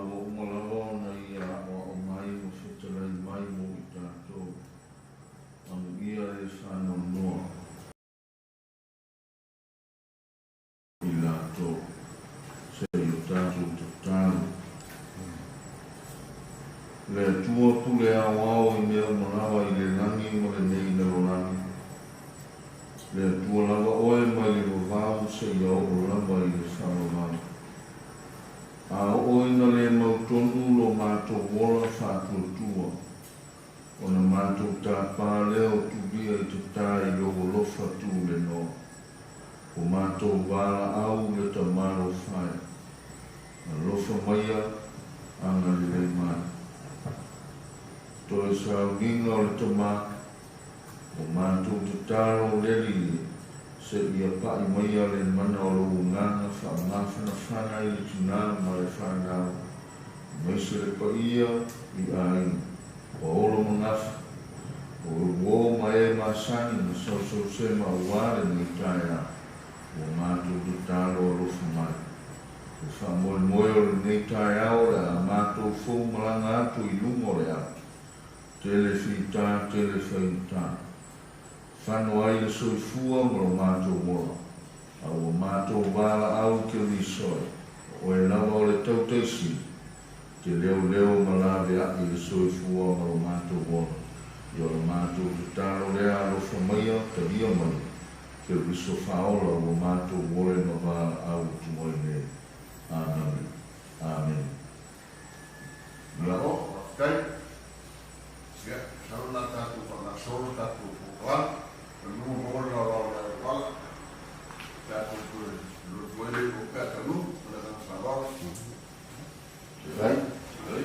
ua uma lava ona Ia aʻoaʻo mai ma fetalai mai mo i tatou. Amuia e faanoanoa i latou, se i o tatou tatalo. Le Atua pule aoao i mea uma lava i le lagi ma lenei lalolagi. Le Atua lava oe mai le vavau seia oo lava i le faavavau. A oo ina le mautonu lo matou ola faatuatua, ona matou tapa lea o tulia i tata i lou alofa tulenoa. Ua matou valaau le Tamalofa e. Alofa maia, agalelei mai. Toe sauniga o le Tama, ua matou tatalo le Alii e, seia pa'i maia le mana o lou Agaga faamafanafana i le tinā ma le fanau, aemaise le paia i aiga, ua olo ma gafa, o uō ma e masani ma sausausema aua lenei taeao, ua matou tatalo alofa mai. Le faamoemoe o lenei taeao o le a matou fou malaga atu i luga o le ala. Tele fita, tele faigata. Fano ai le soifua ma lo matou ola. A ua matou valaau i Keriso e, o oe lava o le tautaisili, te leoleo ma laveai le soifua ma lo matou ola. Ia o le matou tatalo lea alofa maia, talia maia, Keriso faaola ua matou ole ma valaau atu ai nei. Amene. Amene. Malo, faafetai. Ia, masalo na tatou faagasolo tatou polokalame. Manu maua le laolao o le auala. Tatou toe lotu ai le iu o pe a taunuu. Ma le agaga faaaloalo. Vai. Vai.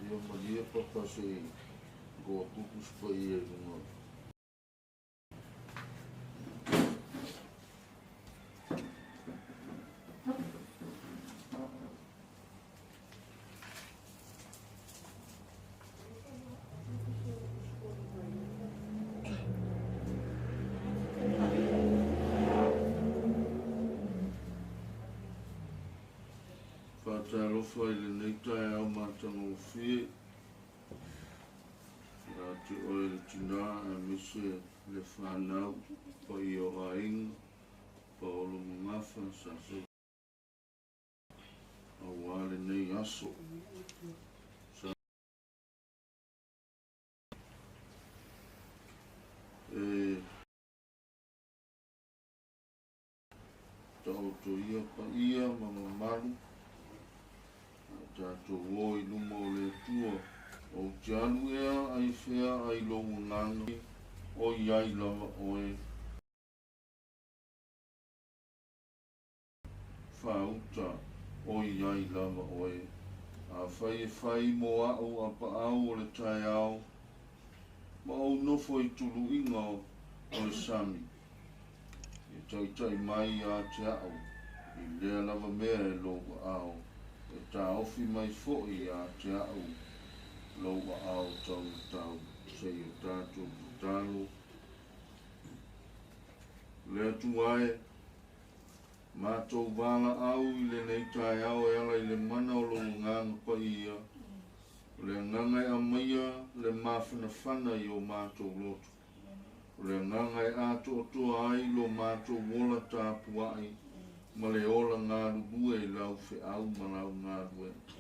Ia malie papa se goa kuku spa ia i lunga. Faatalofa i lenei taeao matagofie ia te oe le tinā aemaise le fanau paia o aiga Paolo Magafa sa auā lenei aso sa e taotoia paia ma mamalu tatou o i luma o le Atua. Ou te alu ea ai fea ai lou agaga o i ai lava oe. Faauta o i ai lava oe. Afai e fai mo a'u apaau o le taeao, ma ou nofo i tuluiga o le sami, e taitai mai ia te a'u i lea lava mea e lou aao, e taofi mai foi ia te a'u lou aao taumatau, seia o tatou tatalo. Le Atua e, matou valaau i lenei taeao e ala i le mana o lou Agaga Paia, o le agaga e aumaia le mafanafana i o matou loto, o le agaga e atoatoa ai lo matou ola tapuai ma le ola galulue i lau feau ma lau galuega.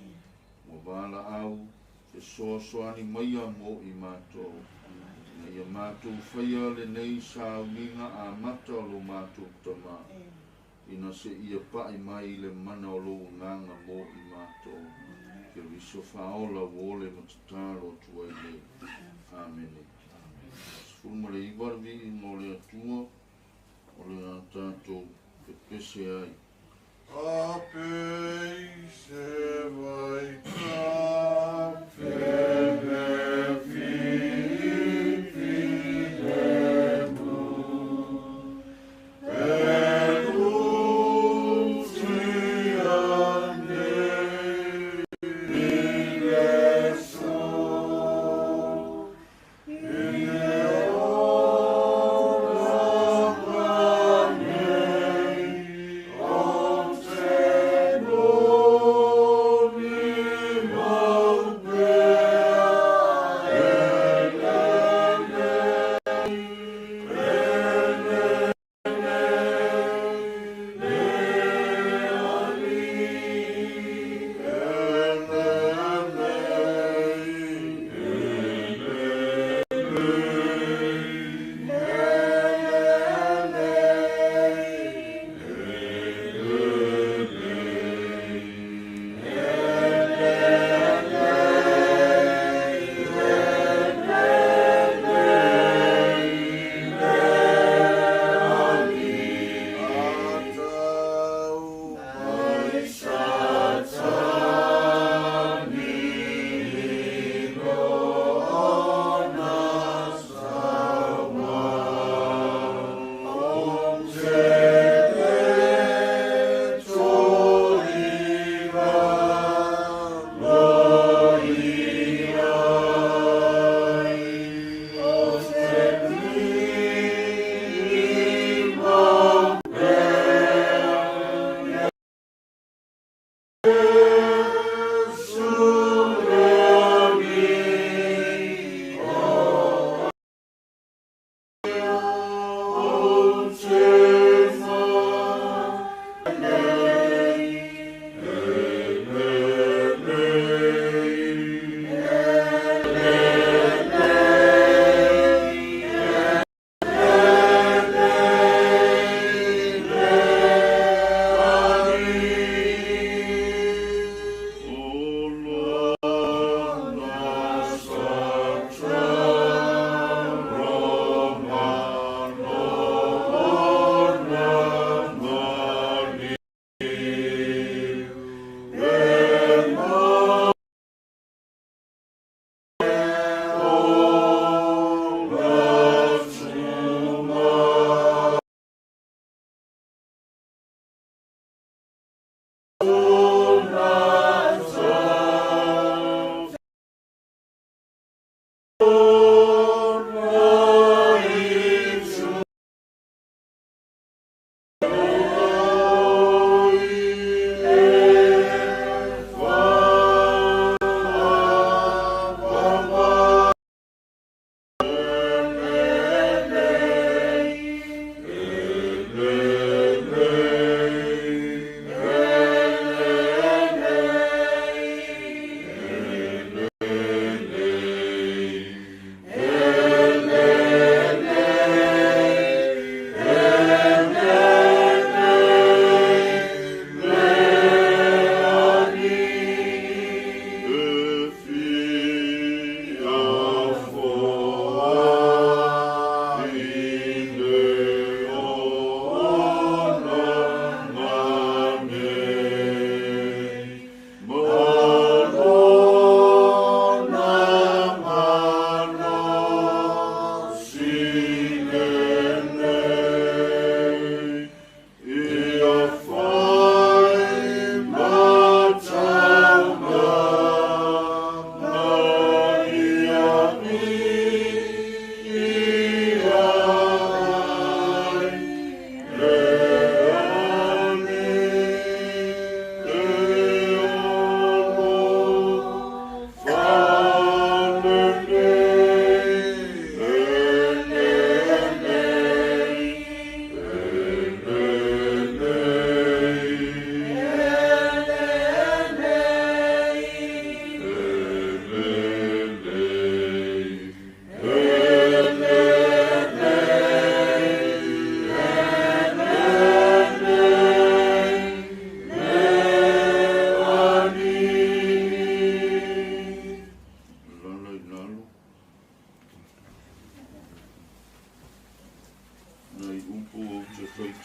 Ua valaau fesoasoani maia mo i matou, ina ia matou faia lenei sauniga amata o lo matou Tama, ina seia pai mai le mana o lou Agaga mo i matou. Keriso faaola ua ole ma tatalo atu ai nei. Amene. 19 le viiga o le Atua o le a tatou pepese ai. A pei se vai ta fe fi fi le mu e lu ti ane i le so i le o la nei o.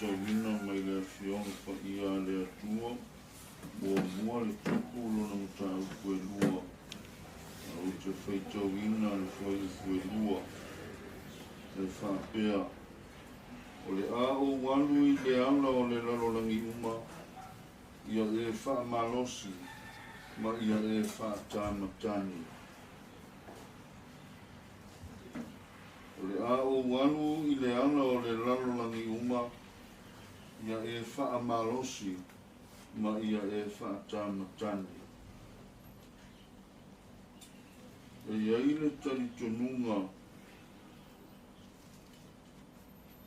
faitauina mai le Afioga Paia a le Atua, muamua le tupu lona mataupu e lua. Ou te faitauina le fuaiupu e lua e faapea, O le a ou alu i le ala o le lalolagi uma, ia e faamalosi ma ia e faatamatane. O le a ou alu i le ala o le lalolagi uma, ia e faamalosi ma ia e faatamatane. E i ai le talitonuga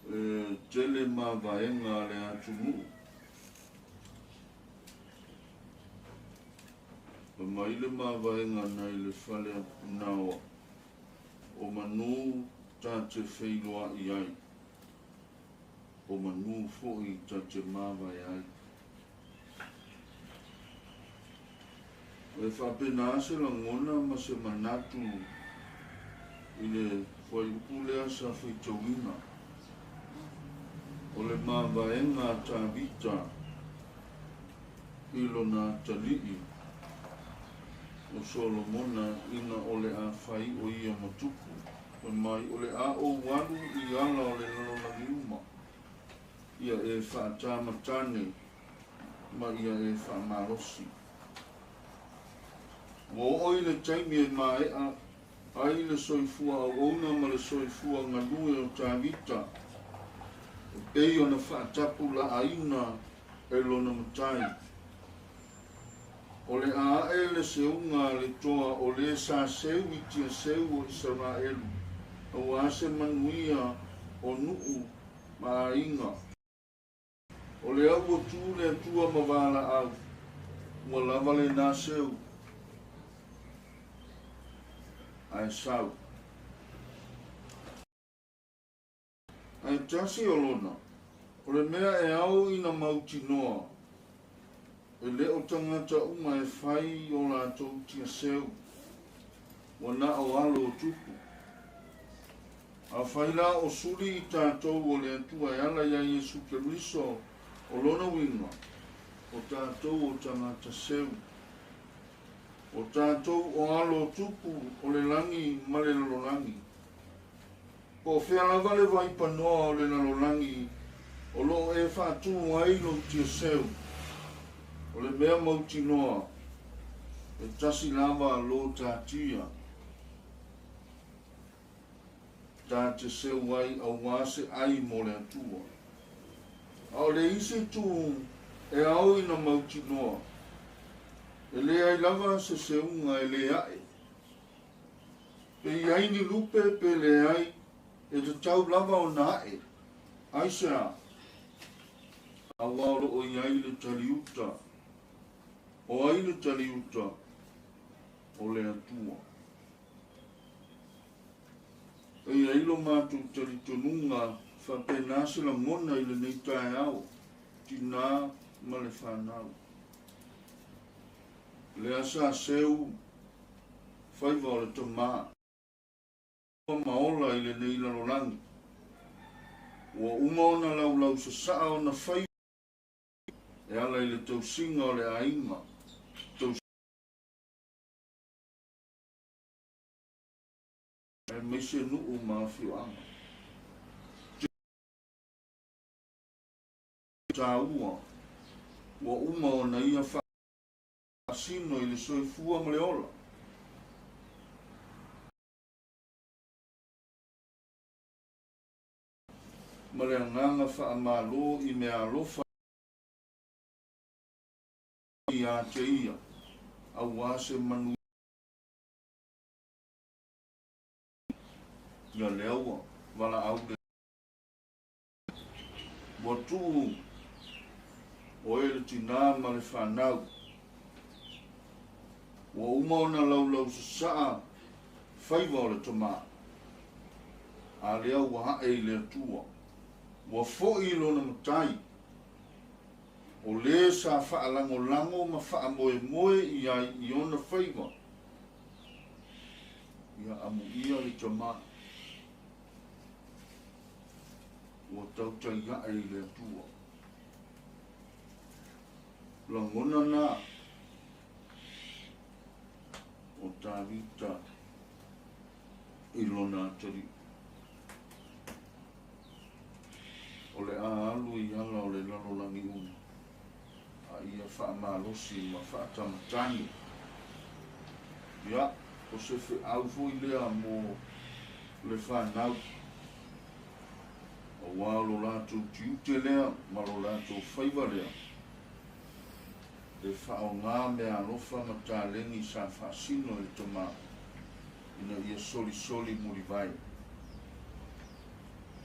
e tele mavaega a le atunuu. E mai le mavaega nai le fale Apunaoa o manu ta te feiloai ai, o manu foi ta te mavae ai. E faapena se lagona ma se manatu i le fuaiupu lea sa faitauina, o le mavaega a Tavita i lona atalii o Solomona ina o le a fai o ia ma tupu, fai mai, o le a ou alu i ala o le lalolagi uma, ia e faatamatane ma ia e faamalosi. Ua oo i le taimi e maea ai le soifua auauna ma le soifua galue o Tavita, e pei ona faatapulaaina e lona matai. O le a ae le seuga a le toa o le sa seu i tiaseu o Isaraelu, auā se manuia o nuu ma aiga. O lea ua tu le Atua ma valaau, ua lava lena seu, ae sau. Ae tasi o lona, o le mea e ao ina mautinoa, e le o tagata uma e fai o latou tiaseu, ua na o alo o tupu. Afai la o suli i tatou o le Atua e ala iā Iesu Keriso, o lona uiga, o tatou o tagata seu. O tatou o alo o tupu o le lagi ma le lalolagi. Po o fea lava le vaipanoa o le lalolagi o lo o e faatū ai lou tiaseu, o le mea mautinoa, e tasi lava lo tatia ta te seu ai auā se ai mo le Atua. A o le isi itu e ao ina mautinoa, e leai lava se seuga e le ae. Pe i ai ni lupe pe leai, e tatau lava ona ae. Aisea? Aua o lo o i ai le taliuta. O ai le taliuta? O le Atua. E i ai lo matou talitonuga faapena se lagona i lenei taeao, tinā ma le fanau. Lea sa seu faiva o le tama ma ola i lenei lalolagi. Ua uma ona laulau sasaa ona faiva e ala i le tausiga o le aiga, aemaise nuu ma afioaga. Taua, ua uma ona ia faasino i le soifua ma le ola. Ma le agaga faamalo i meaalofa ia te ia, auā se manuia lea ua valaau le Ua tuu oe le tinā ma le fanau. Ua uma ona laulau sasaa faiva o le tama, a lea ua ae i le Atua. Ua foi i lona matai, o le sa faalagolago ma faamoemoe i ai i ona faiva. Ia amuia le tama. ua tautai ae i le Atua. Lagona na o Tavita i lona atalii. O le a alu i ala o le lalolagi uma, a ia faamalosi ma faatamatagi. Ia, o se feau foi lea mo le fanau, auā o lo latou tiute lea ma lo latou faiva lea, e faaaogā meaalofa ma taleni sa faasino e le tamā, ina ia solisoli mulivae,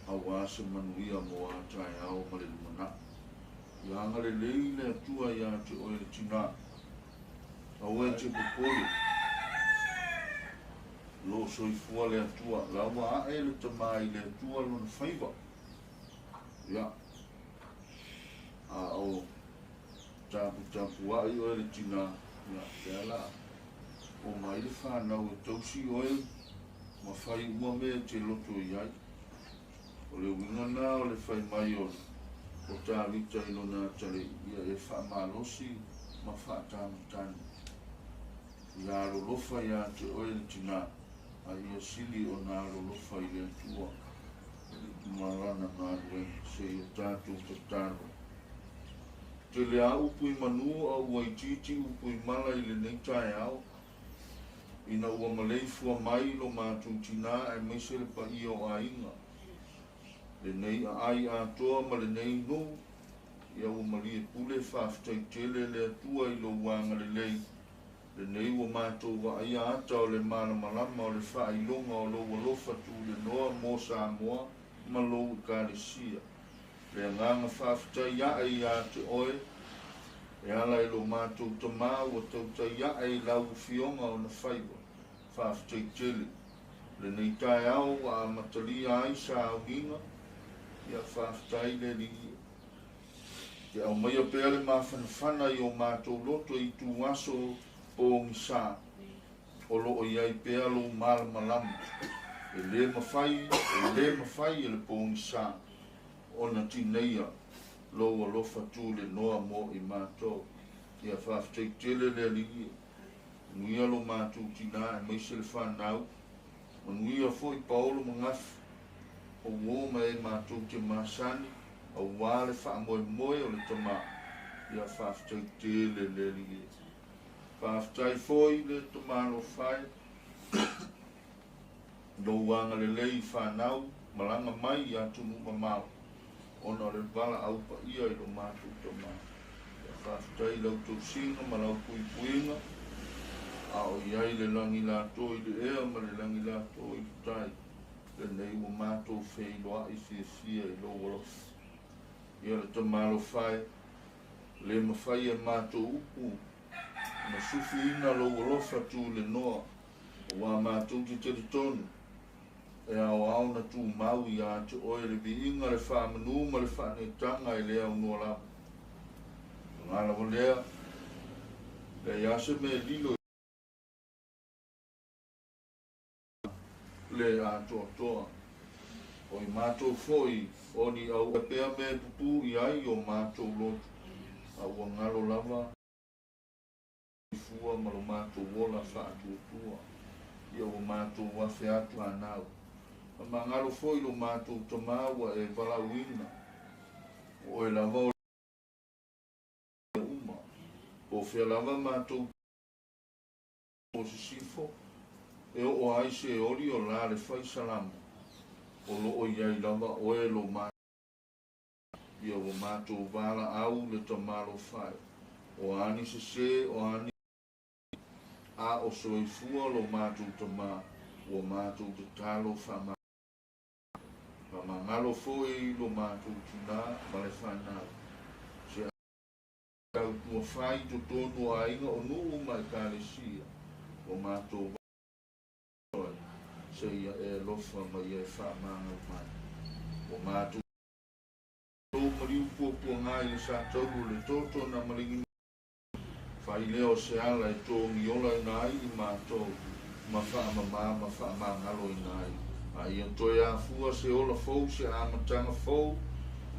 auā se manuia mo a taeao ma le lumanai. Ia agalelei le Atua iā te oe le tinā. Aua e te popole. O lo o soifua le Atua. La ua ae le tamā i le Atua lona faiva. Ia. A o taputapuai oe le tinā, ia, lea la omai le fanau e tausi oe ma fai uma mea e te loto i ai. O le uiga na o le fai mai o o Tavita i lona atalii, ia e faamalosi ma faatamatagi. Ia alolofa iā te oe le tinā, a ia sili ona alolofa i le Atua ma Lana galuega. Seia tatou tatalo. Tele a upu i manu a ua itiiti upu i mala i lenei taeao. Ina ua maleifua mai lo matou tinā aemaise le paia o aiga, lenei aai atoa ma lenei nuu, ia ua malie pule faafetai tele le Atua i lou agalelei, lenei ua matou vaaia ata o le malamalama o le faailoga o lou alofa tulenoa mo Samoa ma lou Ekalesia. Le agaga faafetai ae ia te oe, e ala i lo matou tamā ua tautai ae i lau Afioga ona faiva. Faafetai tele. Lenei taeao ua amatalia ai sauniga, ia faafetai le Alii. Te aumaia pea le mafanafana i o matou loto i ituaso pogisa, o lo o i ai pea lou malamalama. E le mafai, e le mafai e le pogisa ona tineia lou alofa tulenoa mo i matou. Ia faafetai tele le Alii. Manuia lo matou tinā aemaise le fanau. Manuia foi Paolo ma Gafi, o uo ma e matou te masani auā le faamoemoe o le tamā. Ia faafetai tele le Alii e. Faafetai foi le Tamalofa e i lou agalelei i fanau malaga mai i atunuu mamao ona o le valaau paia i lo matou tamā. Ia faafetai i lau tausiga ma lau puipuiga, a o i ai le lagi latou i le ea ma le lagi latou i le tai, lenei ua matou feiloai fiafia i lou alofa. Ia le Tamalofa e, le mafai e matou upu ona sufiina lou alofa tulenoa, auā matou te talitonu e aoao na tumau ia te oe le viiga, le faamanu ma le faaneetaga e le aunoa lava. Paga lava lea, leai lava se mea e lilo i le atoatoa. O i matou foi o ni au pea mea e pupū i ai o matou loto, a ua galo lava fua ma lo matou ola faatuatua. Ia ua matou afe atu fanau. Faamagalo foi lo matou tamā ua e valaauina, o oe lava o mea uma. Po o fea lava matou o sisifo, e oo ai se oli o la le fai salamo, o lo o i ai lava oe lo matou. Ia ua matou valaau le Tamalofa e, o a ni sesē, o a ni a o soifua lo matou tamā, ua matou tatalo faamagalo foi lo matou tinā ma le fanau. Se tautua fai i totonu o aiga o nuu ma Ekalesia, ua matou valaau seia e alofa ma ia e faamagalo mai. Ua matou maliu puapuaga i le sataulu o le toto na maligi mai. Fai lea o se ala e togiola ina ai i matou ma faamamā ma faamagalo ina ai. A ia toe afua se ola fou, se amataga fou,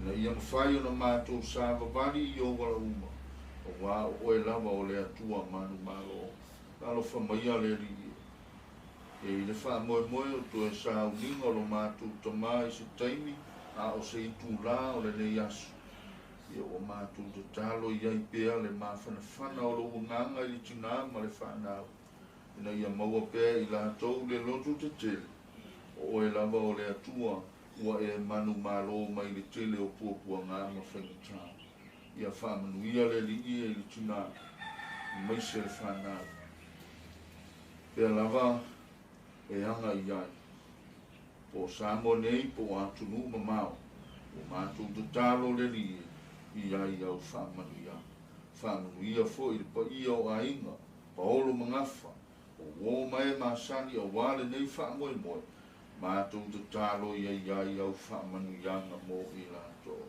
ina ia mafai ona matou savavali i ou ala uma, auā o Oe lava o le Atua manumalo. Talofa maia le Alii e. E i le faamoemoe o toe sauniga o lo matou tama i se taimi a o se itulā o lenei aso, ia ua matou tatalo i ai pea le mafanafana o lou agaga i le tinā ma le fanau, ina ia maua pea e i latou le loto tetele, o oe lava o le Atua ua e manumalo mai le tele o puapuaga ma faigata. Ia faamanuia le Alii e i le tinā, aemaise le fanau. Pea lava e aga i ai. Po o Samoa nei po o atunuu mamao, ua matou tatalo le Alii e i ai au faamanuiaga. Faamanuia foi le paia o aiga, paolo ma gafa, o uo ma e masani auā lenei faamoemoe, matou tatalo ia i ai au faamanuiaga mo i latou.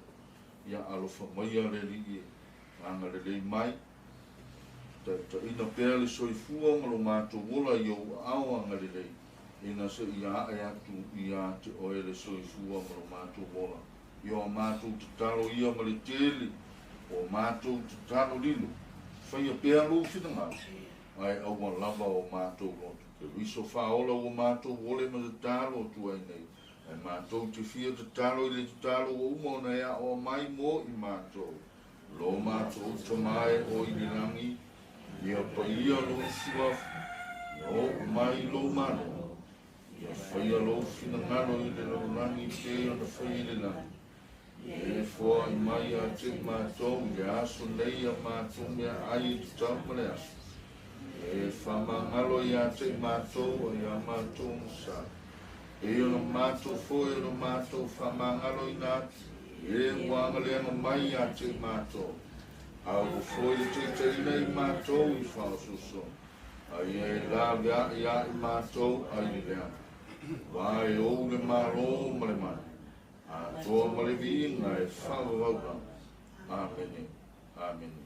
Ia alofa maia le Alii e, agalelei mai, taitaiina pea le soifua ma lo matou ola i ou aao agalelei, ina se i ae atu ia te oe le soifua ma lo matou ola. I o matou tatalo ia ma le tele o matou tatalo lilo, faia pea lou finagalo, ae aua lava o matou loto. Keriso faaola ua matou ole ma tatalo atu ai nei, ae matou te fia tatalo i le tatalo ua uma ona e aoa mai mo i matou. Lo matou Tama e o i le lagi, ia paia lou suafa, ia oo mai lou Malo, Ia faia lou finagalo i le lalolagi pei ona faia i le lagi. Ia e foai mai ia te i matou i le aso nei a matou meaai e tatau ma le aso. Ia e faamagalo ia te i matou ai a matou gasa. Pei ona matou foi ona matou faamagaloina atu i e ua agaleaga mai ia te i matou. A ua foi le taitaiina i matou i faaosoosoga. A ia e laveai ia i matou ai le leaga, aua e ou le Malo ma le mana, atoa ma le viiga e faavavau lava. Amene. Amene.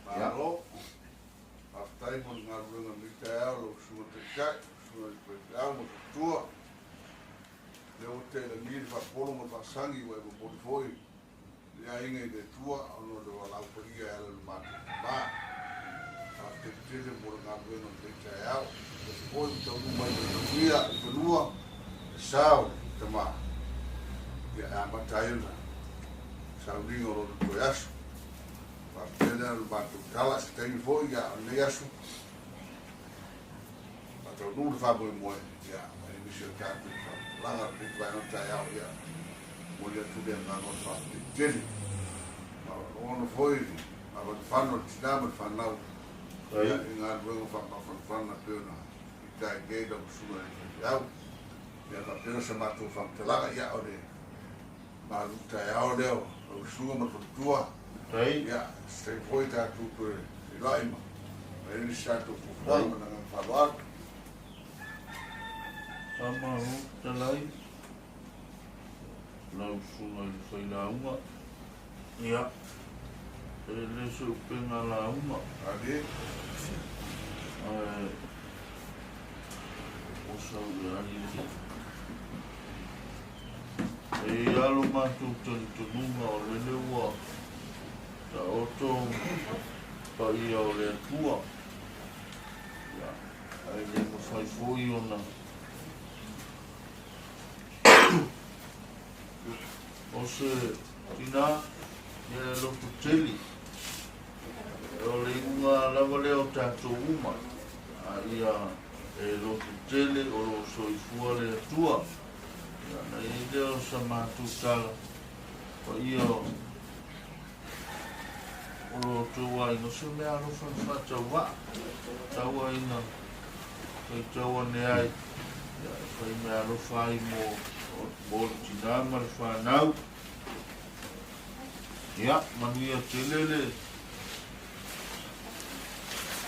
Malo. Faafetai mo le galuega lenei taeao lau Susuga Taitai, Susuga i le Faifeau ma Faletua. Lea ua tea i lagi le faapolo ma le faasagi ua e momoli foi le aiga i le Atua ona o le valaau paia e ala i lo matou tama. Faafetai tele mo le galuega o lenei taeao. Aemaise foi ua taunuu mai ma le manuia i fanua le sa o le tama. Ia e amata ai ona sauniga o lona toe aso. Faafetai lea o le matou tala se taimi foi ia o lenei aso. Faataunuu le faamoemoe, ia, ma le nisi o tatou faamatalaga o lenei vaega o le taeao, ia, momoli atu le agaga o le faafetai tele. Ma lagona foi le mafanafana o le tina ma le fanau, ia, i galuega faamafanafana pei ona fita ai nei lau susuga i le faifeau. Ia, faapena sa matou faamatalaga, ia, o le malu taeao lea o lau susuga ma le faletua, ia, se taimi foi tatou toe feiloai ma fai ai nisi tatou fuafuaga ma le agaga faaaloalo. Faamalo fetalai lau susuga i le failauga. Ia, e le se upega lauga. Ae. Ae o sau i ai. E i ai lo matou talitonuga o lele ua taoto paia o le Atua, ia, ae le mafai foi ona o se tinā, ia e loto tele. O le iuga lava lea o tatou uma, a ia e loto tele o lo o soifua le Atua. Ia, ona i ai lea o sa matou tala, paia o lo outou aiga, o se mea alofa na faatauvaa, taua ina faitau ane ai, ia, e fai mea alofa ai mo, mo le tinā ma le fanau. Ia, manuia tele le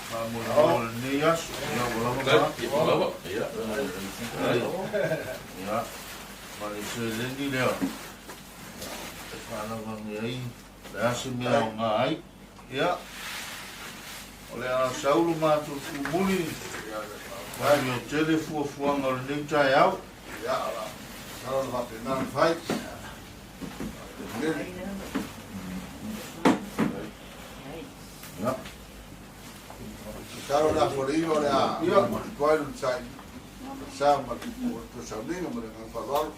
faamoemoe o lenei aso. Ia, ua lava ma atu. Ua lava, ia. Ia, ma le seleni lea e faalavagia ai le a se mea aoga ai. Ia, o le a sau lo matou tumuli. Manuia tele fuafuaga o lenei taeao. Ia, o le a masalo ona faapena ona fai. Faafetai. Ia. Masalo o le aso le 9 o le a tuai lona saili sa ma le tou sauniga ma le agaga faaaloalo.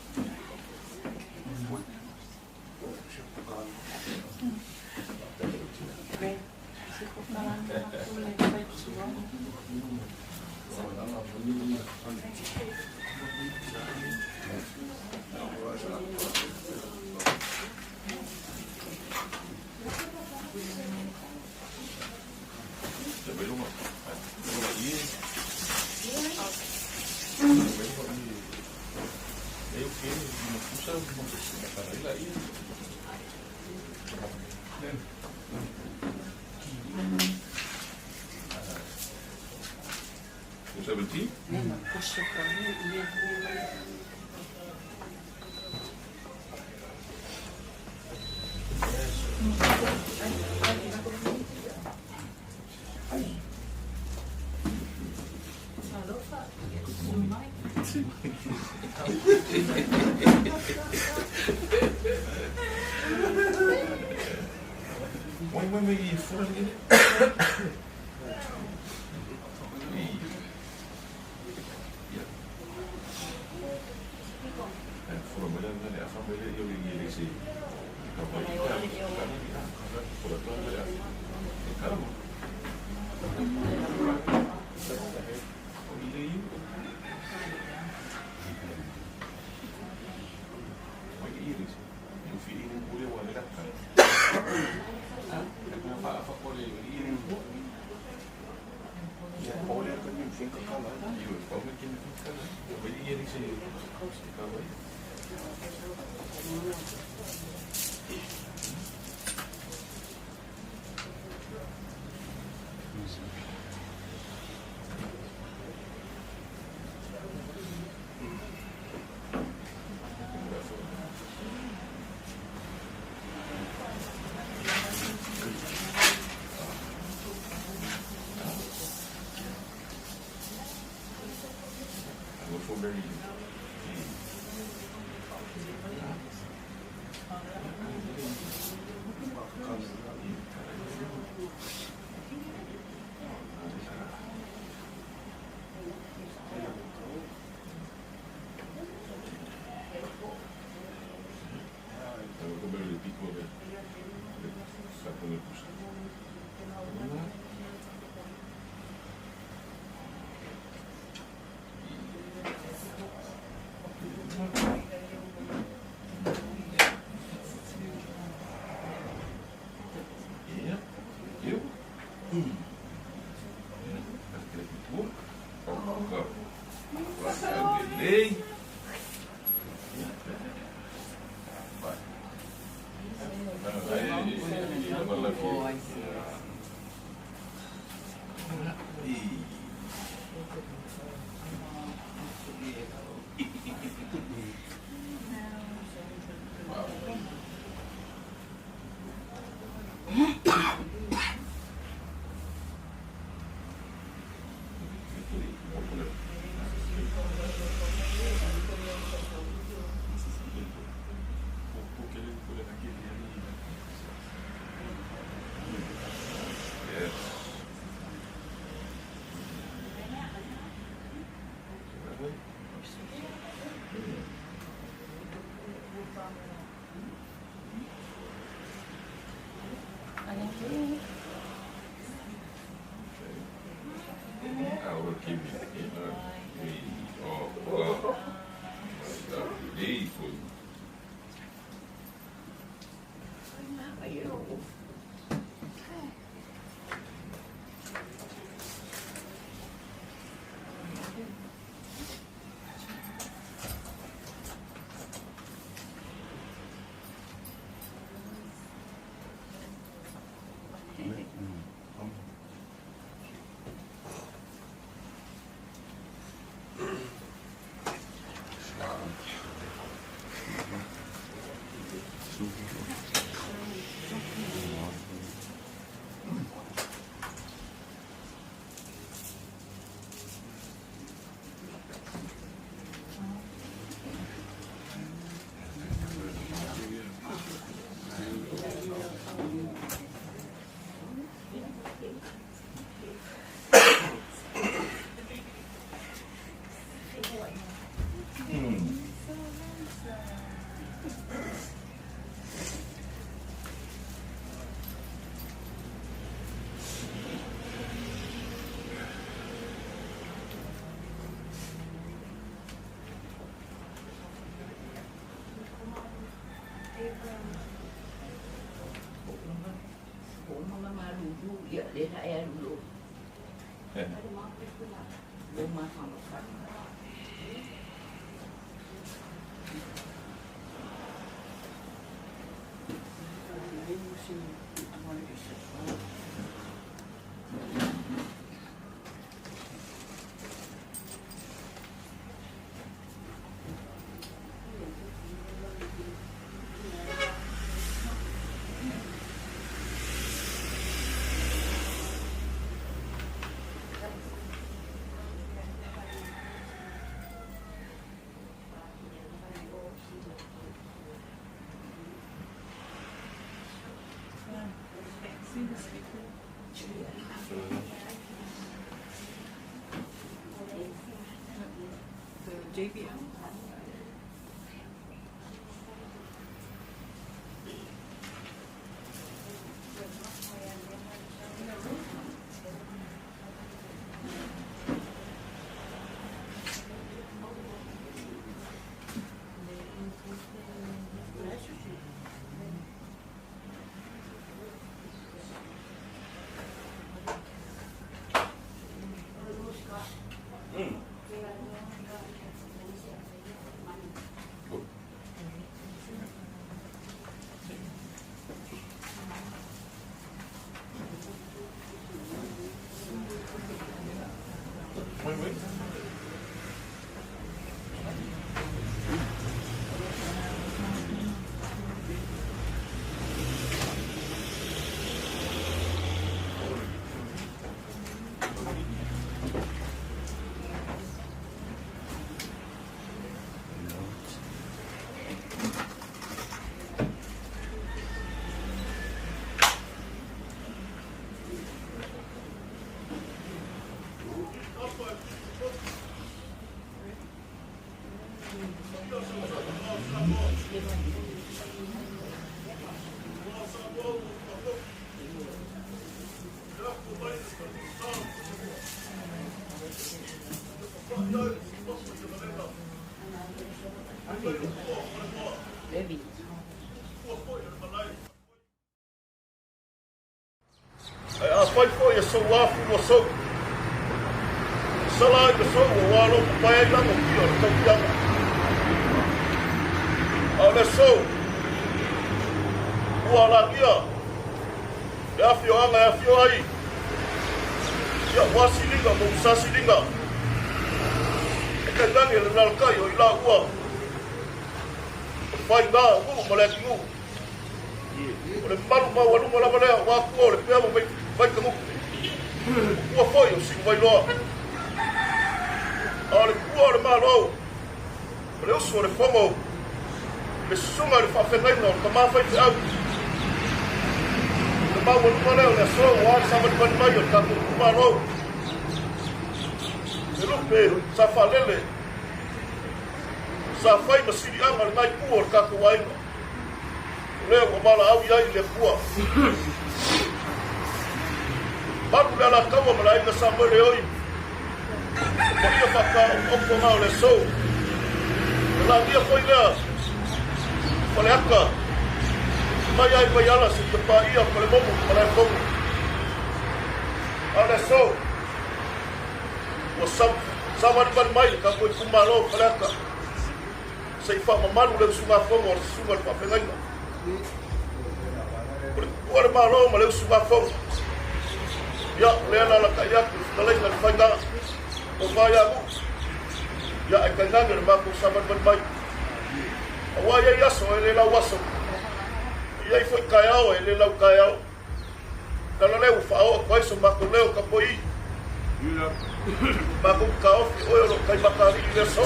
Ia, lea la e alu i o. Ua mafaufau. The JBL. Oui, oui. Debbie. Ae afai foi e sou afu ua sou, e sala ai le sou ua alo papae ai lago kia o le tautiaga. A o le sou, ua alagia le afioaga e afio ai ia ua siliga ma usa siliga e tainane le nalakai o i la ua o faiga o nuu ma le atunuu. O le malu maualuga lava lea ua atua o le pea ma vaitagutu. O tua foi o Siuvailoa. A o le tua o le Malo, o le usu o le fono, le susuga i le faafeagaiga o le tama faifeau. O le maualuga lea o le aso ua le savalivali mai o le tatou itumalo. Le lupe sa faalele, sa fai ma siliaga le nai tua o le tatou aiga. O lea ua valaau i ai i le Atua. Malu le Alataua ma le aiga Samuele oi, o paia faataotoga o le aso. O lagia foi lea Faleata, mai ai Vaiala seia paia Falemomu ma Malaefono. A o le aso, ua savalivali mai le tatou itumalo o Faleata se i faamamalu le usugafono a le Susuga i le Faafeagaiga. O le tupu a le Malo ma le usugafono, ia, o lea e alalatai atu le fetalaiga i le faiga o Vaiamu, ia, ae tainane le matou savalivali mai. Aua e i ai aso e le lau aso, e i ai foi taeao e le lau taeao. Tala lea ua faaoo atu ai so matou leo tapuai matou taofi oe o lo o tai makaalii i le aso.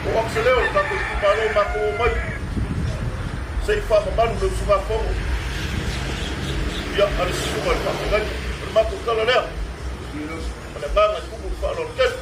O atu se leo o le tatou itumalo matou omai se i faamamalu le usugafono ia a le susuga i le faafeagaiga. O le matou tala lea ma le agaga e tumu i le faaaloalo tele.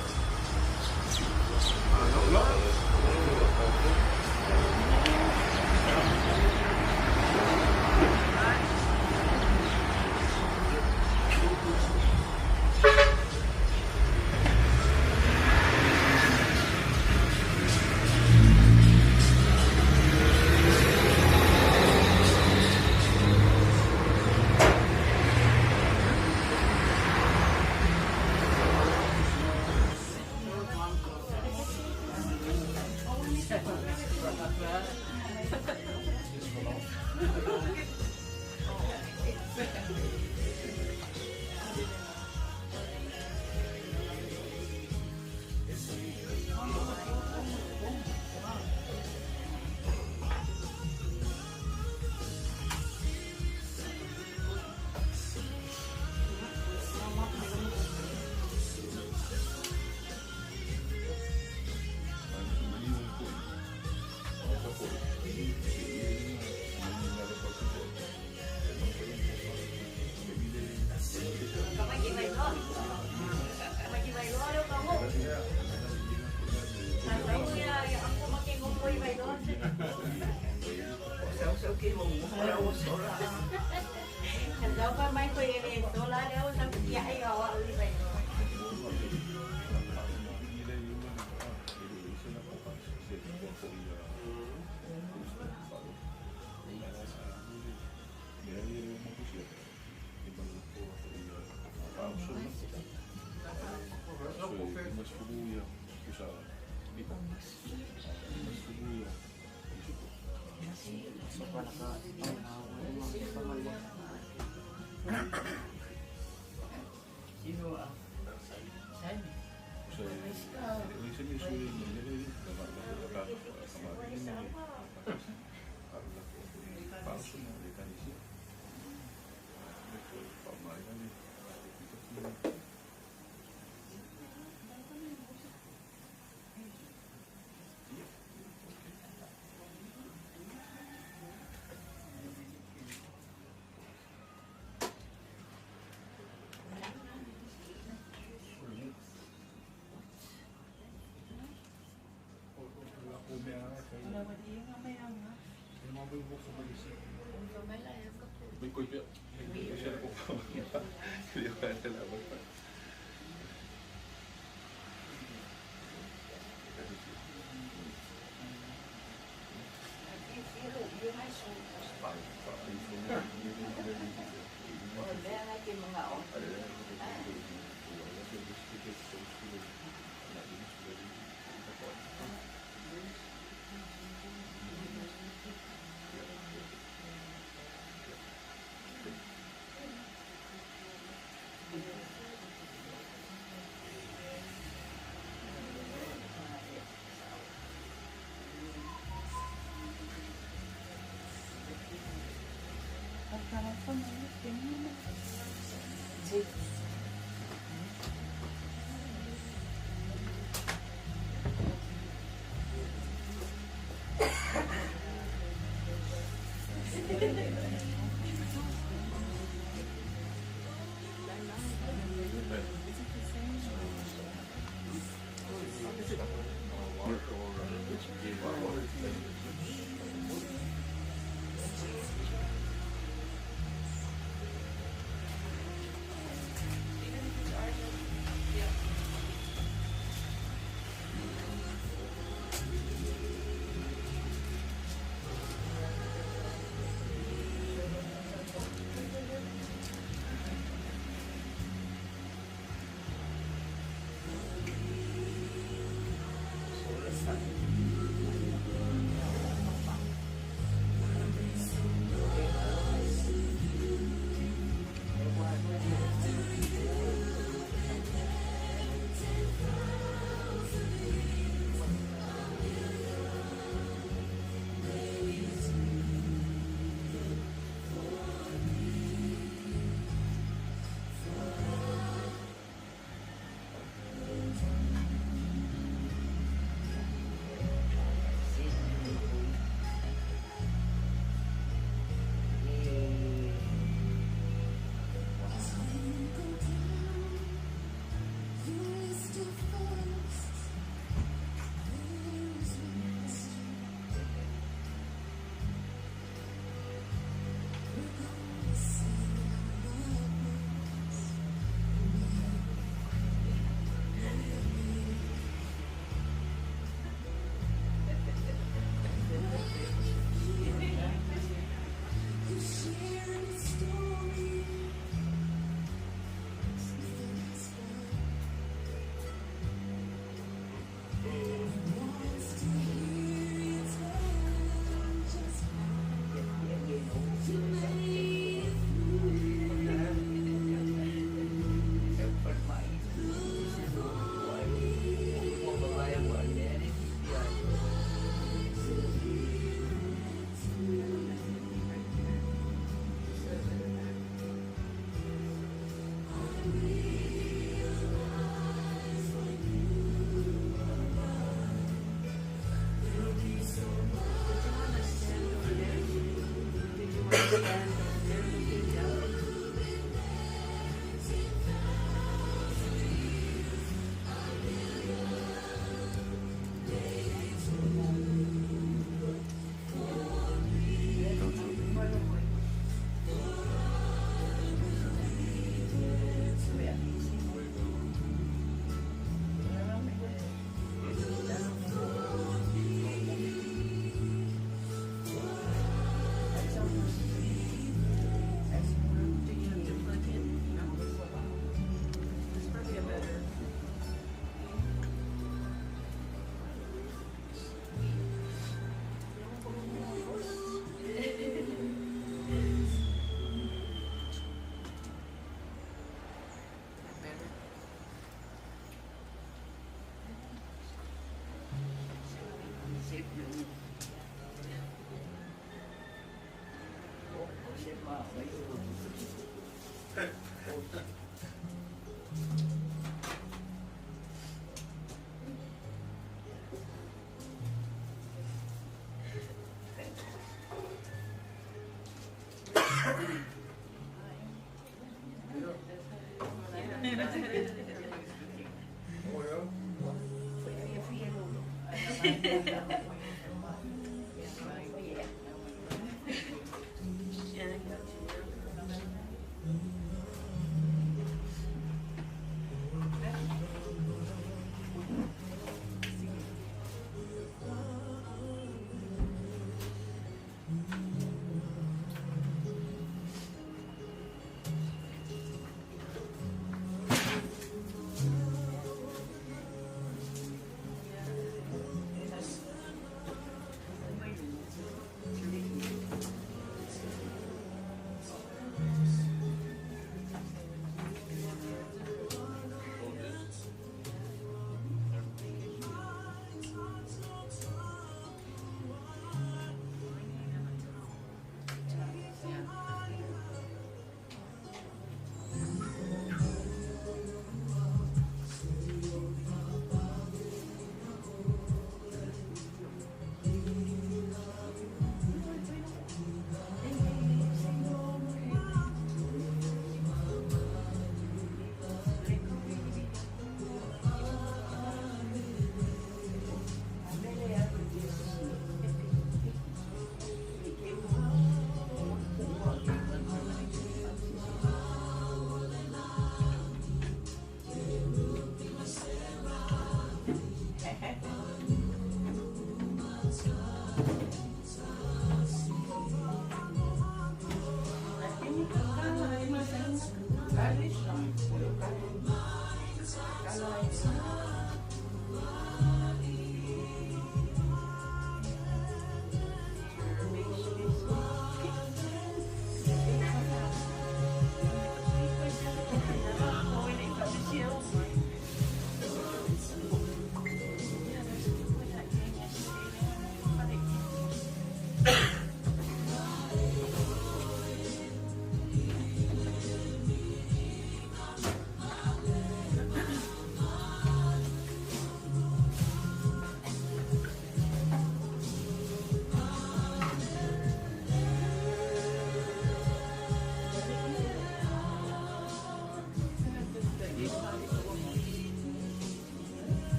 You made it through.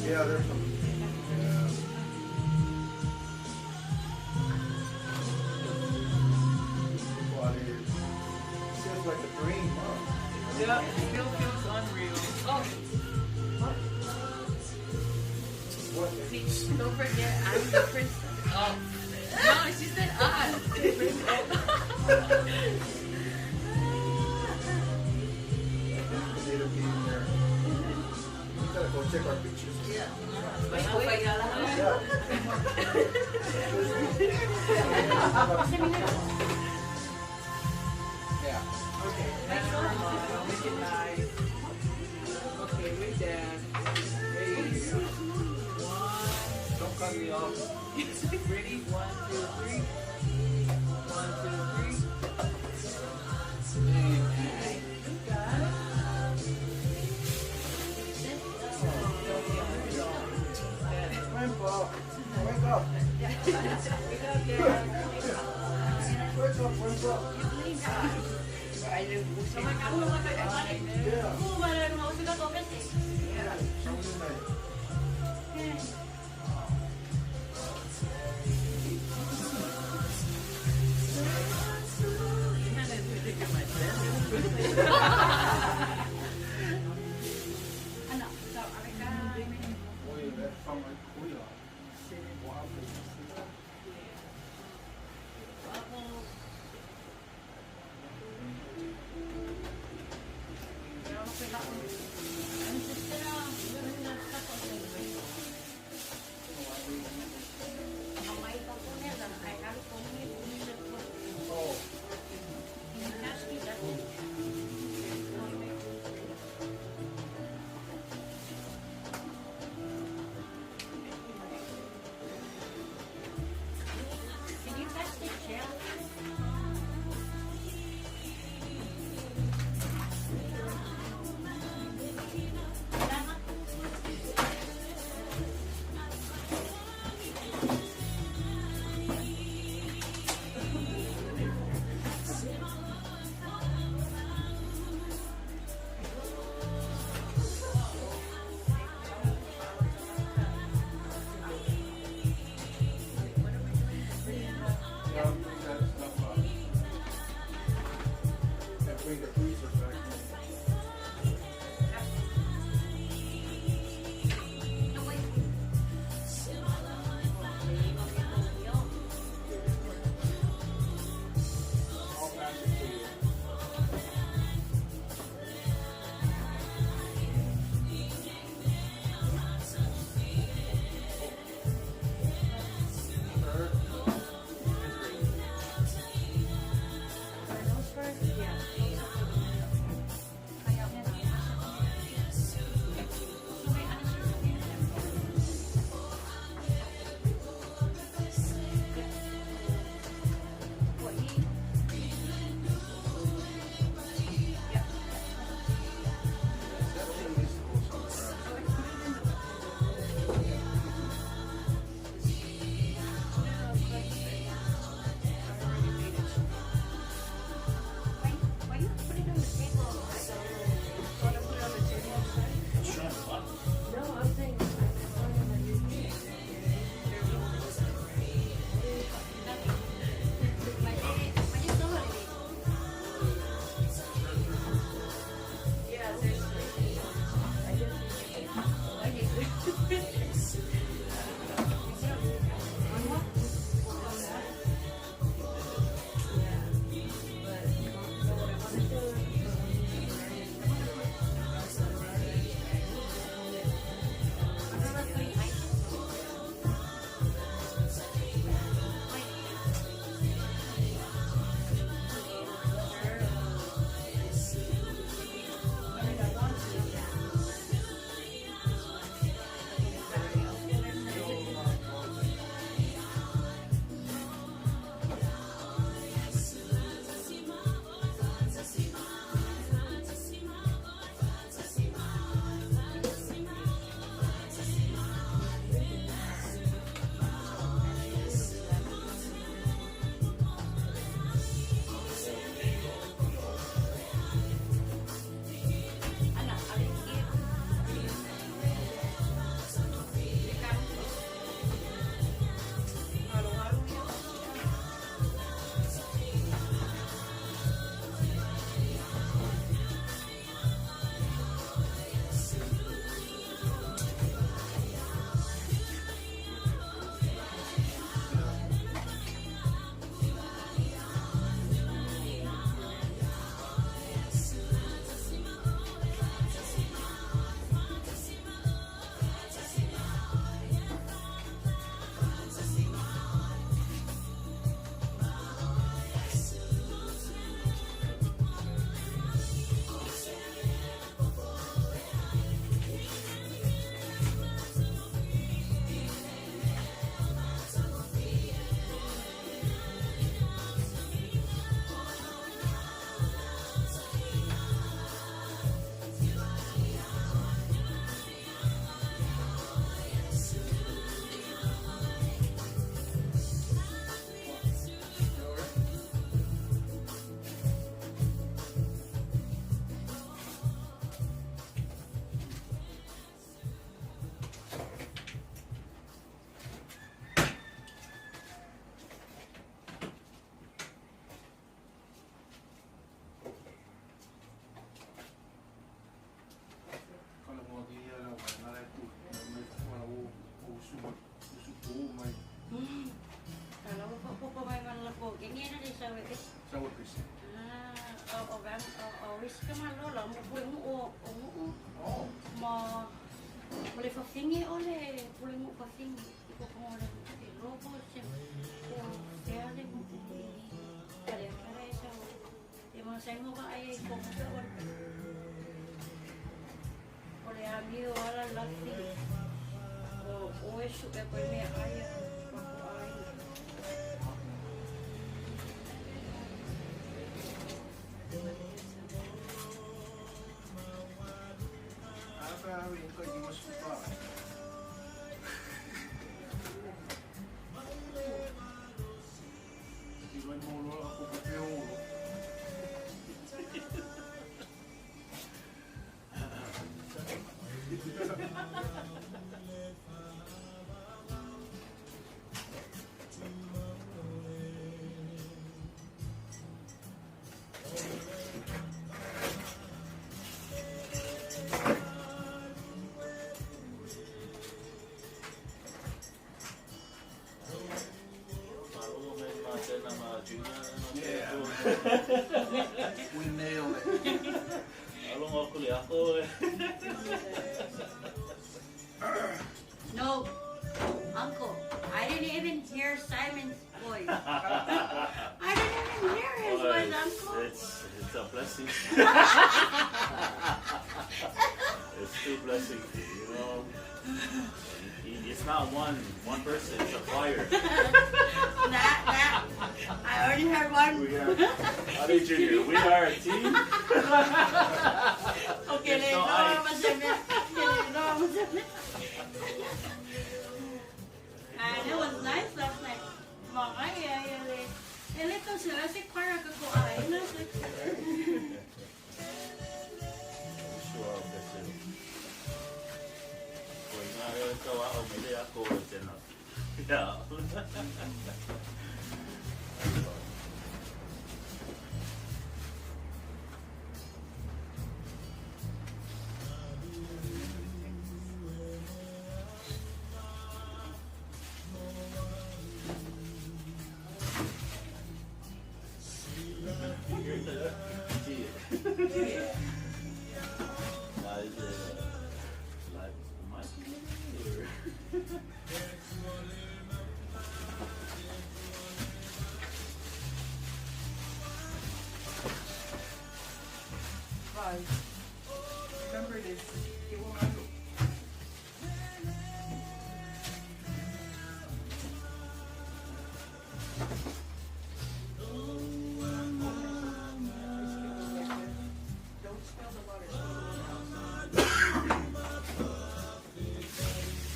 Yeah, they're coming. Yeah. What is? Feels like a dream, huh? Yeah, it still feels unreal. Oh, What? see, don't forget, I'm the princess. Oh. No, she said us. Potato being there. We gotta go check our pictures. Yeah. Yeah. Yeah. Okay, make it nice. Okay, with Dad. Ready? One. Don't cut me off. Ready? 1, 2, 3. 1, 2, 3. Grandpa, wake up. Wake up, Dad. Wake up, Grandpa. Yeah. Something like Oi, that's from my kuya. Pasingi ole pulengu pasingi iko kongore logo se o se ale kare sa e mo sengo ka ai ko ole amido ala lasi o eso e ko me ai ai. Yeah. We nailed it. No, Uncle, I didn't even hear Simon's voice. I didn't even hear his voice, Uncle. It's a blessing. It's two blessings, you know. It's not one person, it's a choir. That, I already heard one. We are, Ali Junior, we are a team. Okay, There's no ice. And it was nice last night. Yeah. Remember this. It will not go. Don't smell the water. Smell the water.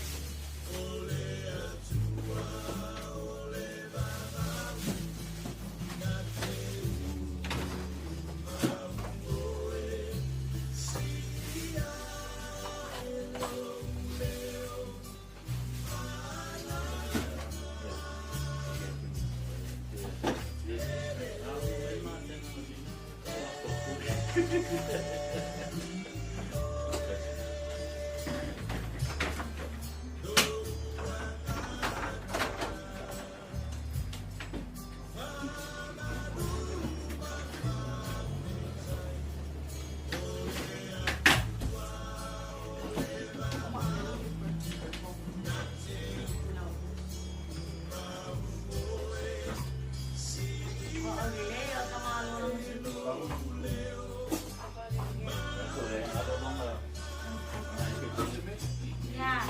Yeah.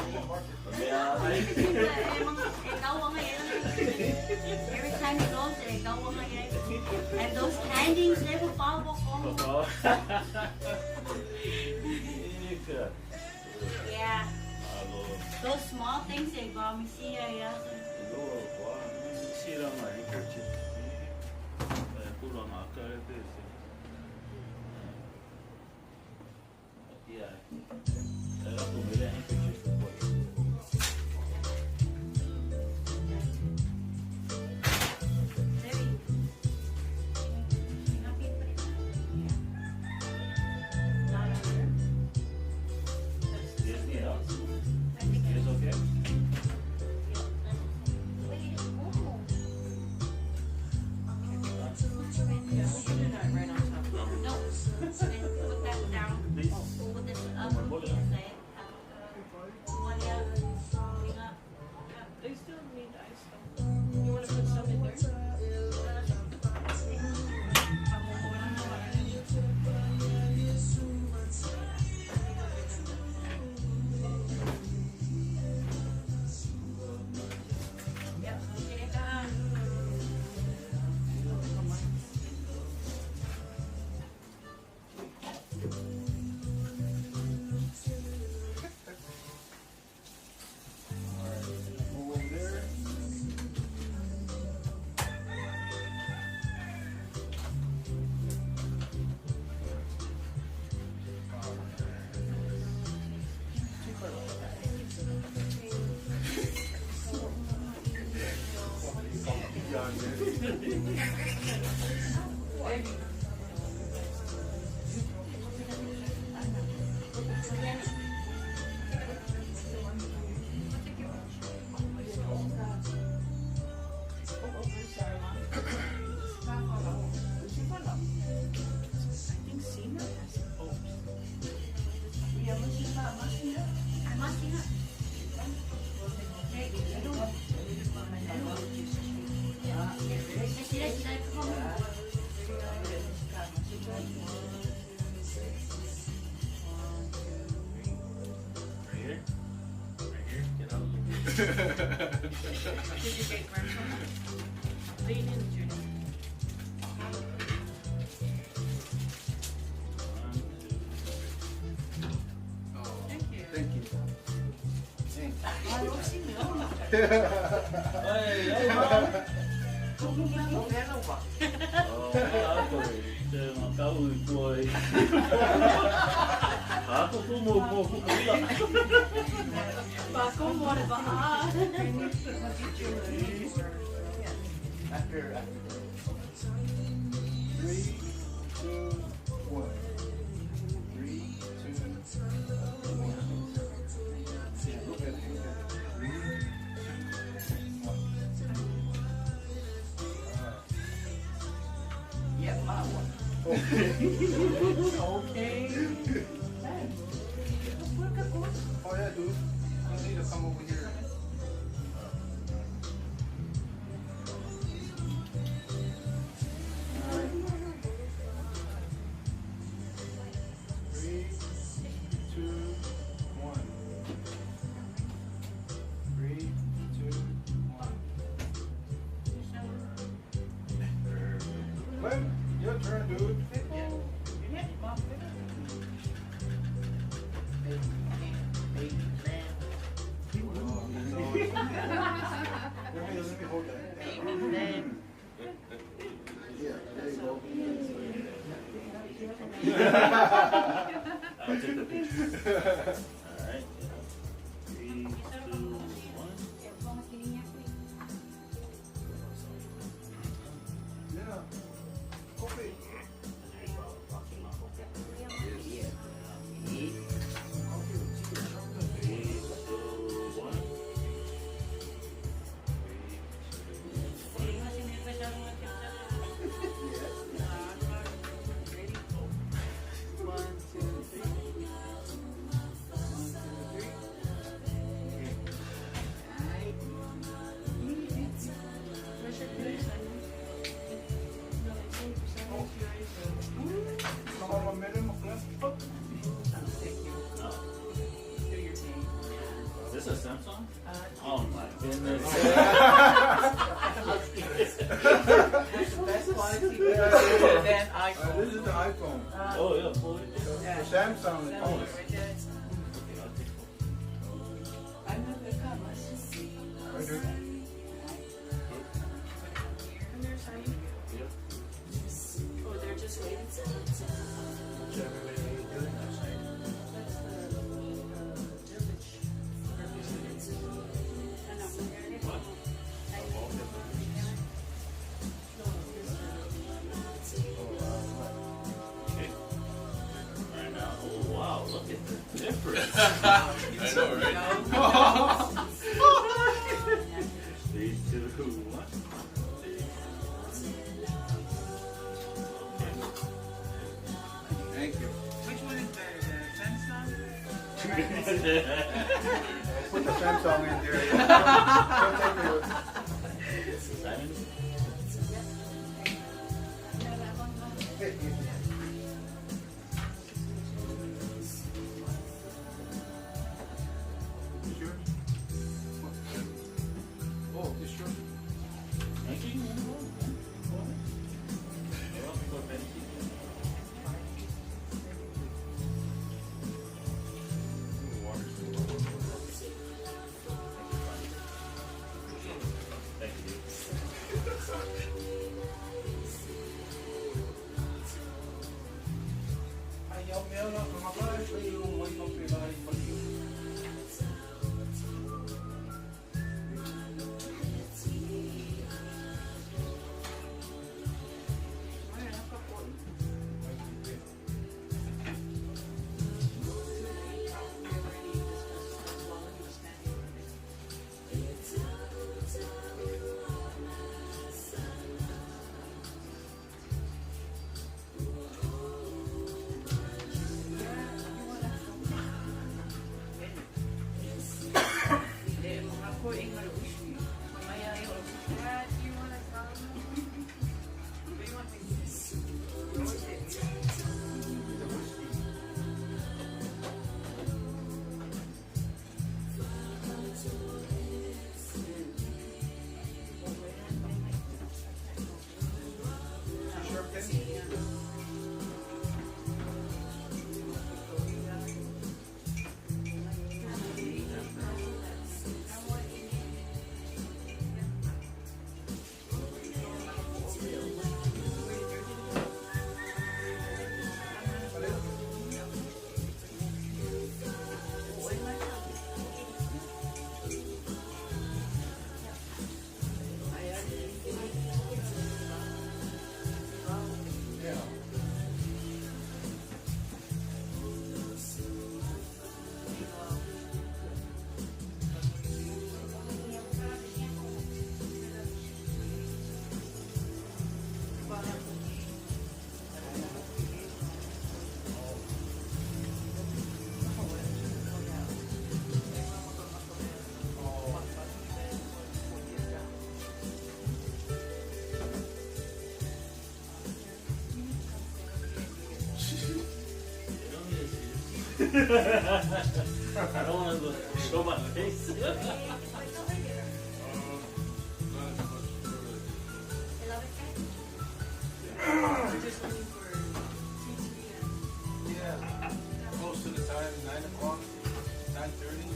Every time he goes there, and those handings never follow. Yeah. Those small things they got me see. Yeah. Right here? Right here? Get out. Did you get grandpa? Lean in, Judy. 1, 2, 3. Oh, Thank you. thank you. Thank you. Hey, hey, mom. Oh, After, 3, 2, 1. 3, 2, 1. Yeah, look at it. Look at it. 3, 2, 1. Yeah, my one. Okay. Oh yeah, dude. You need to come over here. Alright. 3, 2, 1. 3, 2, 1. Glenn, your turn, dude. Oh, no. Let me hold that. Yeah, there you go. I'll take the picture. All right. 3, 2, 1. Yeah. Coffee. Yeah. 3, 2, 1. Ready? 1, 2, 3. 1, 2, 3. Okay. Where's your face? No, it's yours. Come on, minute, Glenn. Thank you. Oh, Do your thing. is this a Samsung? Oh my goodness. That's the best quality than iPhone. This is the iPhone. Oh yeah, pull it. The Samsung is Samsung oh. right there. Okay, I'll take one. Right, dude. Come here, Simon. Yeah. Oh, they're just waiting. What's everybody doing outside? That's the village representatives. What? No, this is Okay. All right now. Oh wow, look at the difference. I know, right? 3, 2, 1. Okay. Thank you. Which one is better, the Samsung? Put the Samsung in there. Yeah. Don't take the. Simon? This yours? Oh, this yours? Thank you. The water's still warm. I don't want to show my face. We're just looking for TT and Yeah. Close to the time, 9 o'clock, 9:30.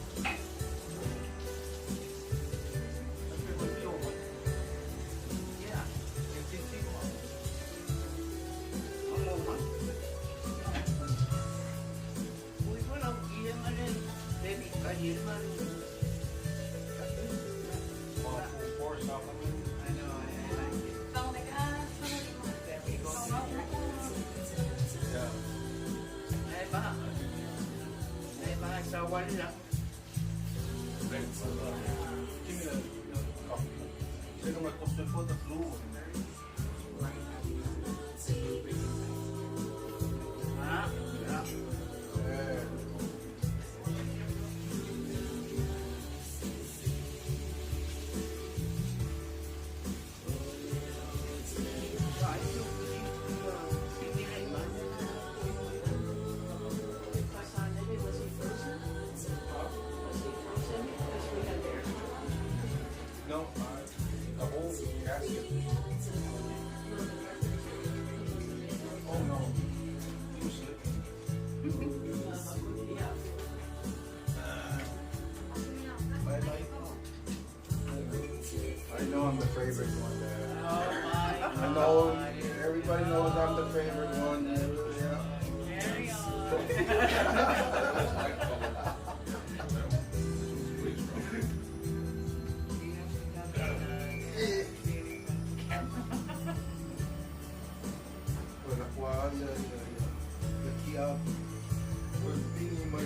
Give me the coffee. Take my coffee for the blue one. Yeah. Was he frozen? Was he frozen? Because we had air. No, the whole gasket. Oh no, he was slipping. I like. I know I'm the favorite one there. Oh my I know everybody knows I'm the favorite one. Yeah. Carry on. But the kia, was being my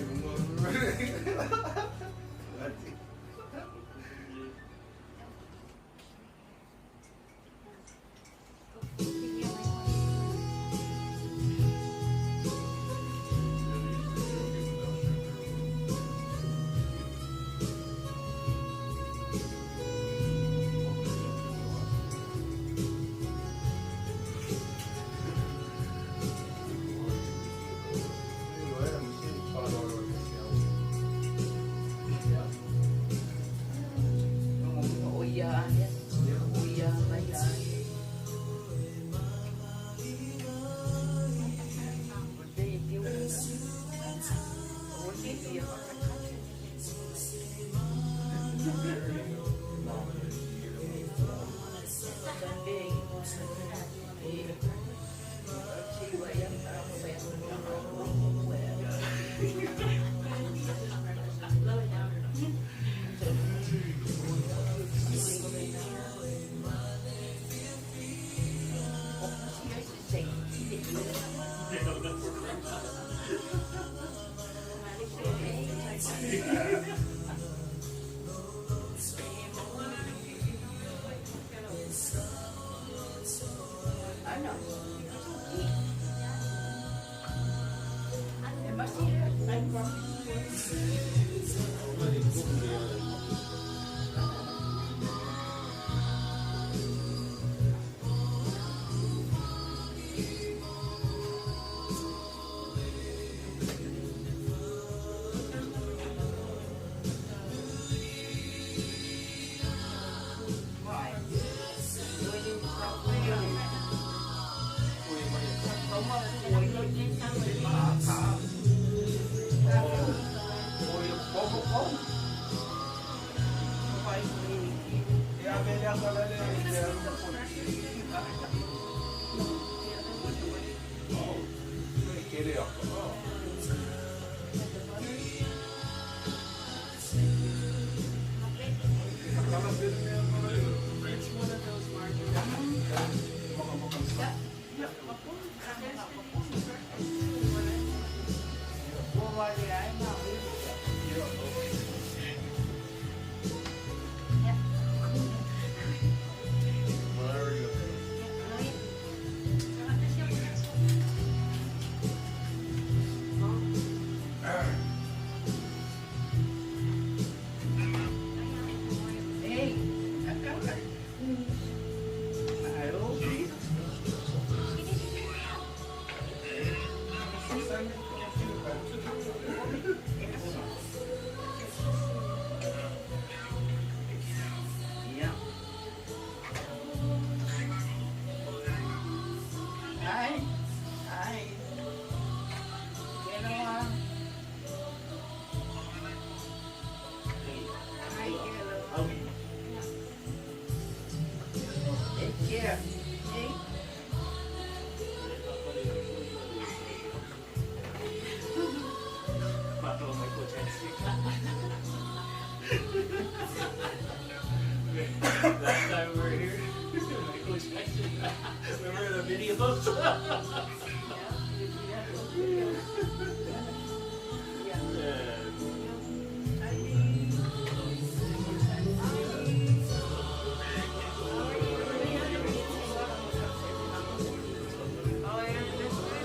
videos. Yeah, you have those videos. Yeah. Yeah. Oh, yeah, that's good.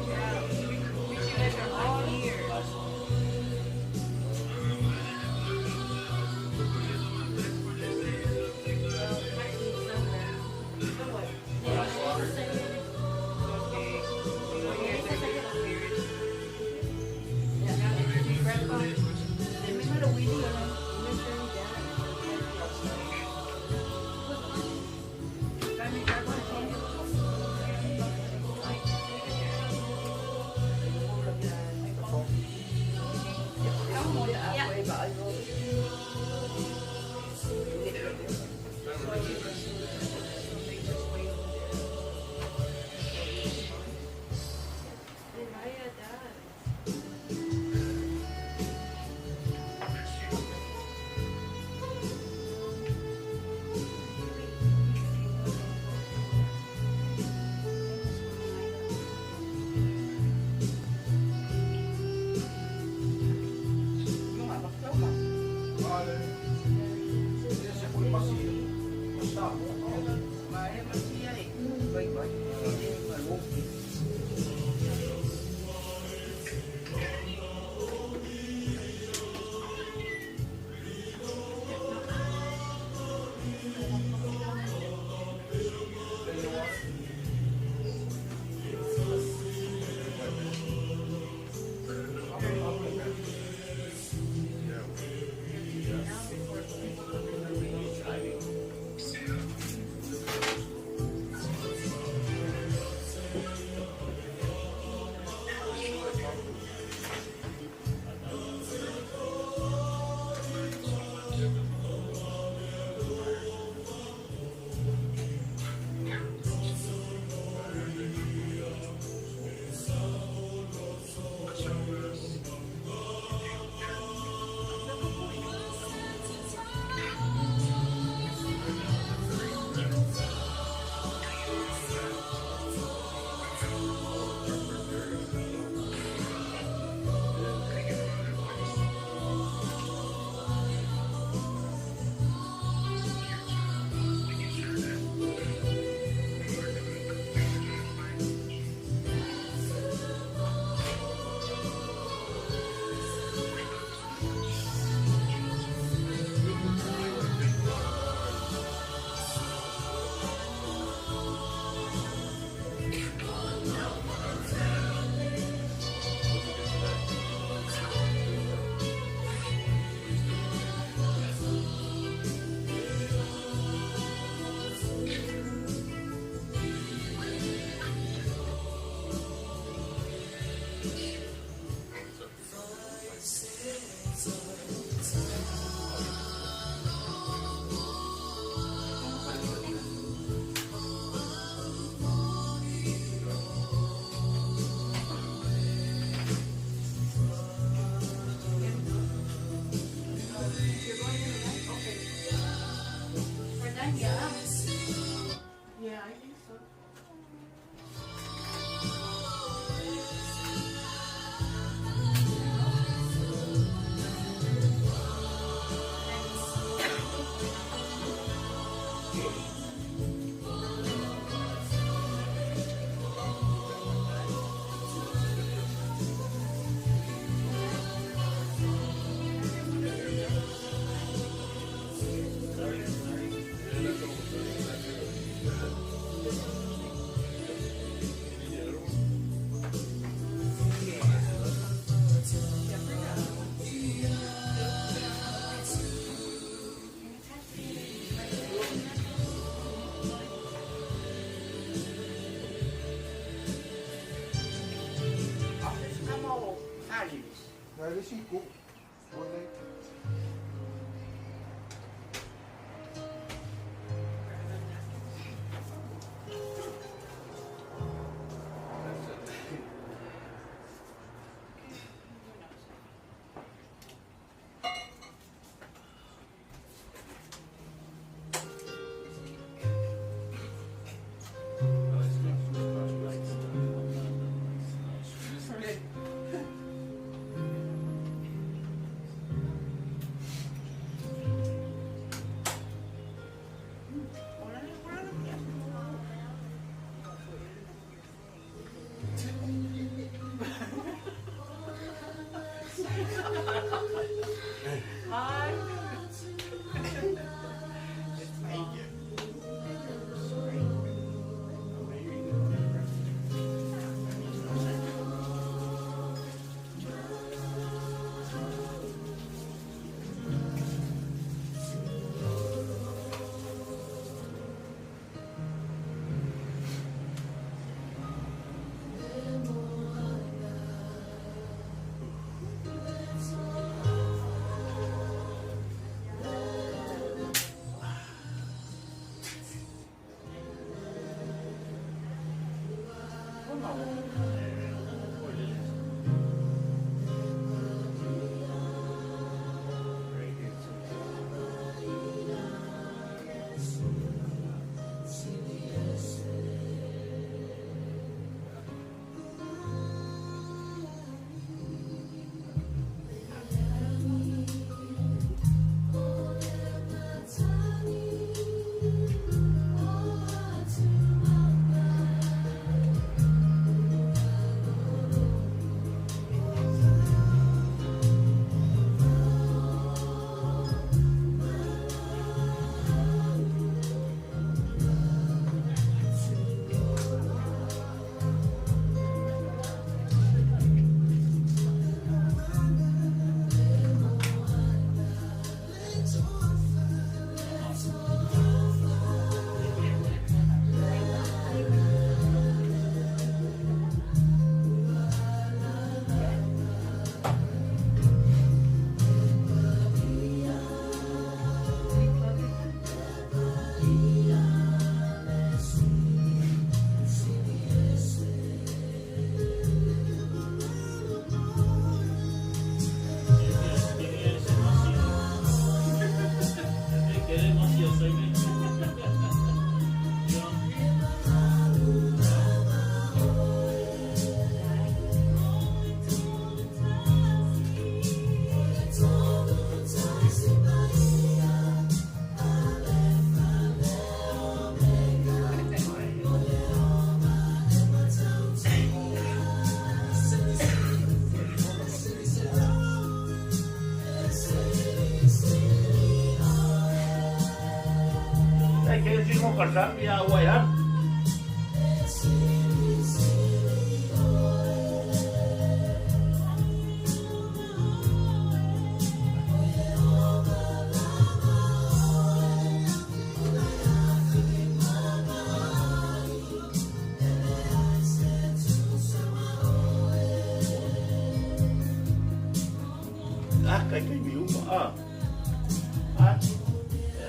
Yeah, we you guys are all here. Well, actually, somewhere. Somewhat. Okay. We go here, there's a spirit. Yeah, Grandpa. Vaya, Dad. You're going in the back? Okay. We're done, yeah. Yeah, I think so. Nej, det er god. God dag. Kele sino kalsami ya wa ya. Ah, kai kai mi uma ah. Ah,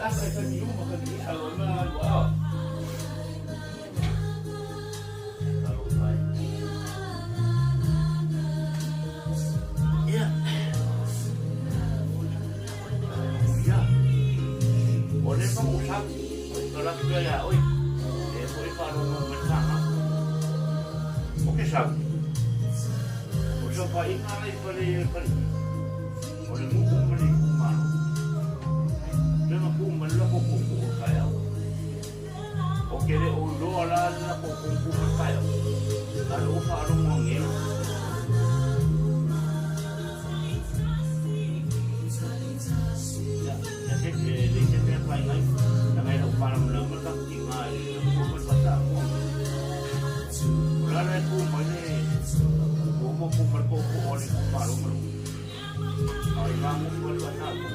ah kai kai mi uma kai mi sa ma ah. Yeah. Yeah. O le pa usa. O la ki ya oi. E po i pa ro mo ka ha. O ke sa. O so pa i na le pa le pa. O le mu ma le ku ma. Le ma ku ma la ko ko ko ka ya. O ke le o lo ala la ko ko ko ma ka ya. A lo fa ro mo nge. Ya, ya se le se te pa ngai. Na ngai lo pa la ma ka ki ma le ko ko pa sa ko. O la le ku ma le ko mo ko ma ko ko o le ku ma ro ma. Ai va mo ko pa sa ko.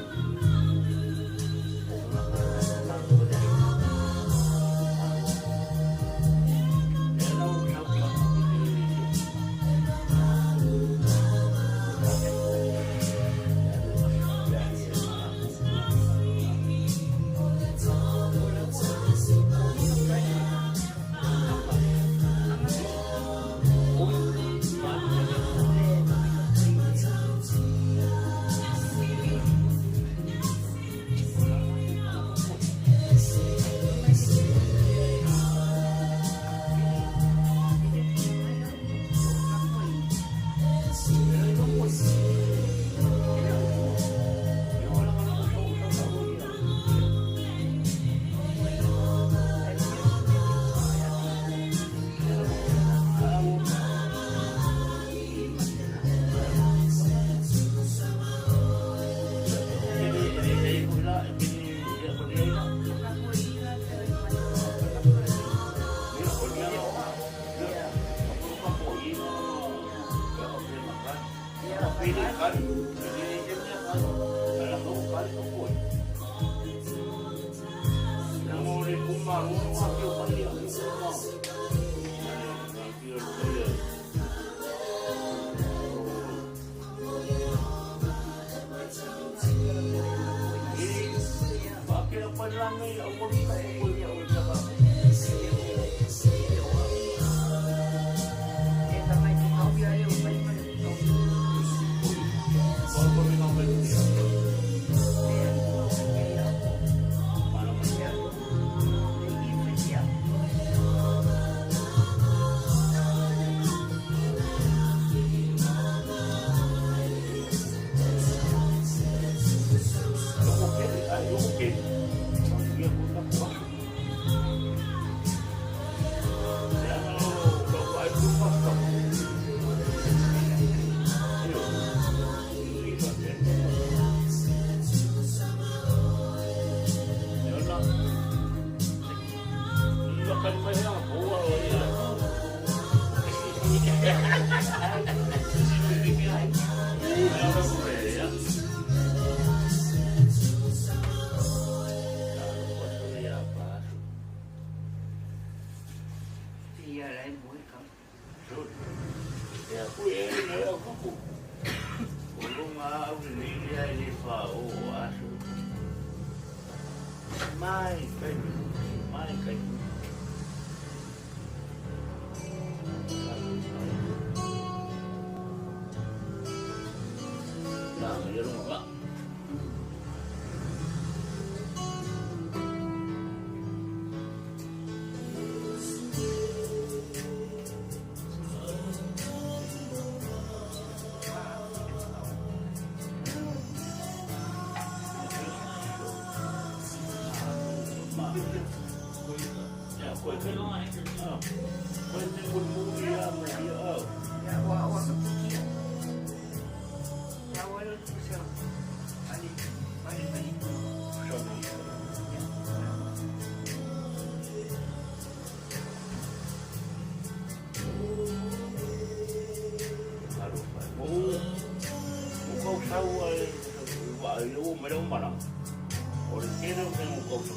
O le tele o mea mo kau sa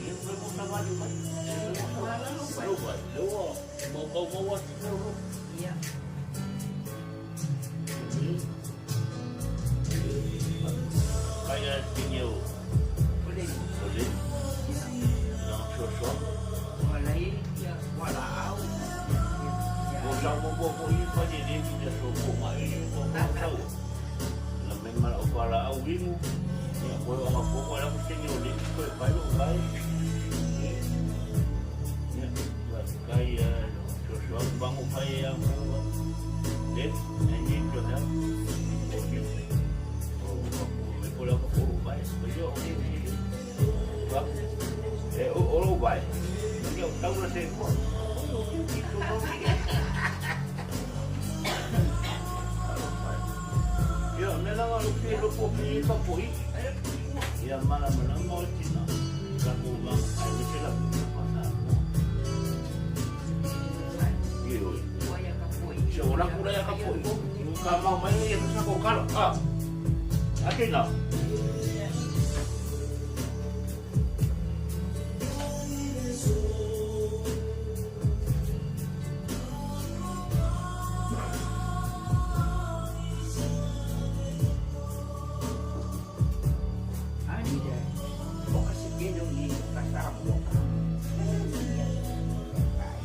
ia le mo sa vali mai. Le mo sa lo vai. Le ua mo kau mau atu le lo. Ia. Kaya tinyo Ole. ole Ia. na so so. Wala ia wala au. Ia. Mo sa mo mo ko i pa ni ni ni so ko ma i ko ko tau. Na me mala o pala au ingu. Ia ko o ma ko ko la ko tinyo le ko e pai lo vai. Ia kaya so so bangu pai ya mo. Le ni to ha. O ni. O ko me ko la ko ko vai. Ko yo o ni. Ba. E o o lo vai. Ni o tau na se ko. Ia, me langa lo pi lo po pi pa po i. Ia mana mana mo tina. Ka ko ma ai me se la ko sa. Ia oi. Ua ia ka poi. Se ora kura ia ka poi. Ka mau mai ia sa ko kalo. Ah. Atina. Ani de. O ka se keno ni ka sa mo ka. Ia. Ai.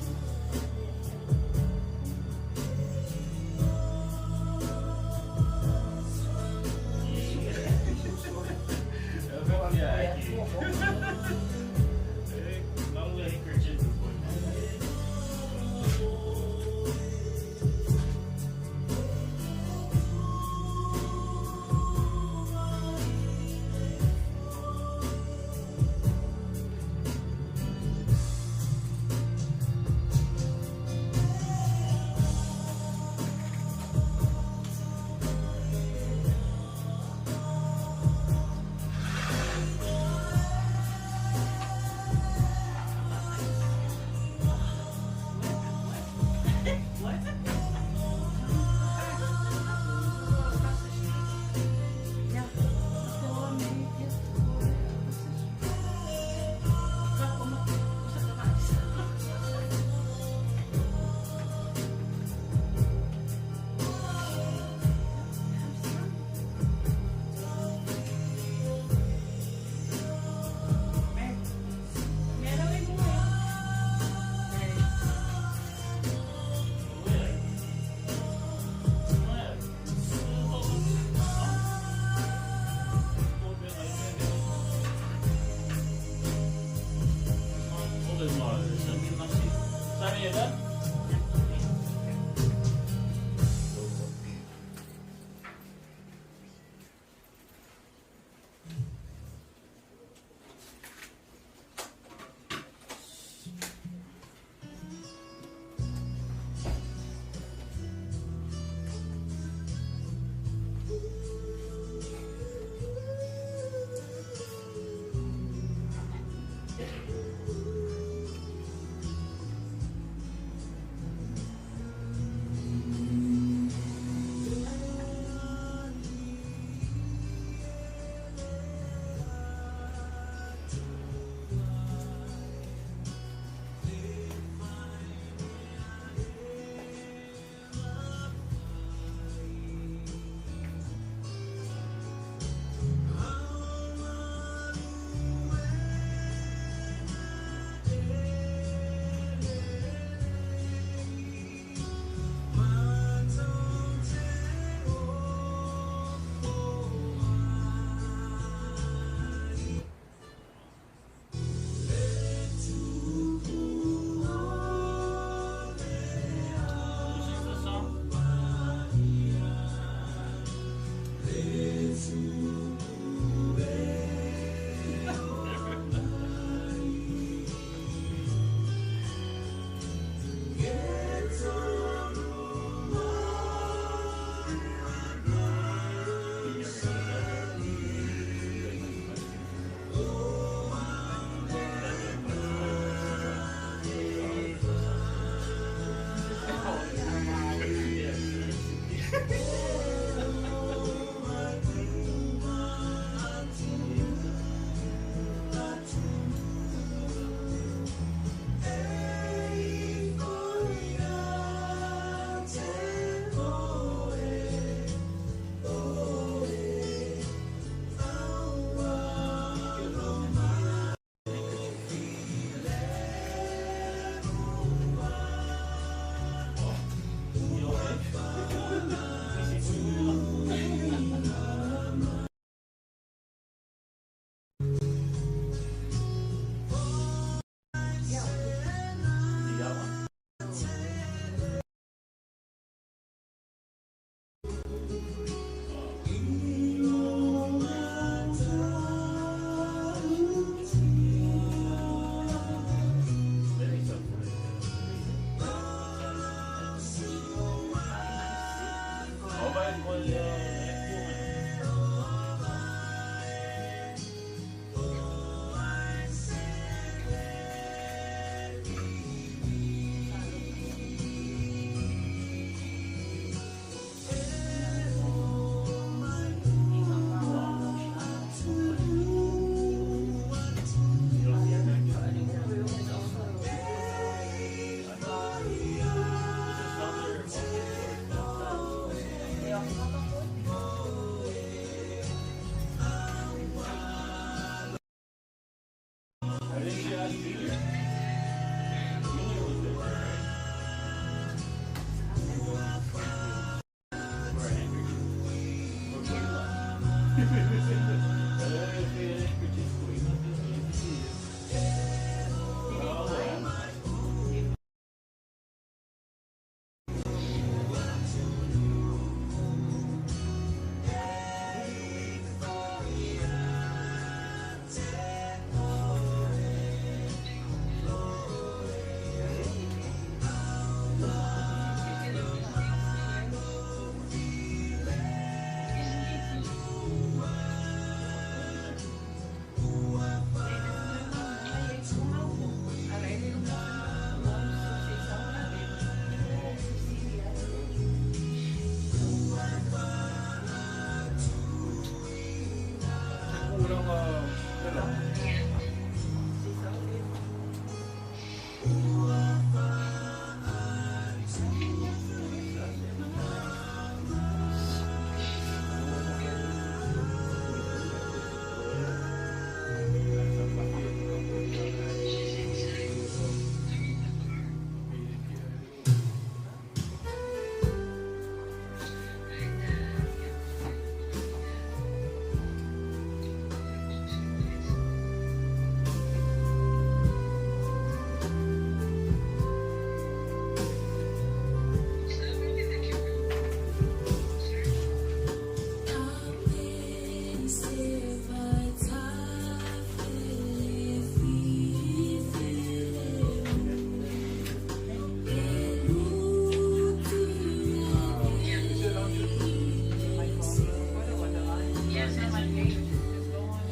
Yes, on my page. Just go on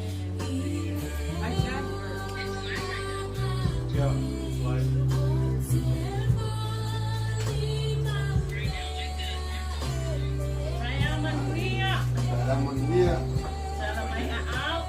in and I chat her. Yeah, live. Saya manuia. Salamangia. Sana may aaw.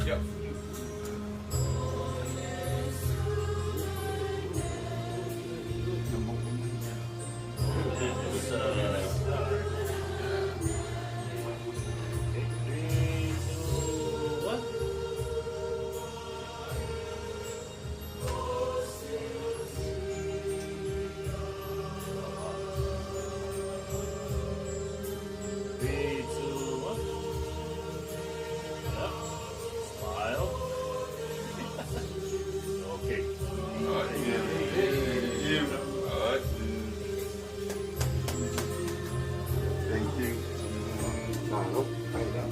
Yep. It was, okay, 3, 2, 1. 3, 2, 1. Yep. Smile. Okay. All right. Thank you. All right. Thank you. ถ่ายรูปไปแล้ว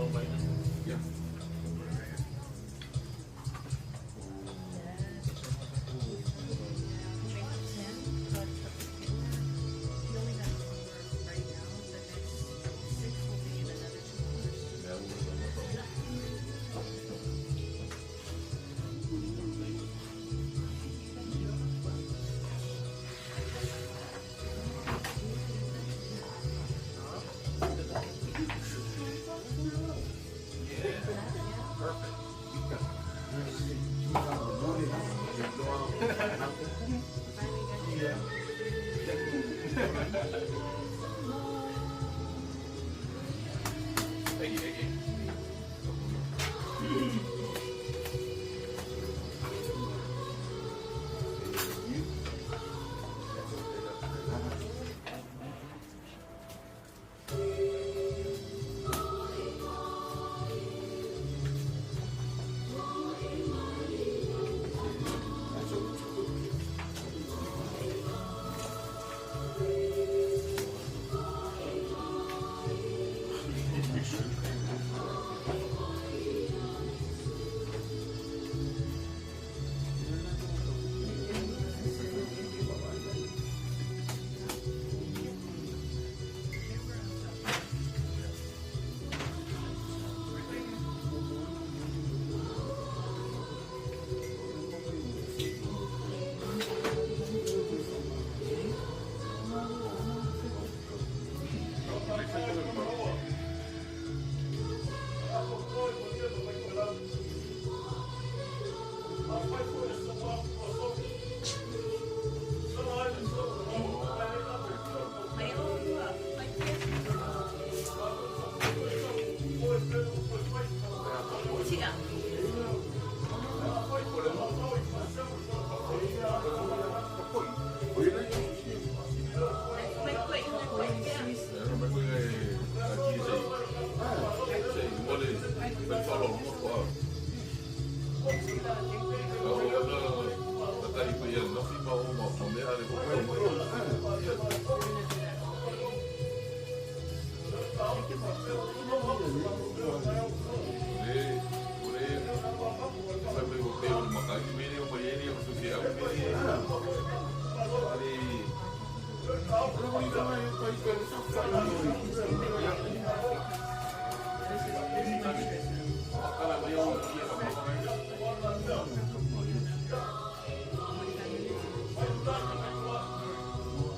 Oh, my. Yeah. He only has one room right now. The next six will be in another 2 hours. Finally got you. Thank you, thank you.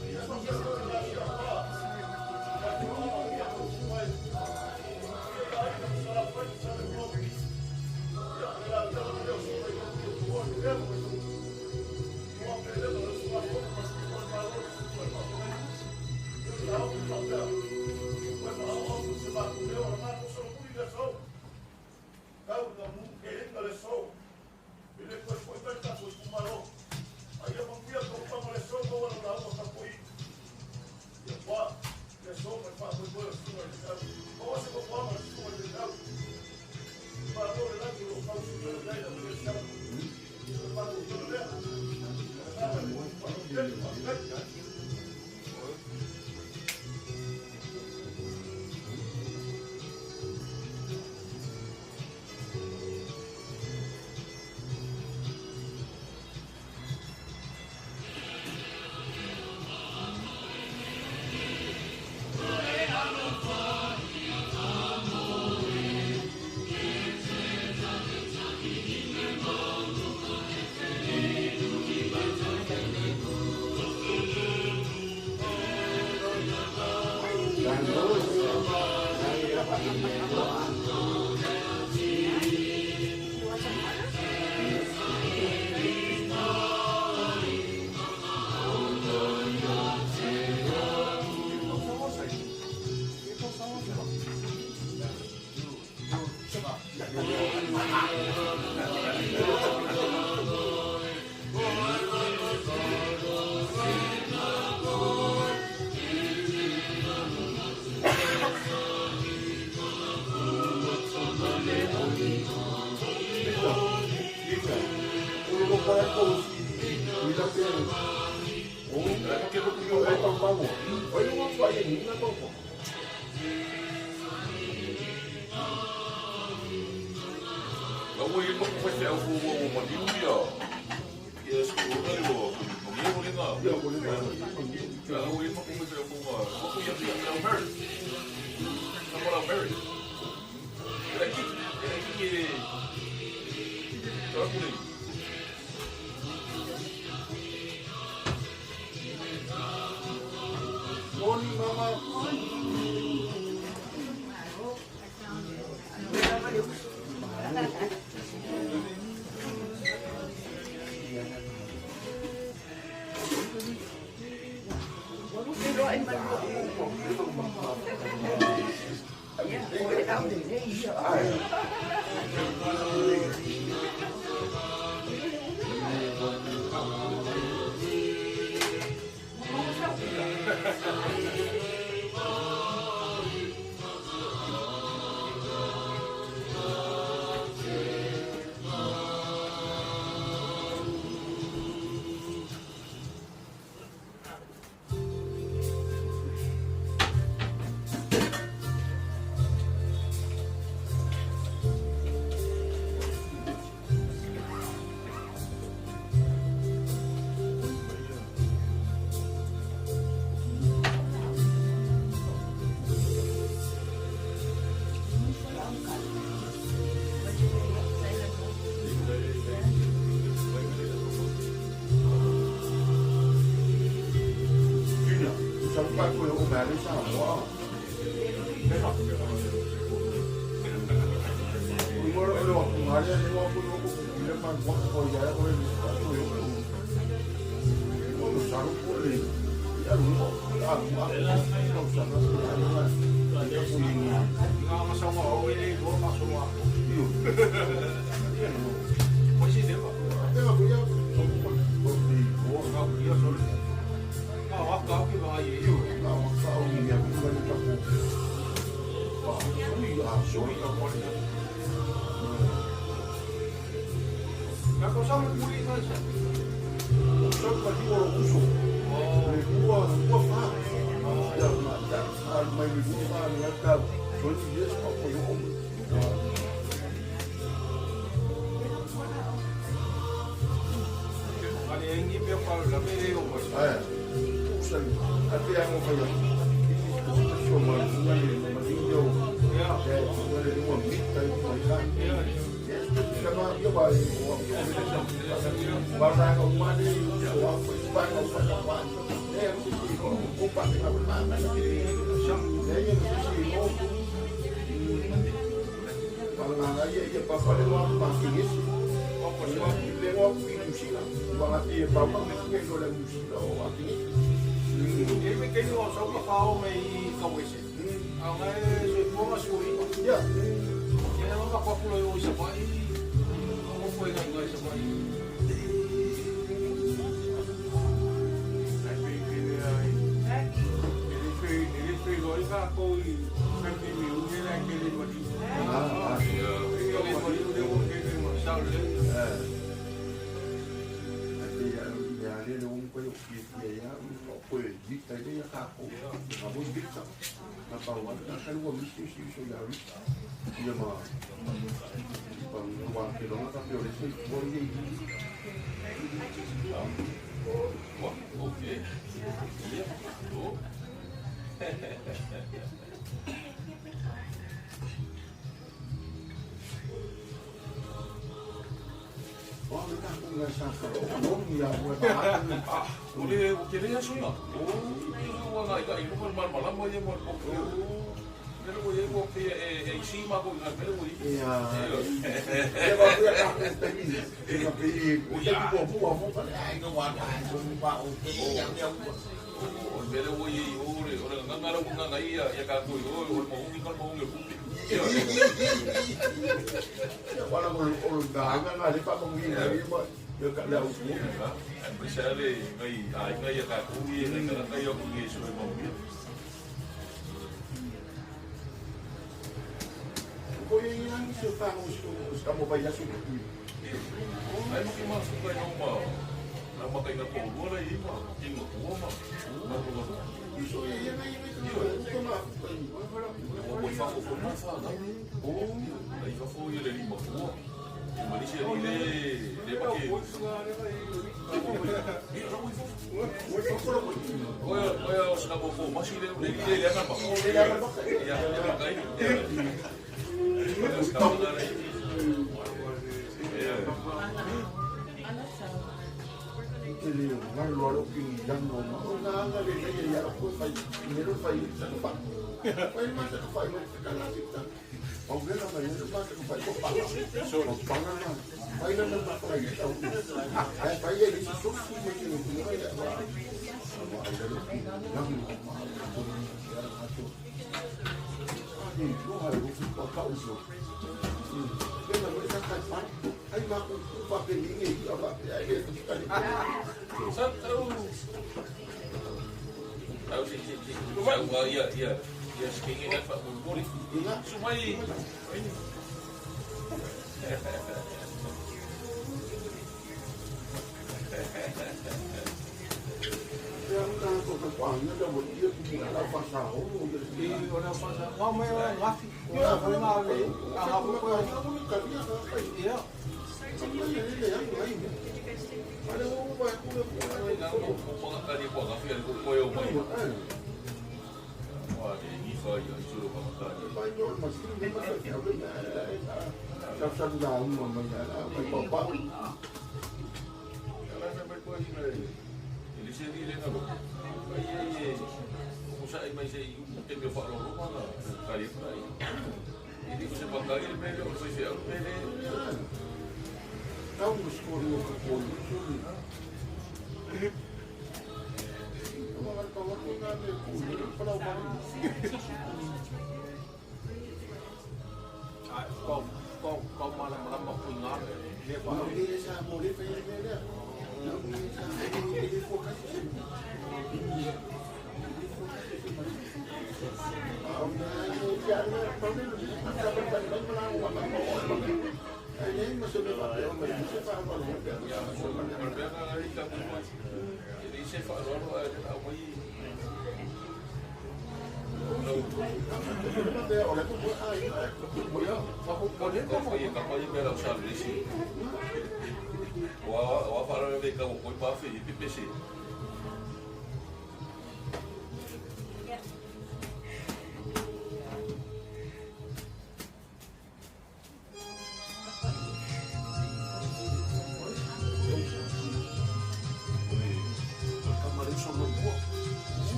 We just have to make sure. Sorry, we're Morning, Mama. Wala mo o na nga nga le pa mo ngi na ma yo ka le au. Ai sa le ngai ai ngai ka ku i ngai ka ngai o ku i so mo mi. Ko i ngi se fa mo so ka mo ba ya so ku. Ai mo ki ma su kai no ma. Na ma kai na ko lo la i ma. I ma ko ma. Ma ko ma. So i ngai ngai ko ma. O mo fa fo ma fa na. O ai fa fo i le li ma ko. Ma li se li le le ma ke. Oia oia o sa mo fo ma si le le li le na ma. Ya ya ma kai. Ya sa ma na. Ele ngai lo lo ki yang no ma. O na nga le le ya ko fa ni lo fa sa ko pa. Fa ma sa ko fa ma sa la ta. O ge na ma le ma sa ko fa ko pa. So pa na na. Fa na na ma fa ya. Ai fa ye ni so si me ki ni ma ya. Ma ai lo ki yang no ma. Ni lo ha lo pa ka u so. Ge na ma sa ka pa. Ai ma ku pa pe ni ngi ya ba. Ai le ka ni. Sa tau. Tau si si si. Sa wa ia ia. Ia skingi na fa buri. Sumai.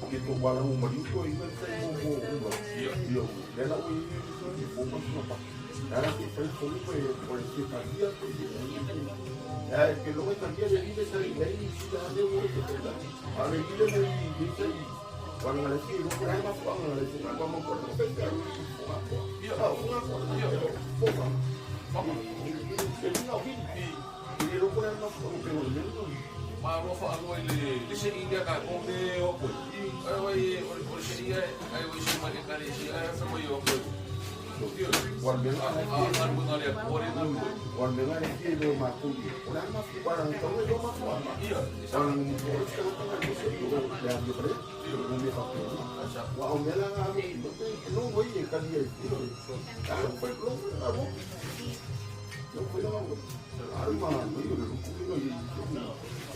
Ke to wala mo mali ko i ka sai mo mo mo. Yo, le la ui i fo ma ma pa. Ara que fai fo ko e ko e se talia ko e. Eh que lo que talia de ile sai le i si da de wo te da. Ale ile mo i i sai. Wala ngale si lo ko ma fo ngale si ma ma ko ko pe ka ui fo ma ko. Ia. Ah, fo ma ko. Ia. Fo ma. Ma. E no vi. I lo ko ma fo ko le no. Ma ro fa alo ile le se ia ka ko le o ko. Ai vai o se ia ai vai se ma ka le se ai fa mo yo ko. Wal me A a a le ko le na ko. Wal me le ki le ma ko i. Ora ma fo wala to le ma fo ma. Ia. Wala mo ko se ko ka ko se yo le a pre. Mo me fa ko. Wa o me la ga no te no voy e ka dia. Ah, foi lo a bo. No foi lo a bo. Ai ma no yo lo ko no i.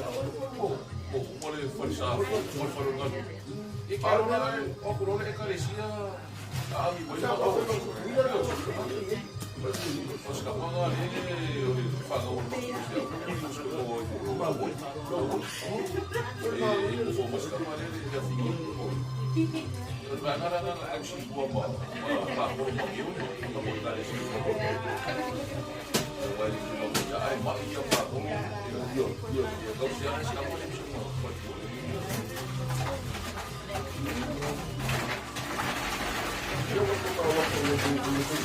O ko le fa sa ko fa lo ga. E ka ro na o ko le ka le sia. A mi voi fa o. O ska pa ga le o le fa ga o ko se o ko ma bo. E ko fo ma ska pa le le fi ko. O va na na na au si ko ma ma ko ma yo no ko ka le si ko. O vai le lo ya ai ma ia pa ko. Yo yo yo ko se ai ska pa le si ko. Yo ko pa wa ko le ko le ko.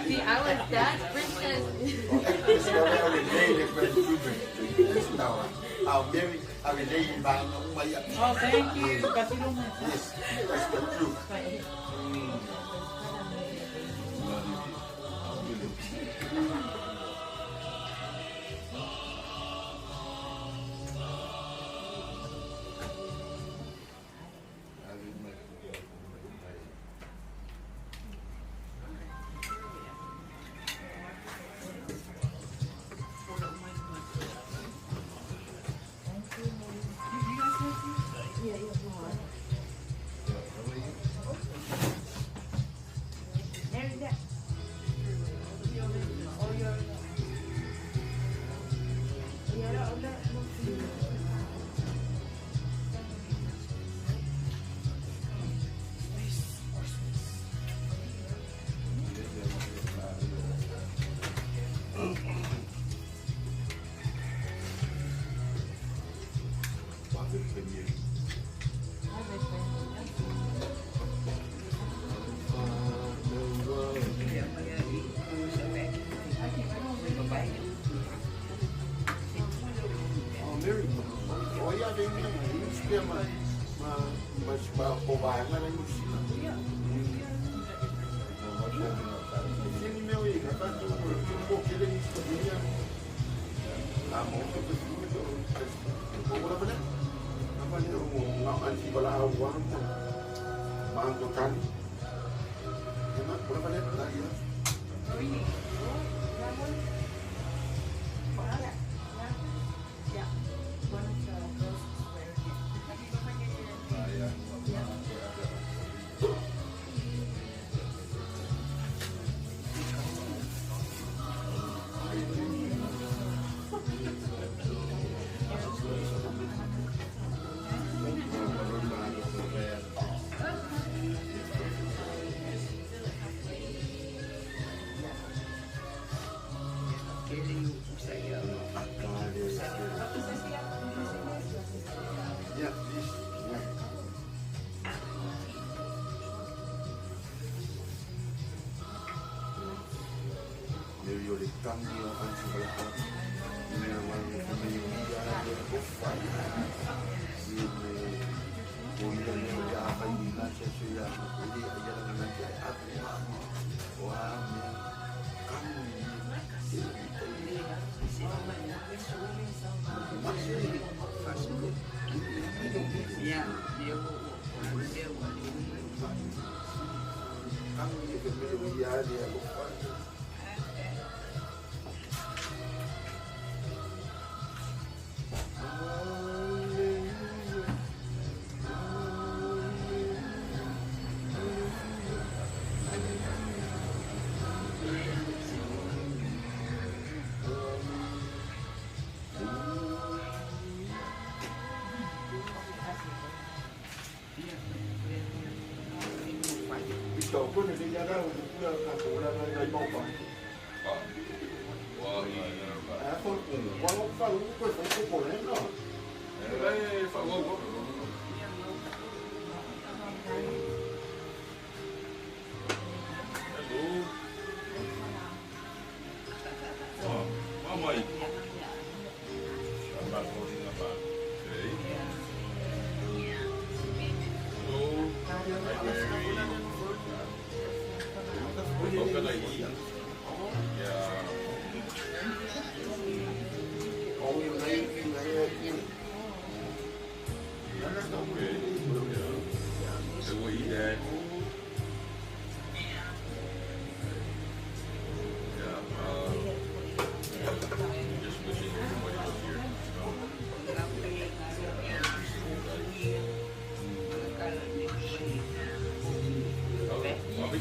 See, I was dad's princess. Oh, thank you. Yes, that's the truth.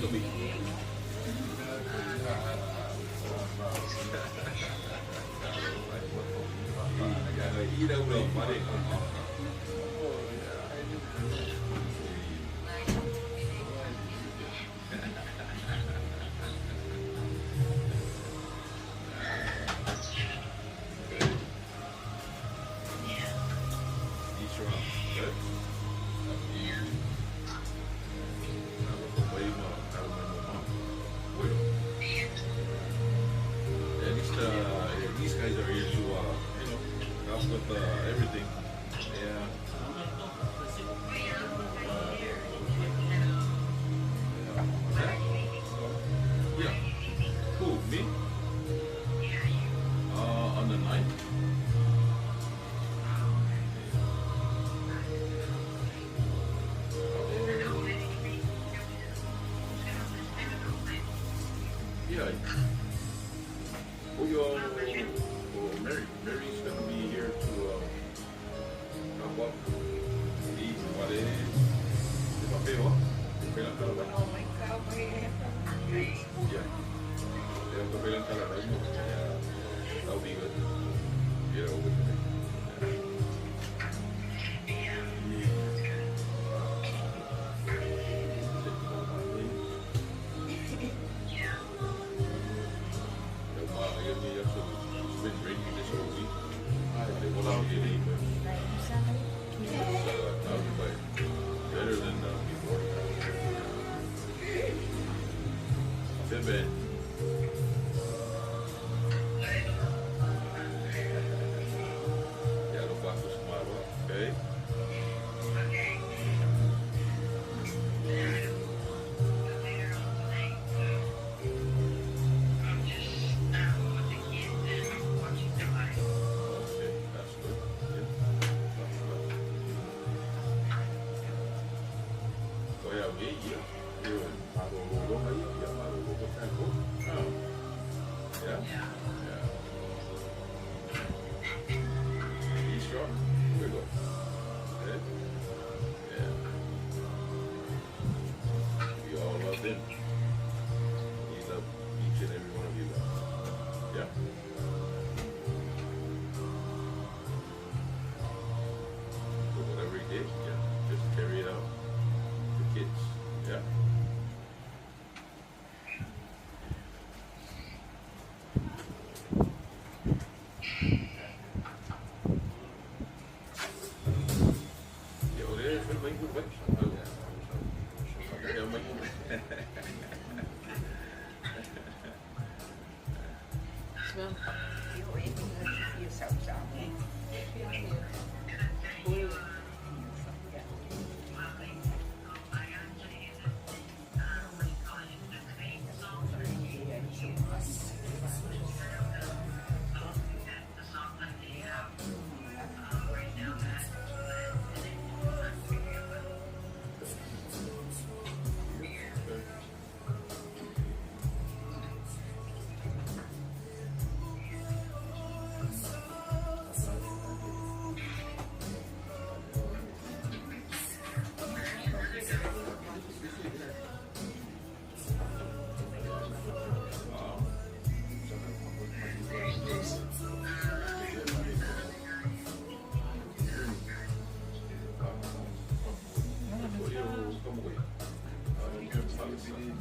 Tobi. At least these guys are here to, help with everything. Yeah. Yeah. Who? Me? On the 9th. Yeah. Oh, yo, oh, Mary. Mary's gonna be here to help up. Yeah. That'll be good. Yeah, over to me. It's been raining this whole week. Better than before. Bebe. Yeah, look back to tomorrow, okay? Okay, that's good. Yeah. That's good. Oh yeah, me, yeah. Yeah. Yeah. Be strong. Here we go. Okay. Yeah. We all love him. We love each and every one of you guys. Yeah. So whatever he did, yeah, just carry it out. The kids. Yeah.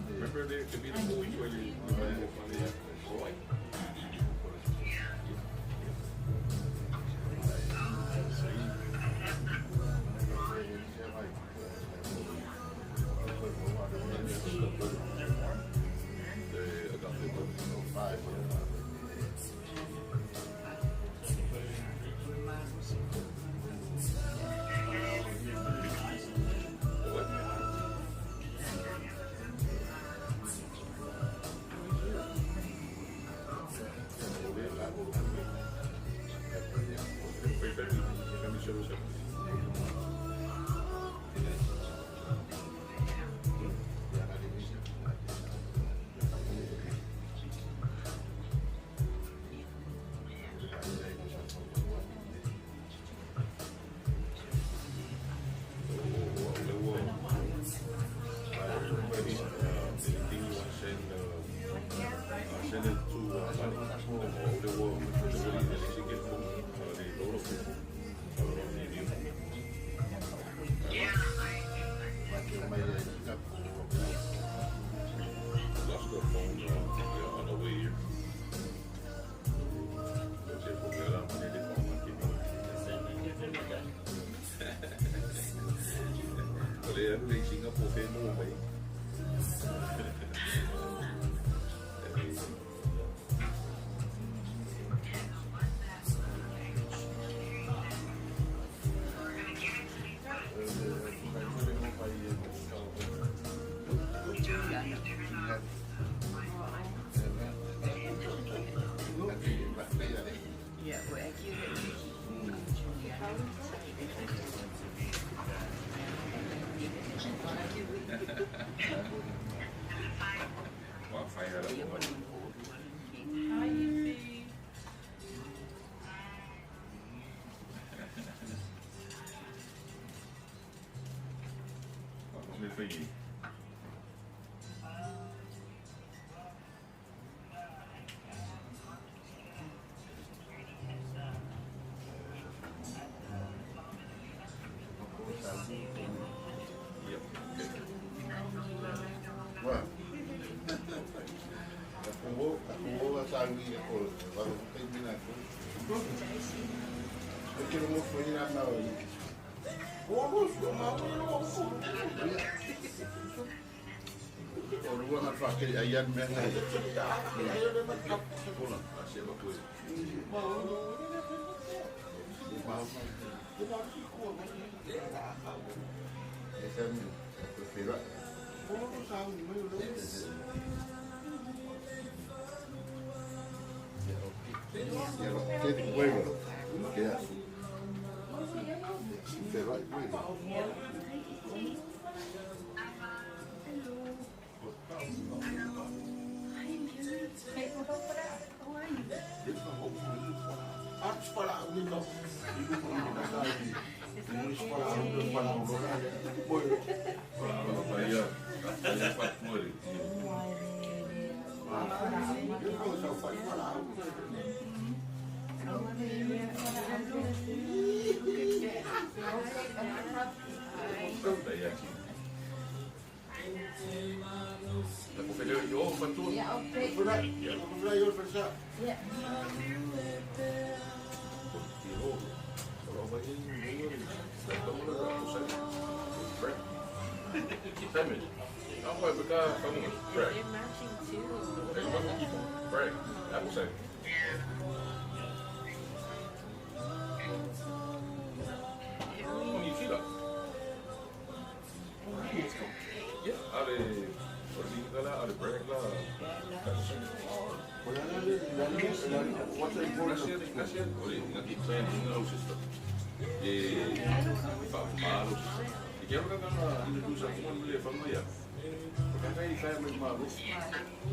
Remember there to be the boys where you Send it to Lost the phone on the way here.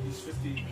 He's 50.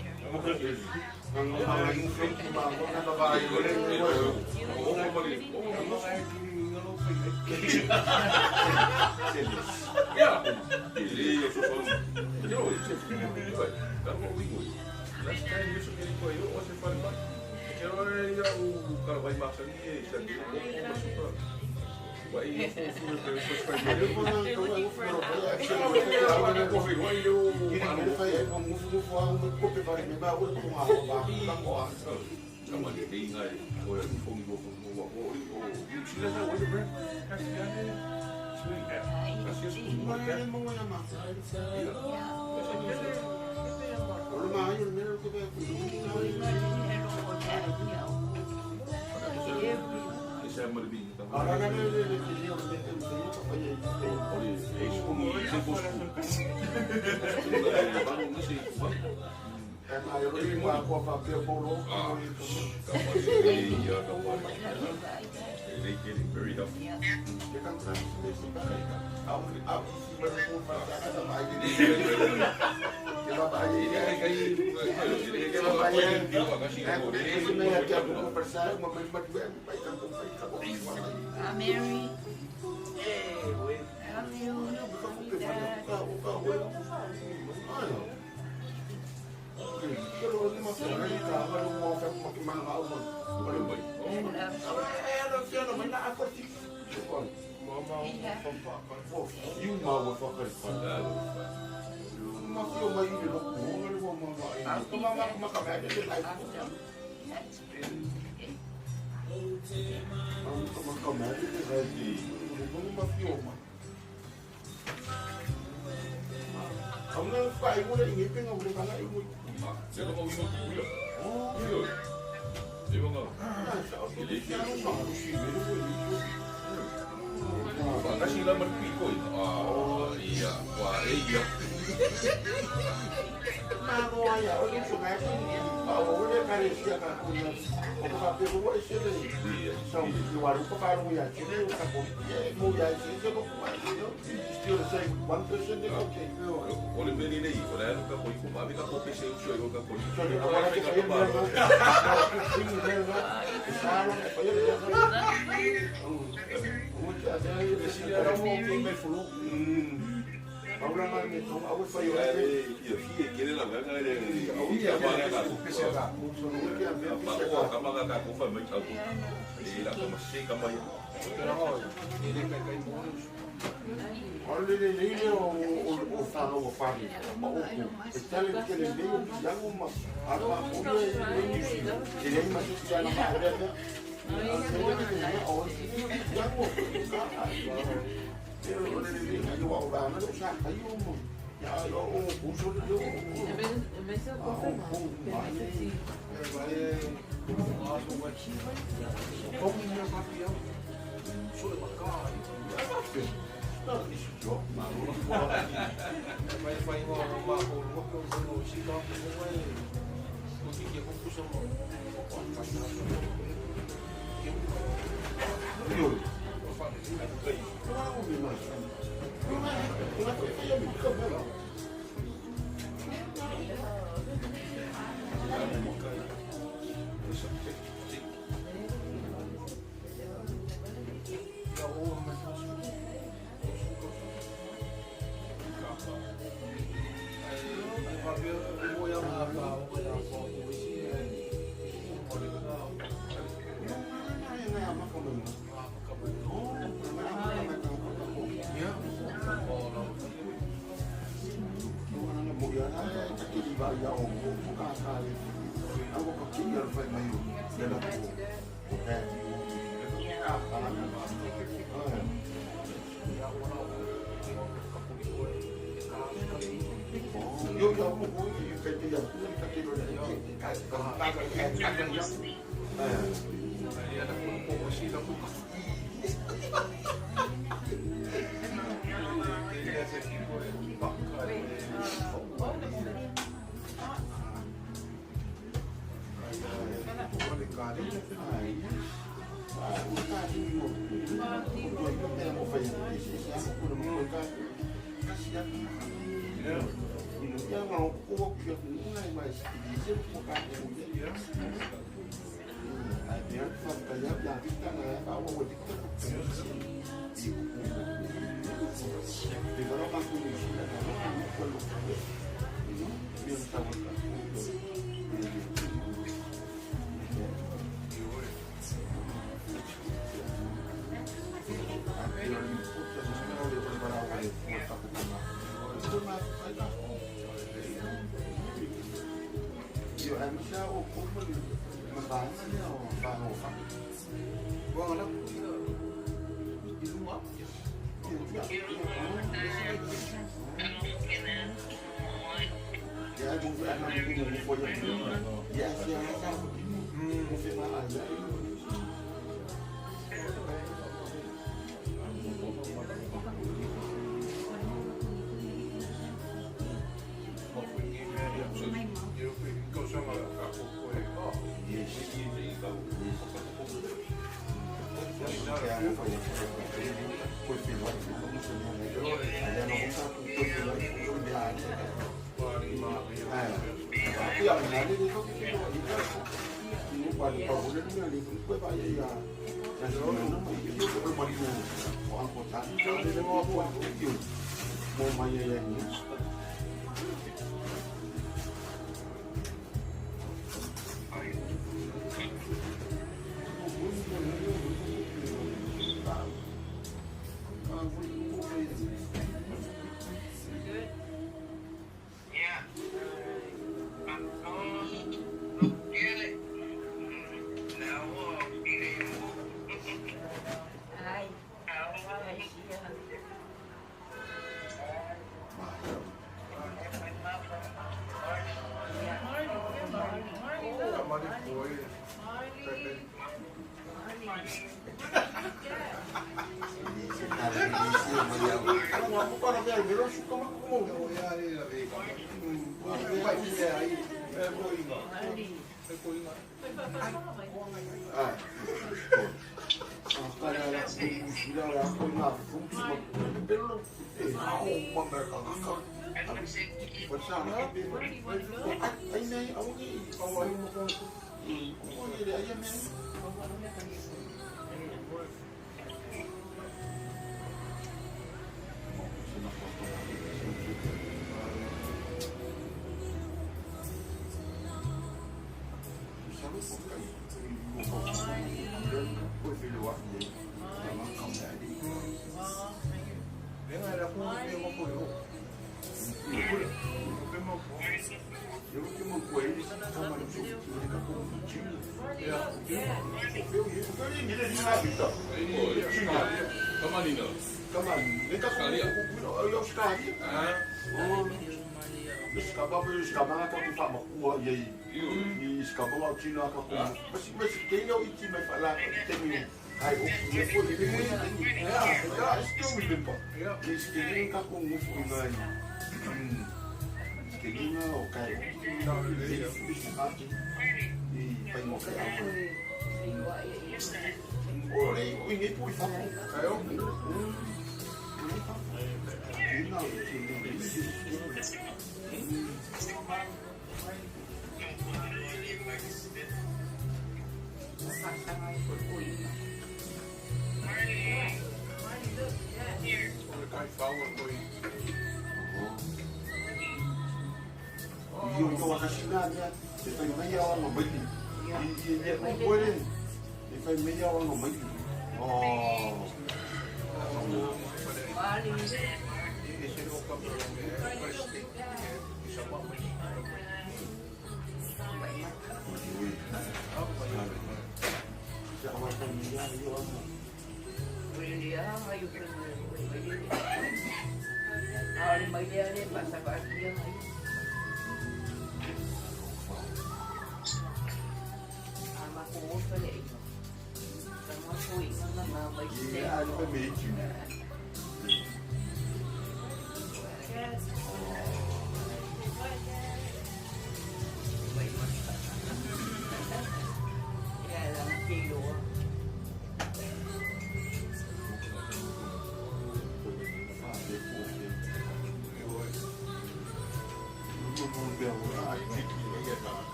Mary.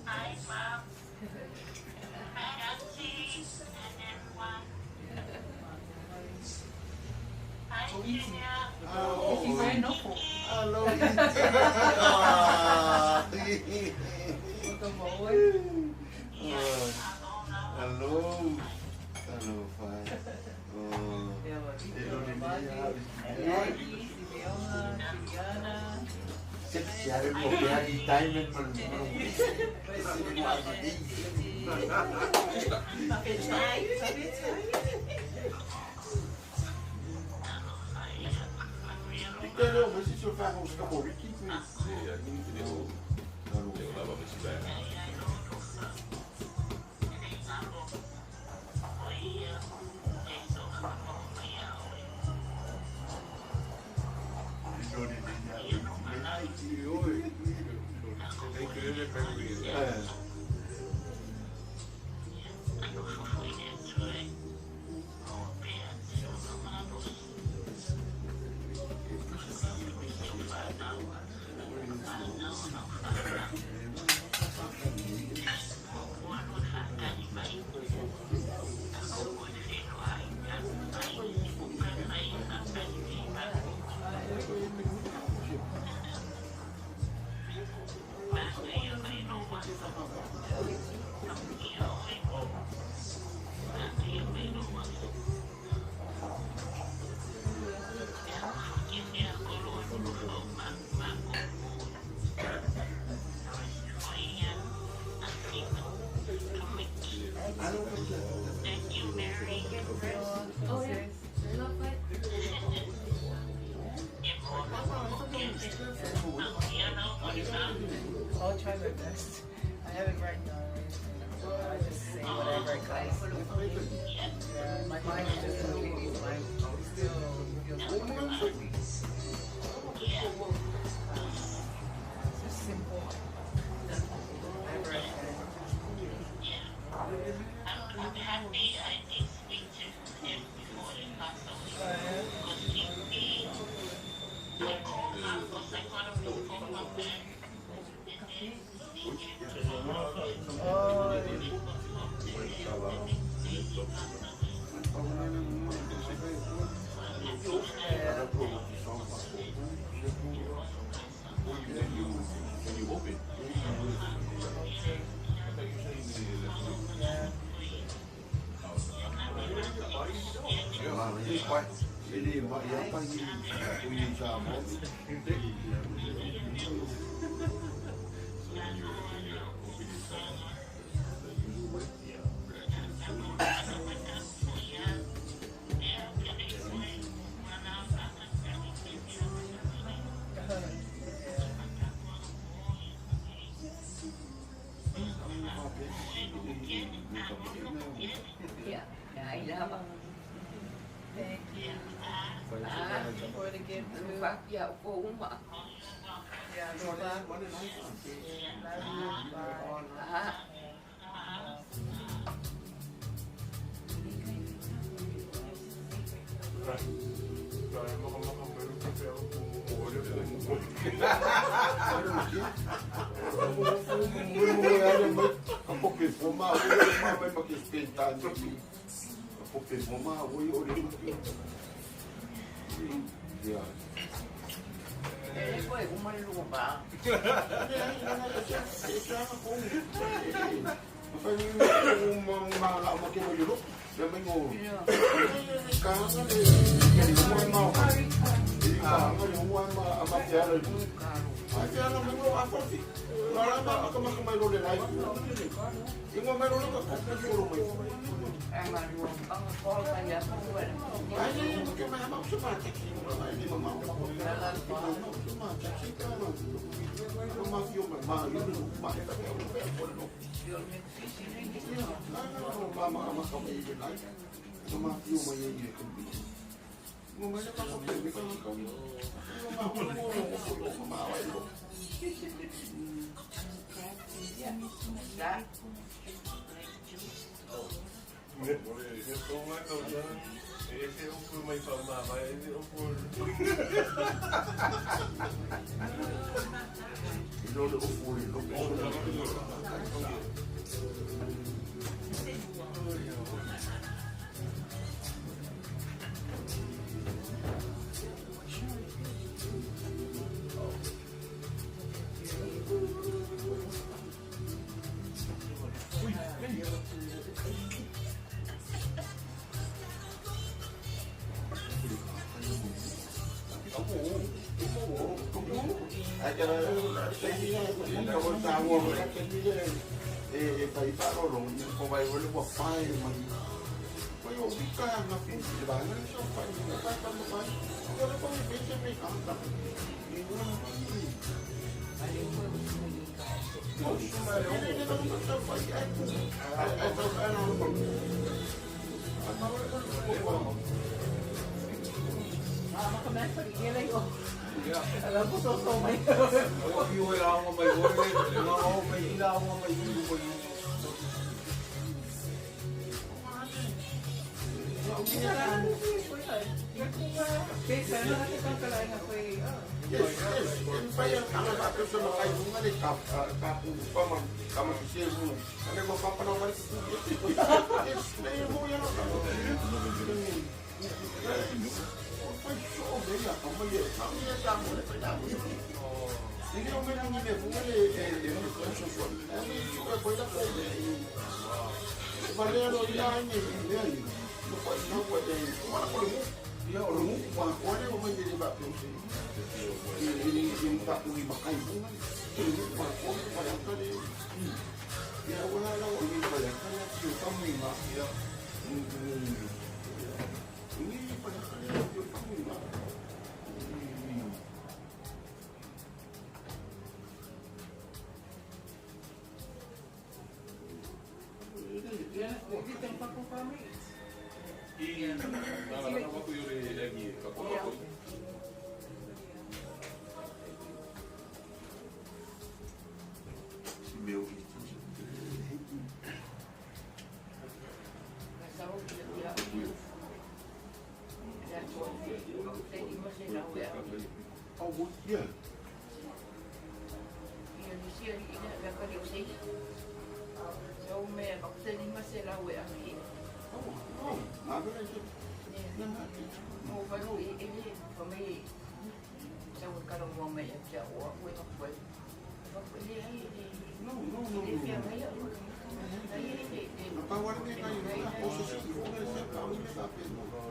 Hi, Mom. Hi, Auntie and everyone. O iti. Iti mai nofo. Alo iti. Ah. O ka maoi. Alo. Alo fai. Oh. Ia wa E lo le lia. Lagi, Simeona, Juliana. Se si are mo pe ali time man mo. Te leo me si so fa ho ska mo wiki. Oh, yeah. I'll try my best. I haven't written down anything. I just say whatever it comes. Yeah, my mind is just completely blank. It still feels like I'm happy. It's just simple. Whatever I can. Ia, ai lava. Thank you Ah, for the gift too. fa ia o uma. Yeah, good luck. Love you. Bye. Ah. E koe uma le lua ba. Ai ma lua anga kola ka ia koe. Ia.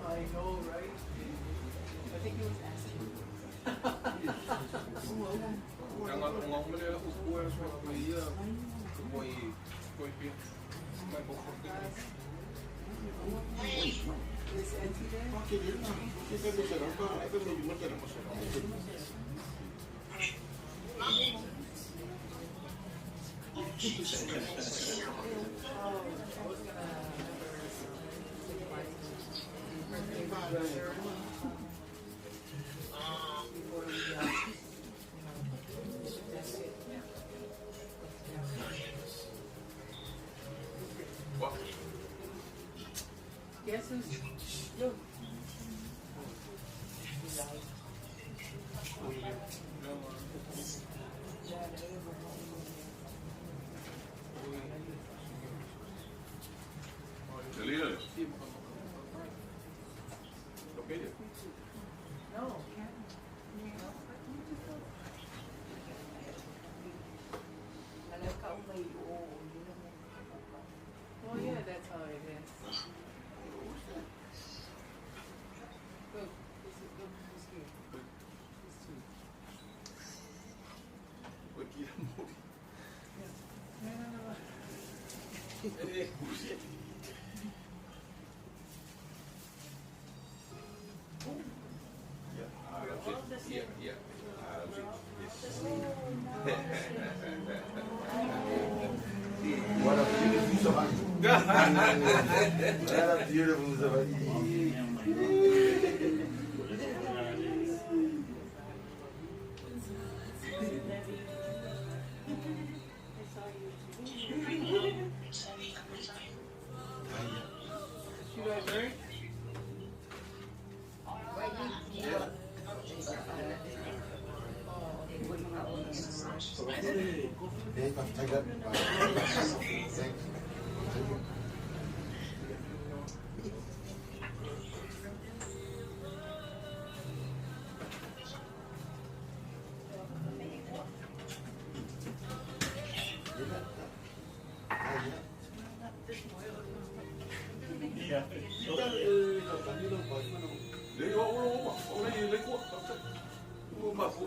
I know, right? I think he was asking. Is Auntie there? Oh, I was gonna say goodbye to her before we, that's it. Guess who's look. No. Oh yeah, that's how it is. Look, this is, look, who's here? These two. No, no, no, no. What a beautiful Savai'i. What a beautiful Savai'i. You guys heard?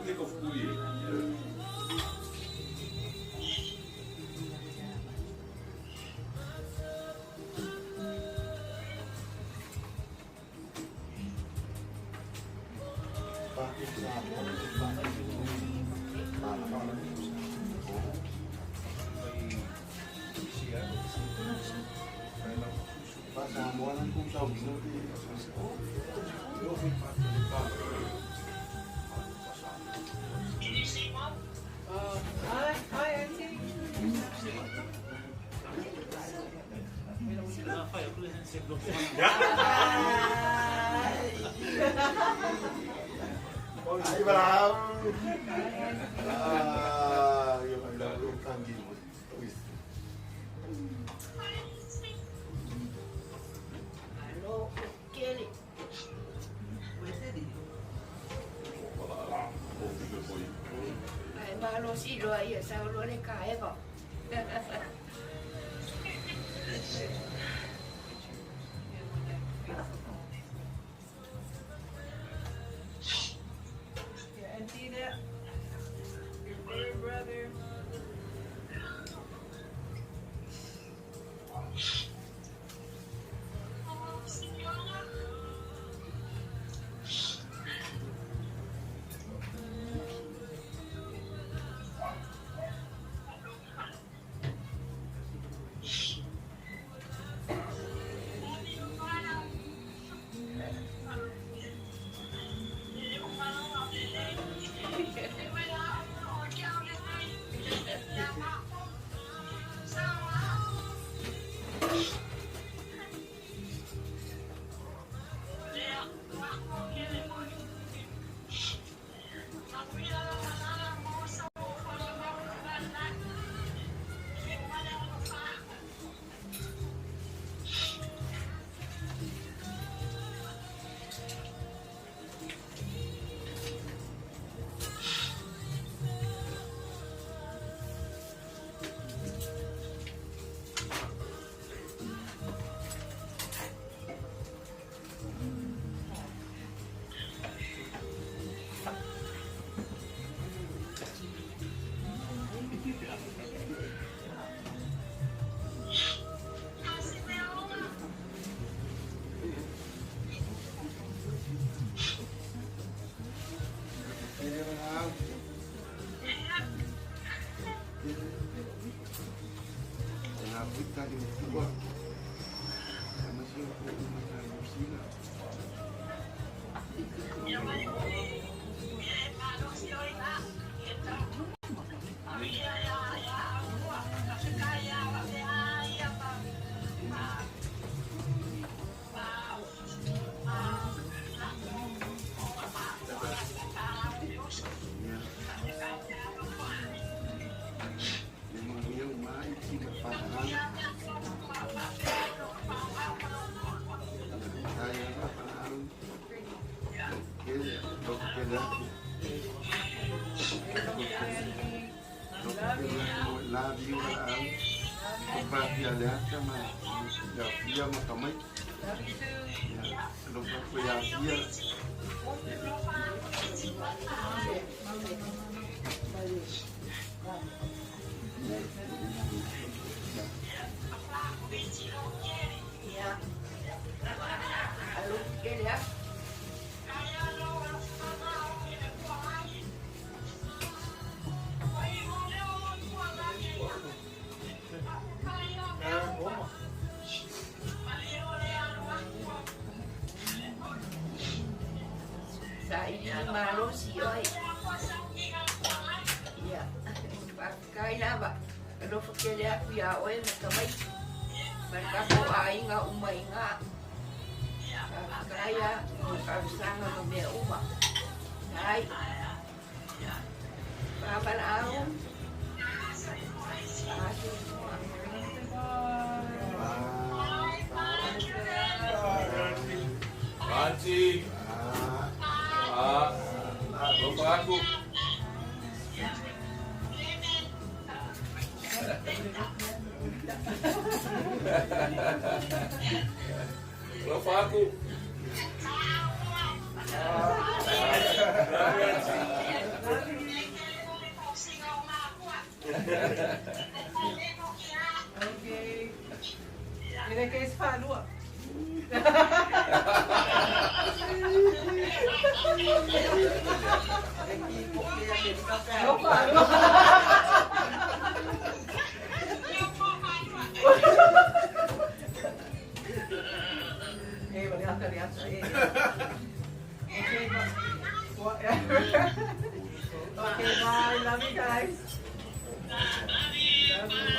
Take off kui e. Hi, hi, Auntie. Ai balao. Ah, yo balao kangi mo. Alo, kele. Ai malo si loa ia sa lo le ka eva. Your auntie there. Your third brother. Ia. Alo, kele ha. Sa ili malo si oi. Ia. Kai lava. Alofa kele aku ia oe ma tamai. Ma le tatou aiga uma i gā. Faafetai a mo le talosaga ma mea uma. Ai. Faavalaau. Faasoifua. Auntie. Ah. Alofa aku. Alofa aku. Okay. Ile ke is falua. No falua. Eh, boleh angkat di atas. Eh. Okay, bye. Okay, bye. Love you guys. Love you.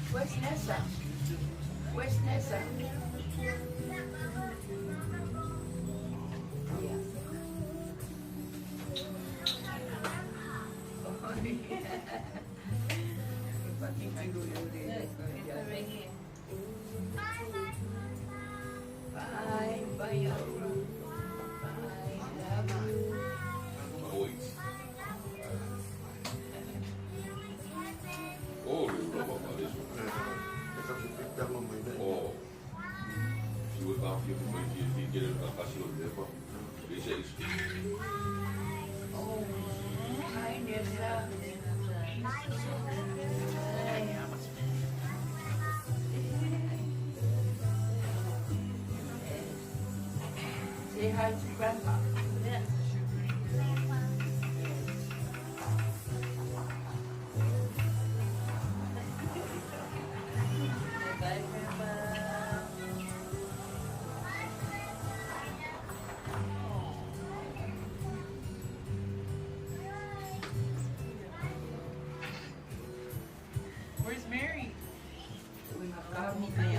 Where's Nessa? Where's Nessa? Yeah. Bye. Bye. Bye. Love. Oh, hi, Nessa. Say hi to Grandpa. Yeah. Bye, Grandpa. Where's Mary? Hi, Mister. You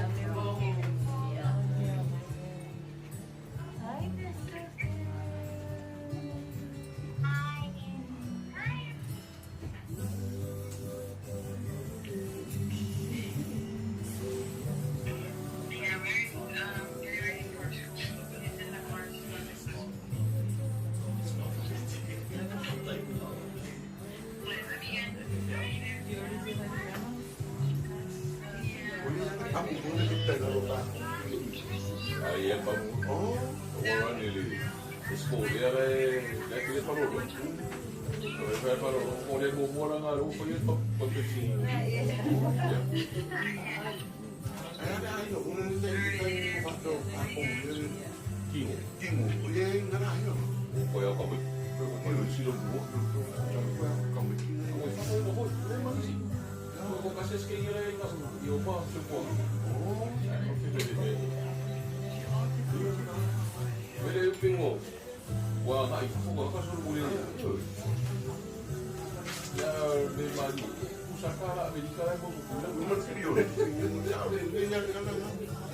already say hi to Grandma?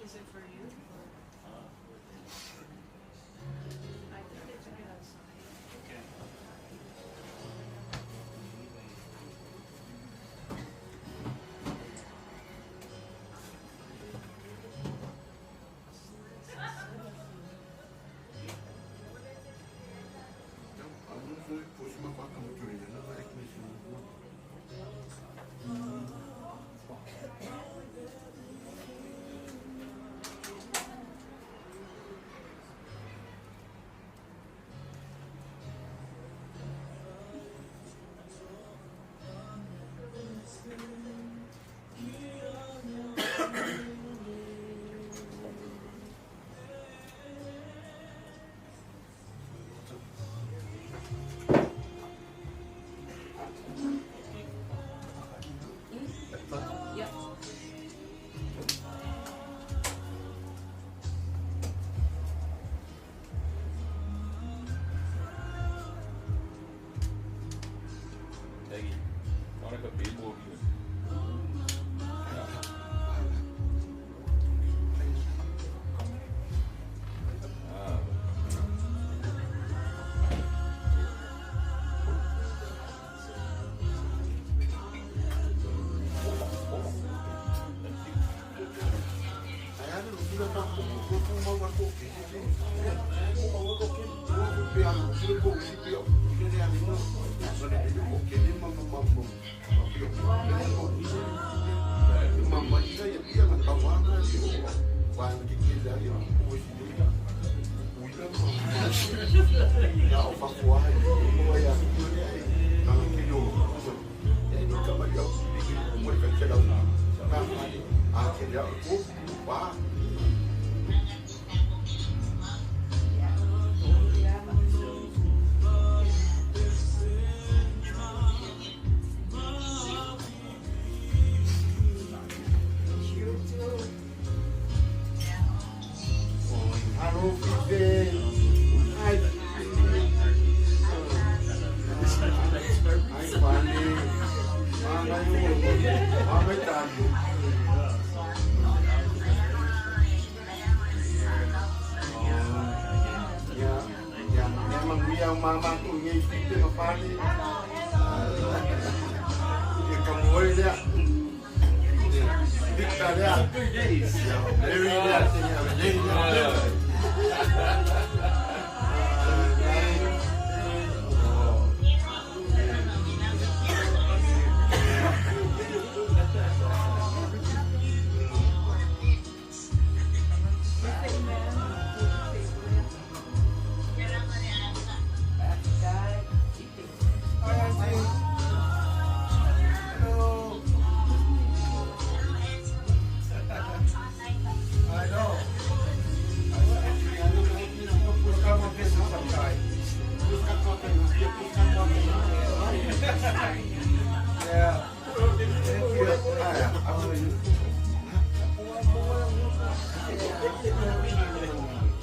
Is it for you? I think they took it outside. Yep. Peggy, Monica Bebo here.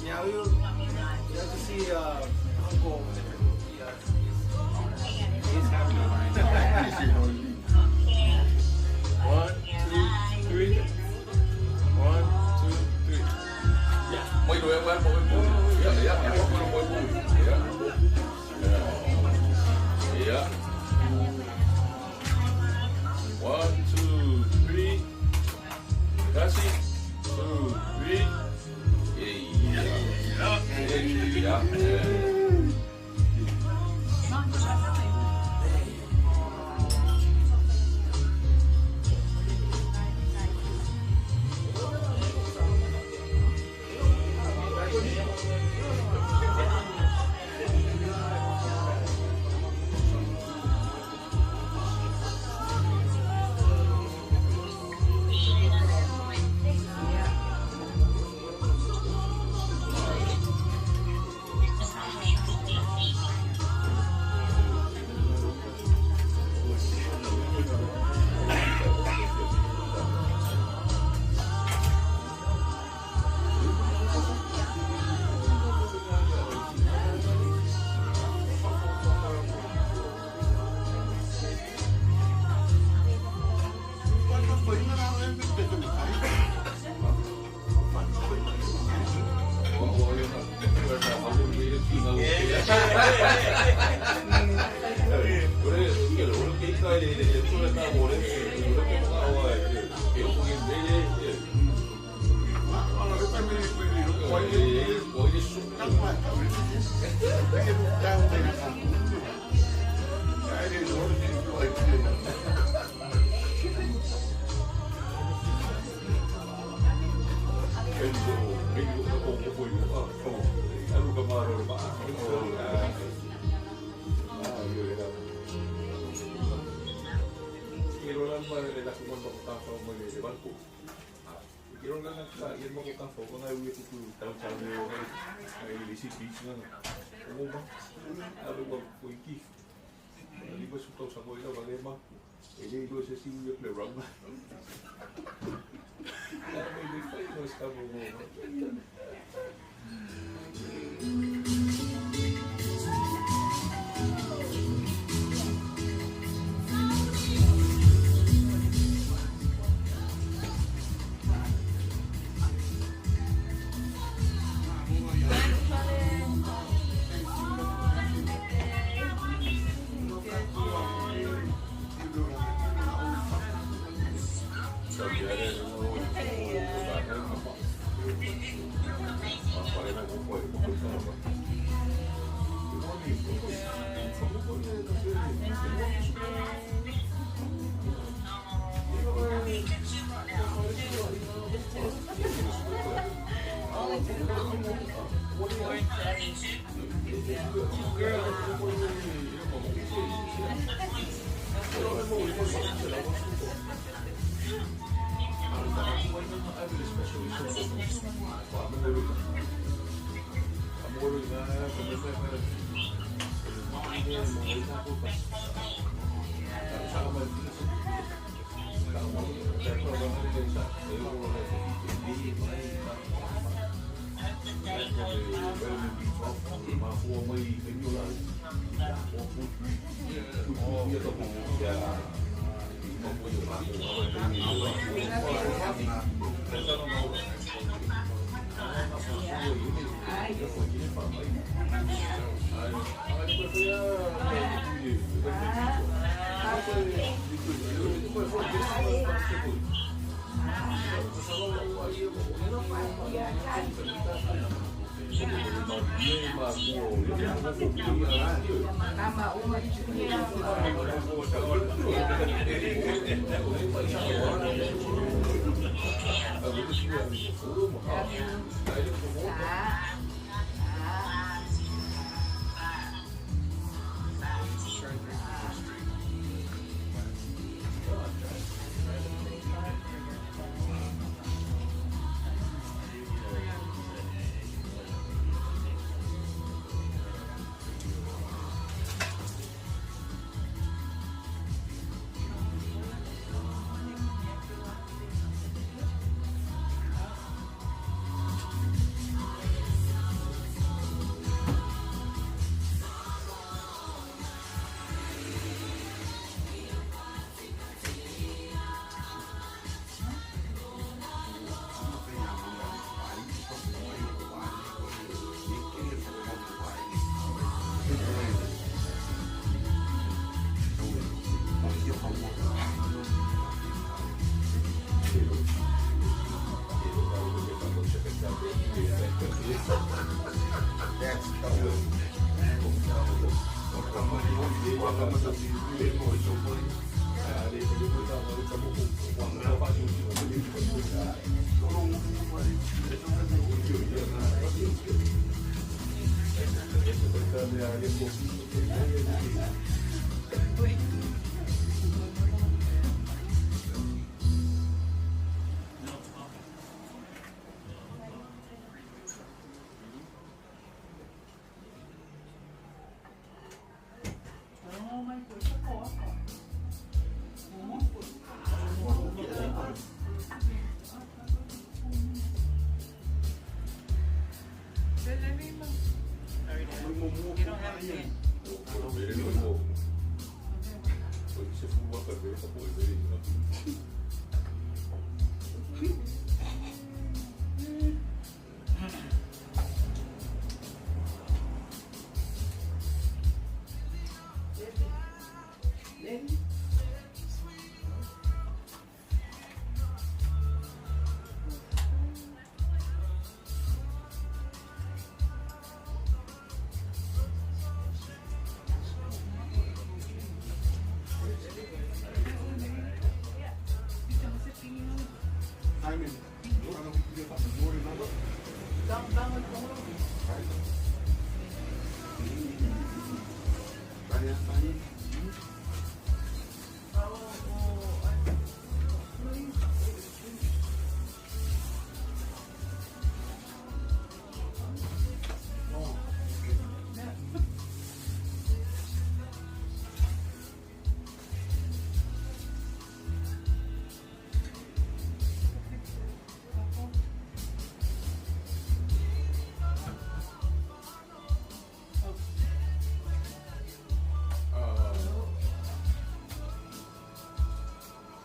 Yeah, we have to see Uncle over there. He's happy. 1, 2, 3. 1, 2, 3. Yeah. Yeah. 1, 2, 3. Kasi. 2, 3. Yeah. Yeah. Yeah.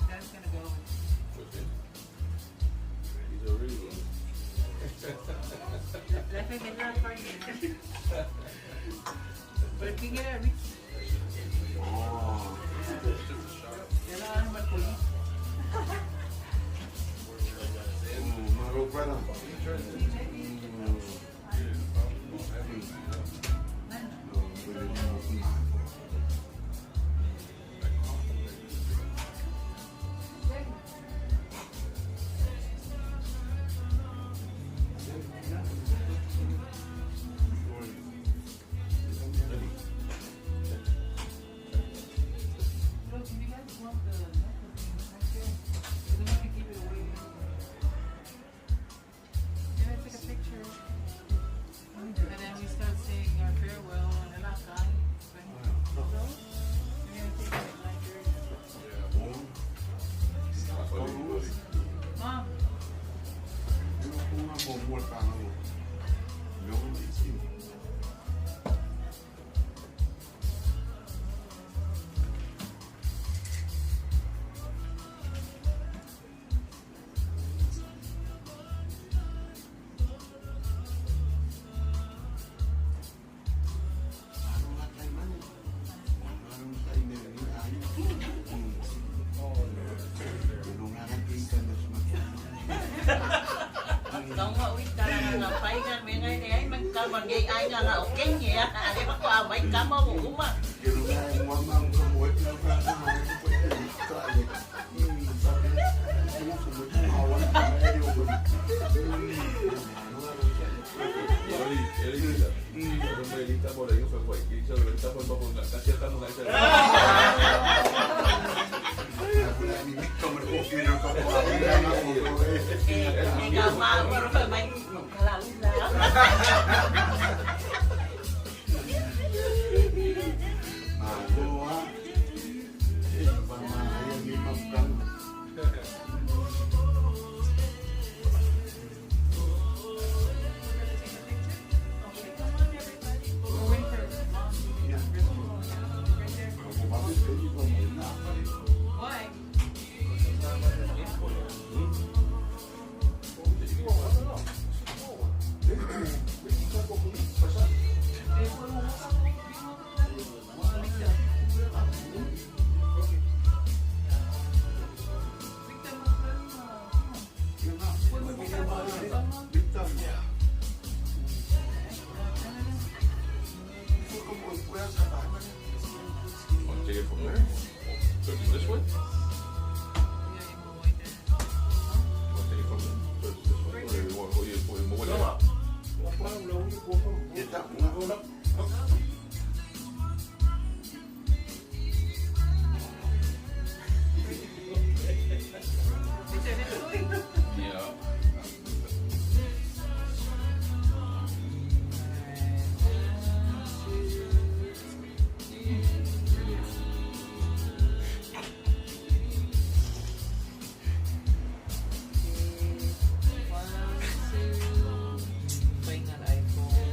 That's gonna go. Okay. He's already gone. But can get a rich. Look, if you guys want the necklace thing, right there. I don't want to give it away. Yeah, take a picture. And then we start saying our farewell and right? No? We're gonna take it at 9:30. Mom, We're waiting for mom. Right there. Why? Want to take it from there? Turn it this way? Want to take it from there? Turn it this way? Or you want, or you move it? Yeah. Playing on iPhone.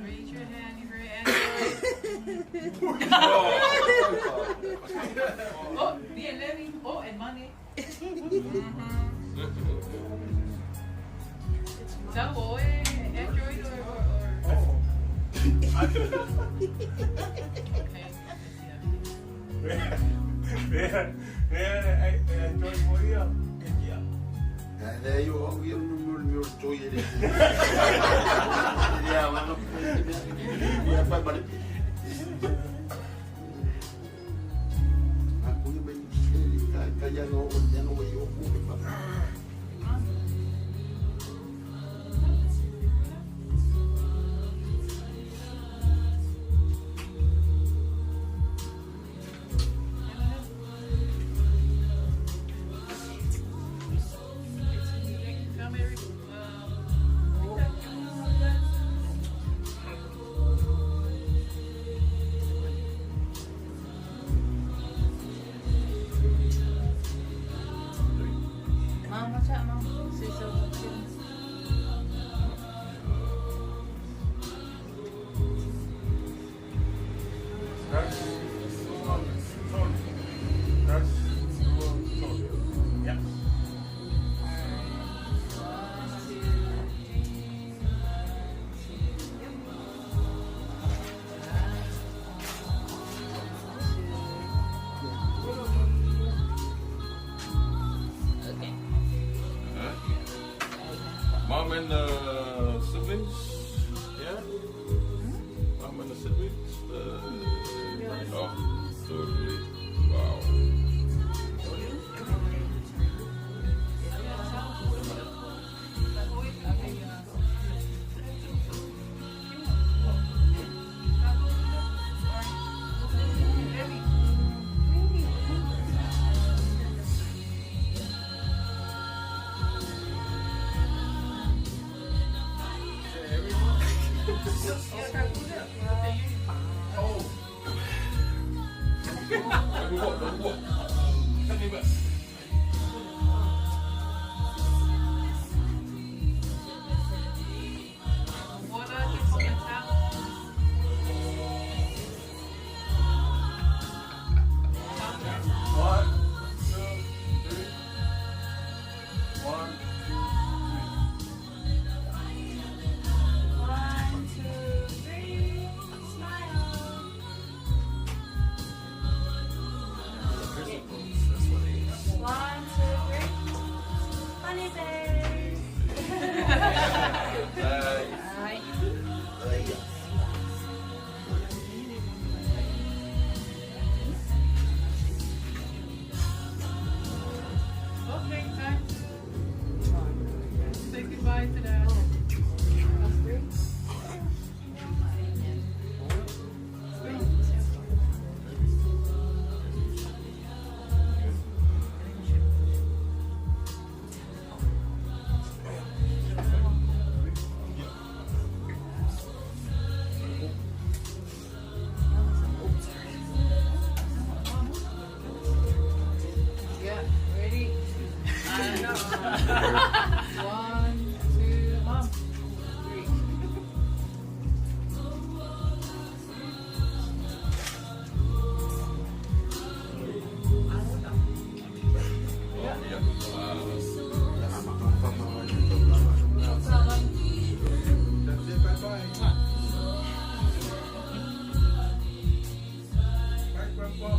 Raise your hand if you're Android. Oh, the 11. Oh, and money. That boy, Android or. Okay. E toi mo ia, e tia. Le ai o au ia mo le mea o le toi e le. Le a wanga ia pa pa. A ku ia mai ka ka ia no o ia no o ku pa. Mom, watch out, Mom. See so Yeah. Okay. Mom and siblings, yeah? Mom and the siblings? Oh, totally. Wow. Walk, walk. Send me back. One, two, three. One, two, three. 1, 2, 3, smile. Prison boats, that's what it is. 1, 2, 3. Funny face. Bye. Okay, time to say goodbye to Dad. Yeah, ready? 1, 2, Mom. 3. Yeah. That's it, bye bye. Bye, Grandpa.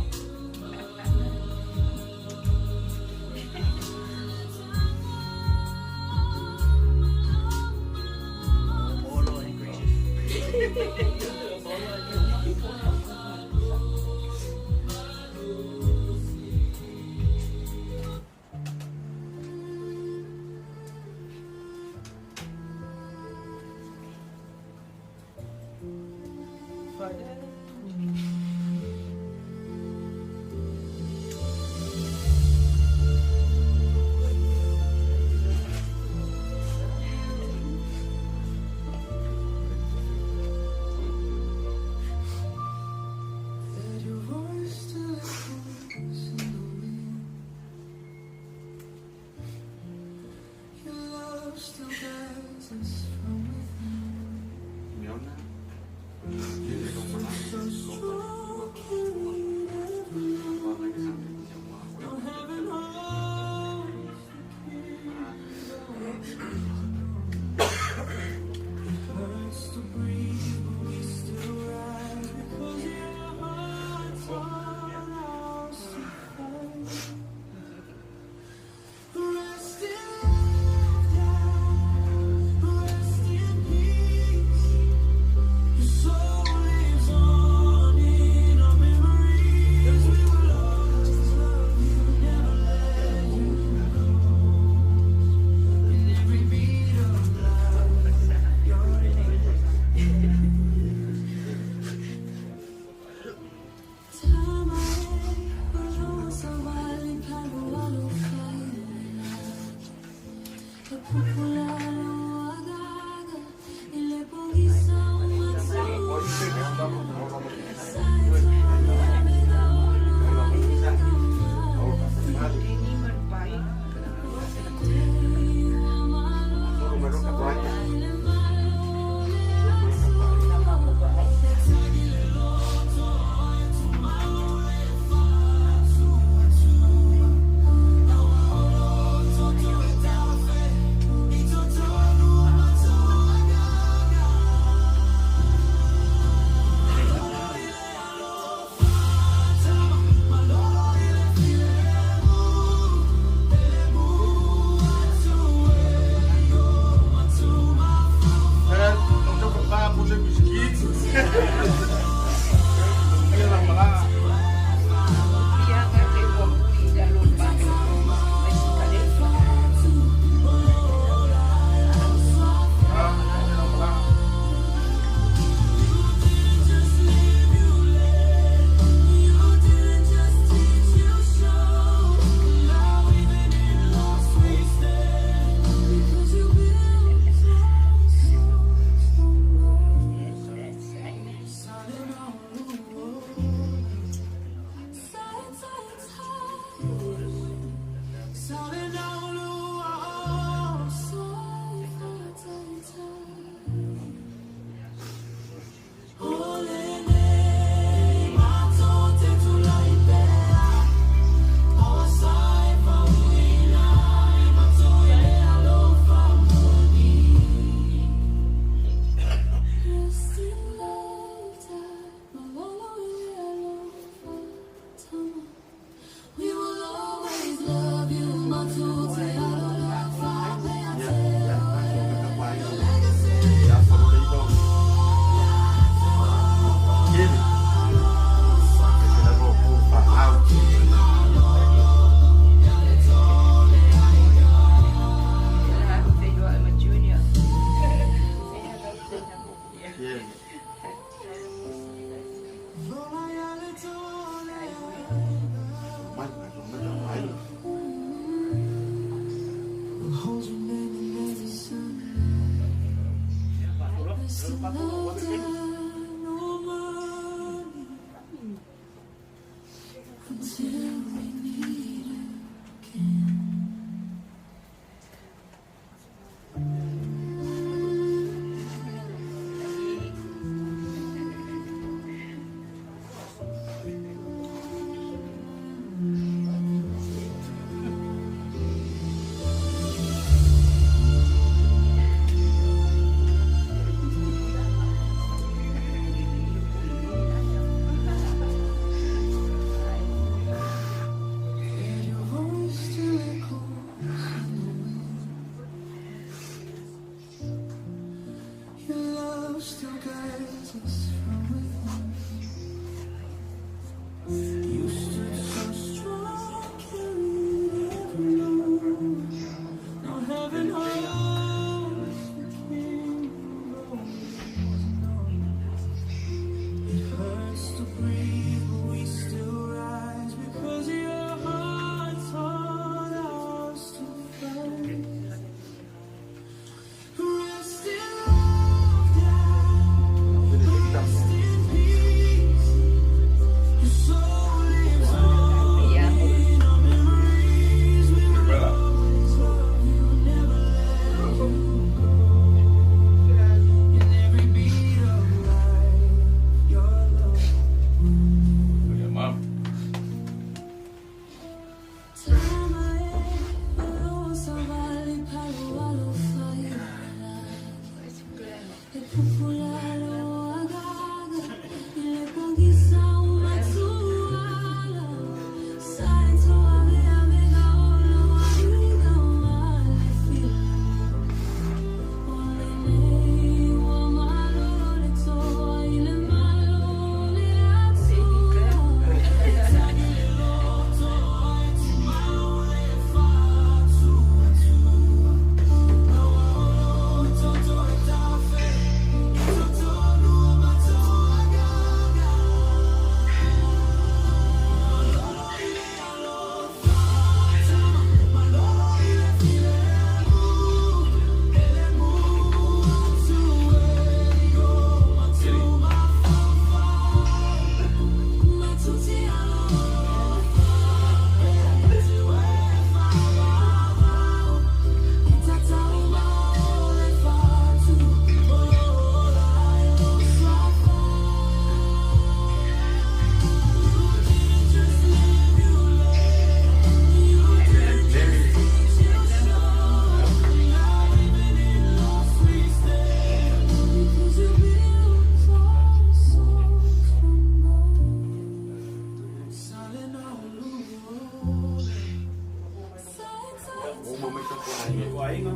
Ko aiga,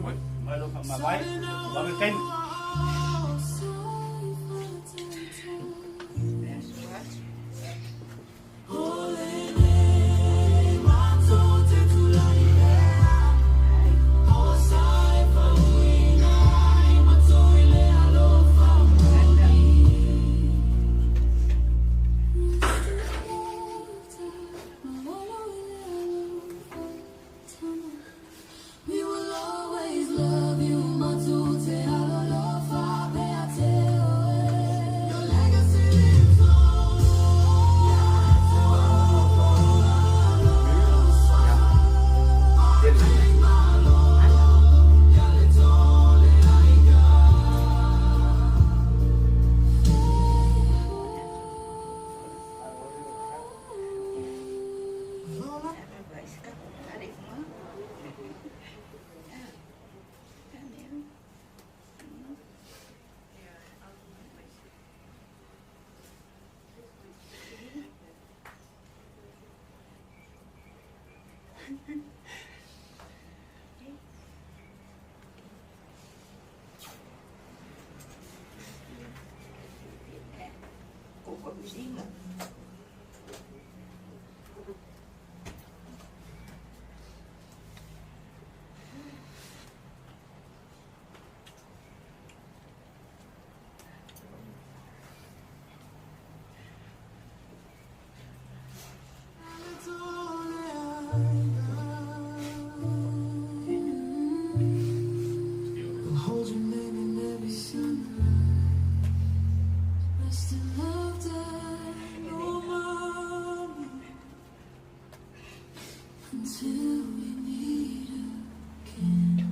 mai lo whaamawai, wawe kaimi. We will always love you, Matute Alolofa Peate. Your legacy lives on. Ko ko visinga. I'll hold your name in every sunrise. Rest in love, Dad. Oh, mommy. Until we meet again.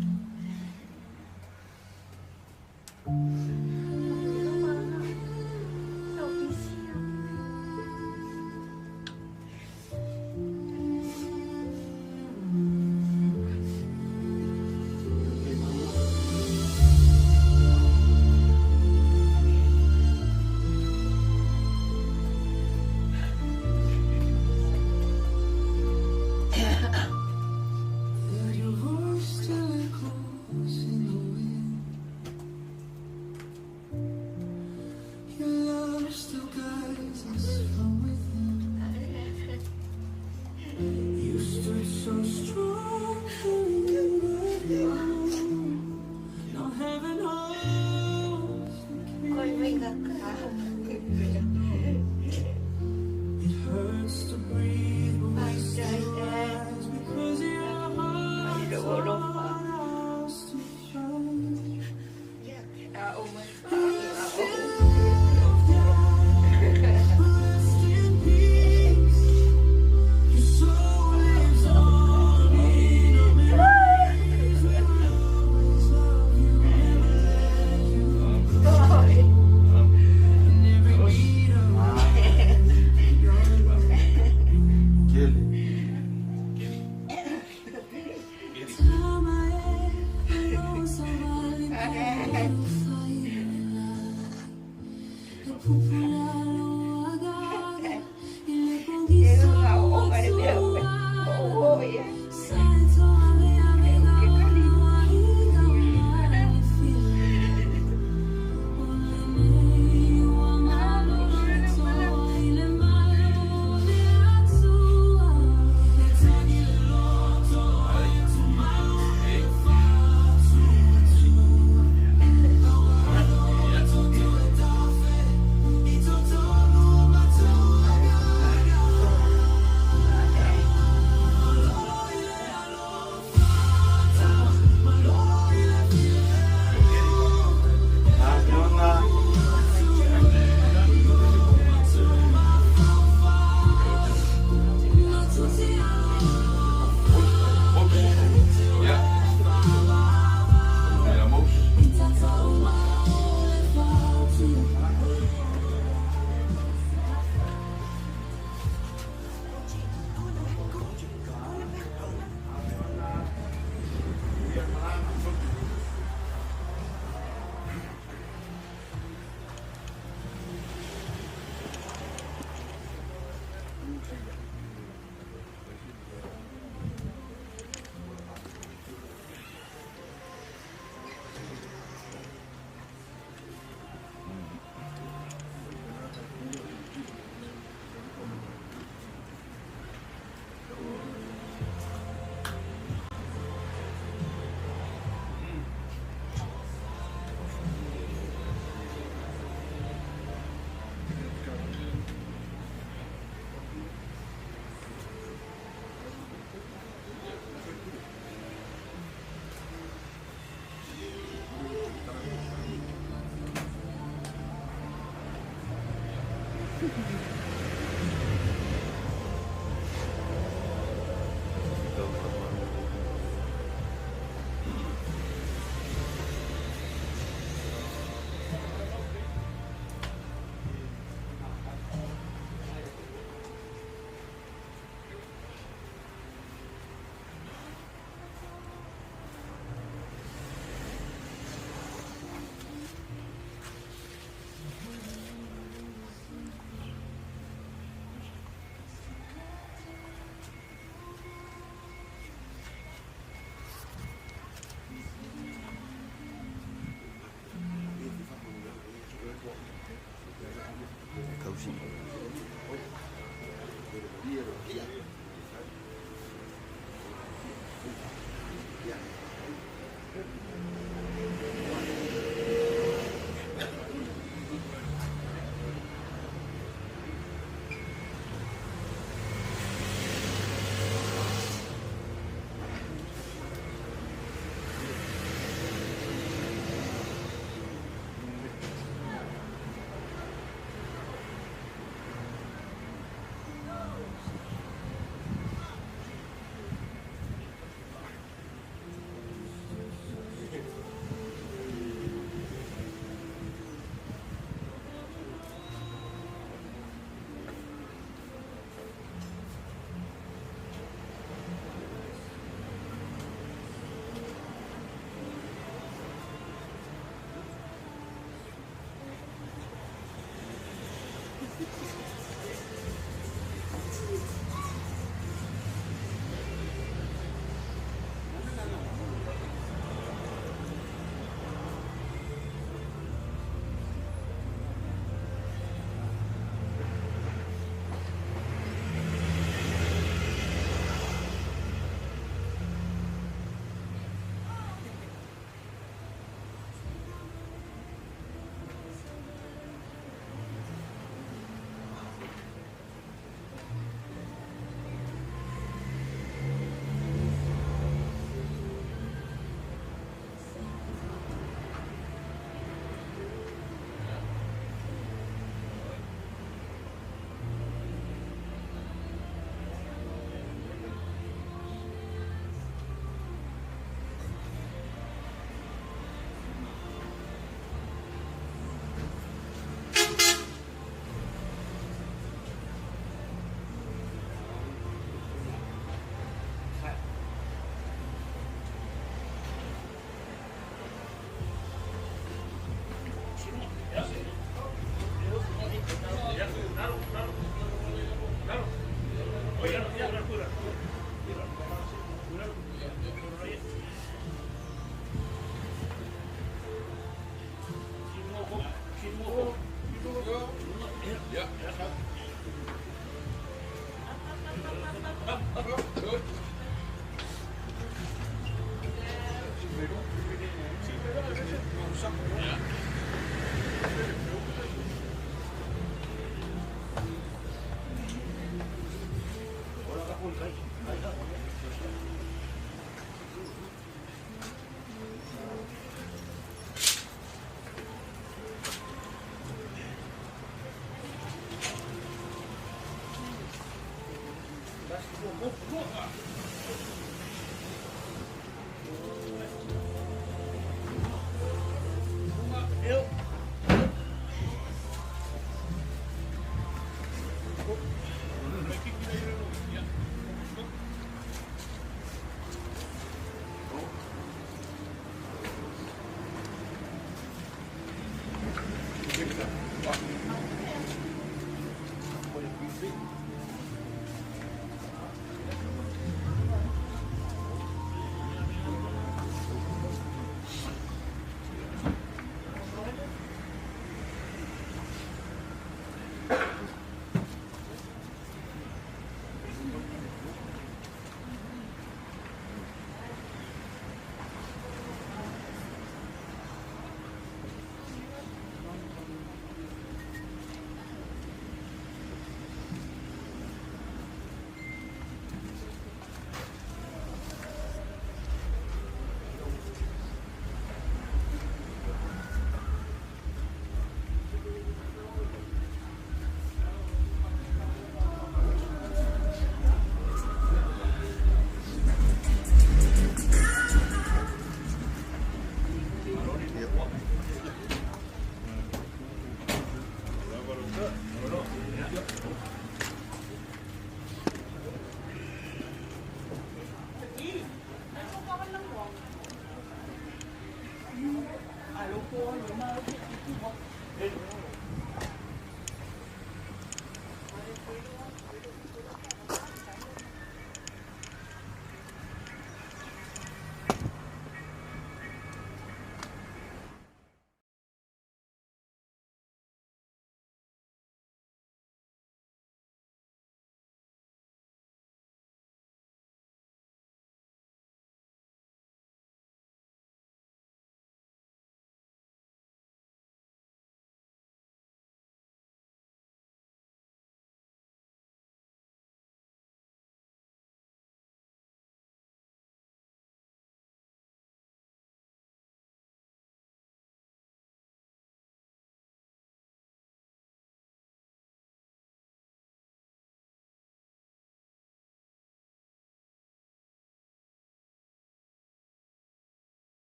Let your voice still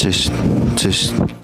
Test, test.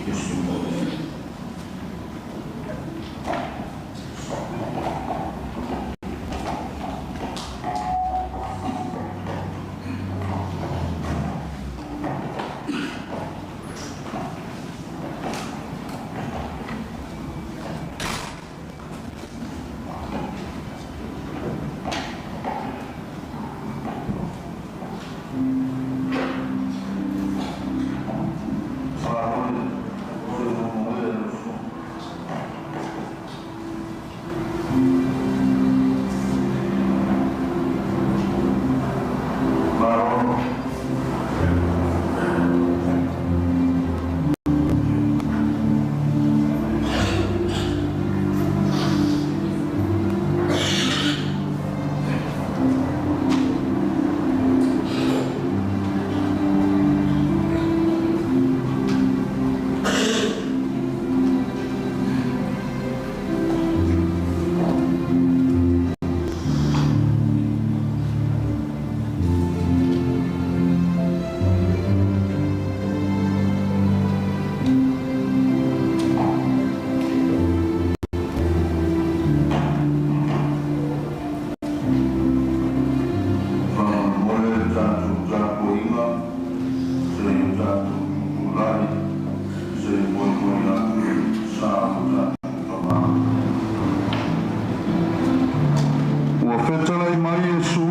1.8. Faamolemole le tatou tapuaiga se i o tatou tutulai se i moemoe atu le sa o tatou Tamā. Ua fetalai mai Iesu,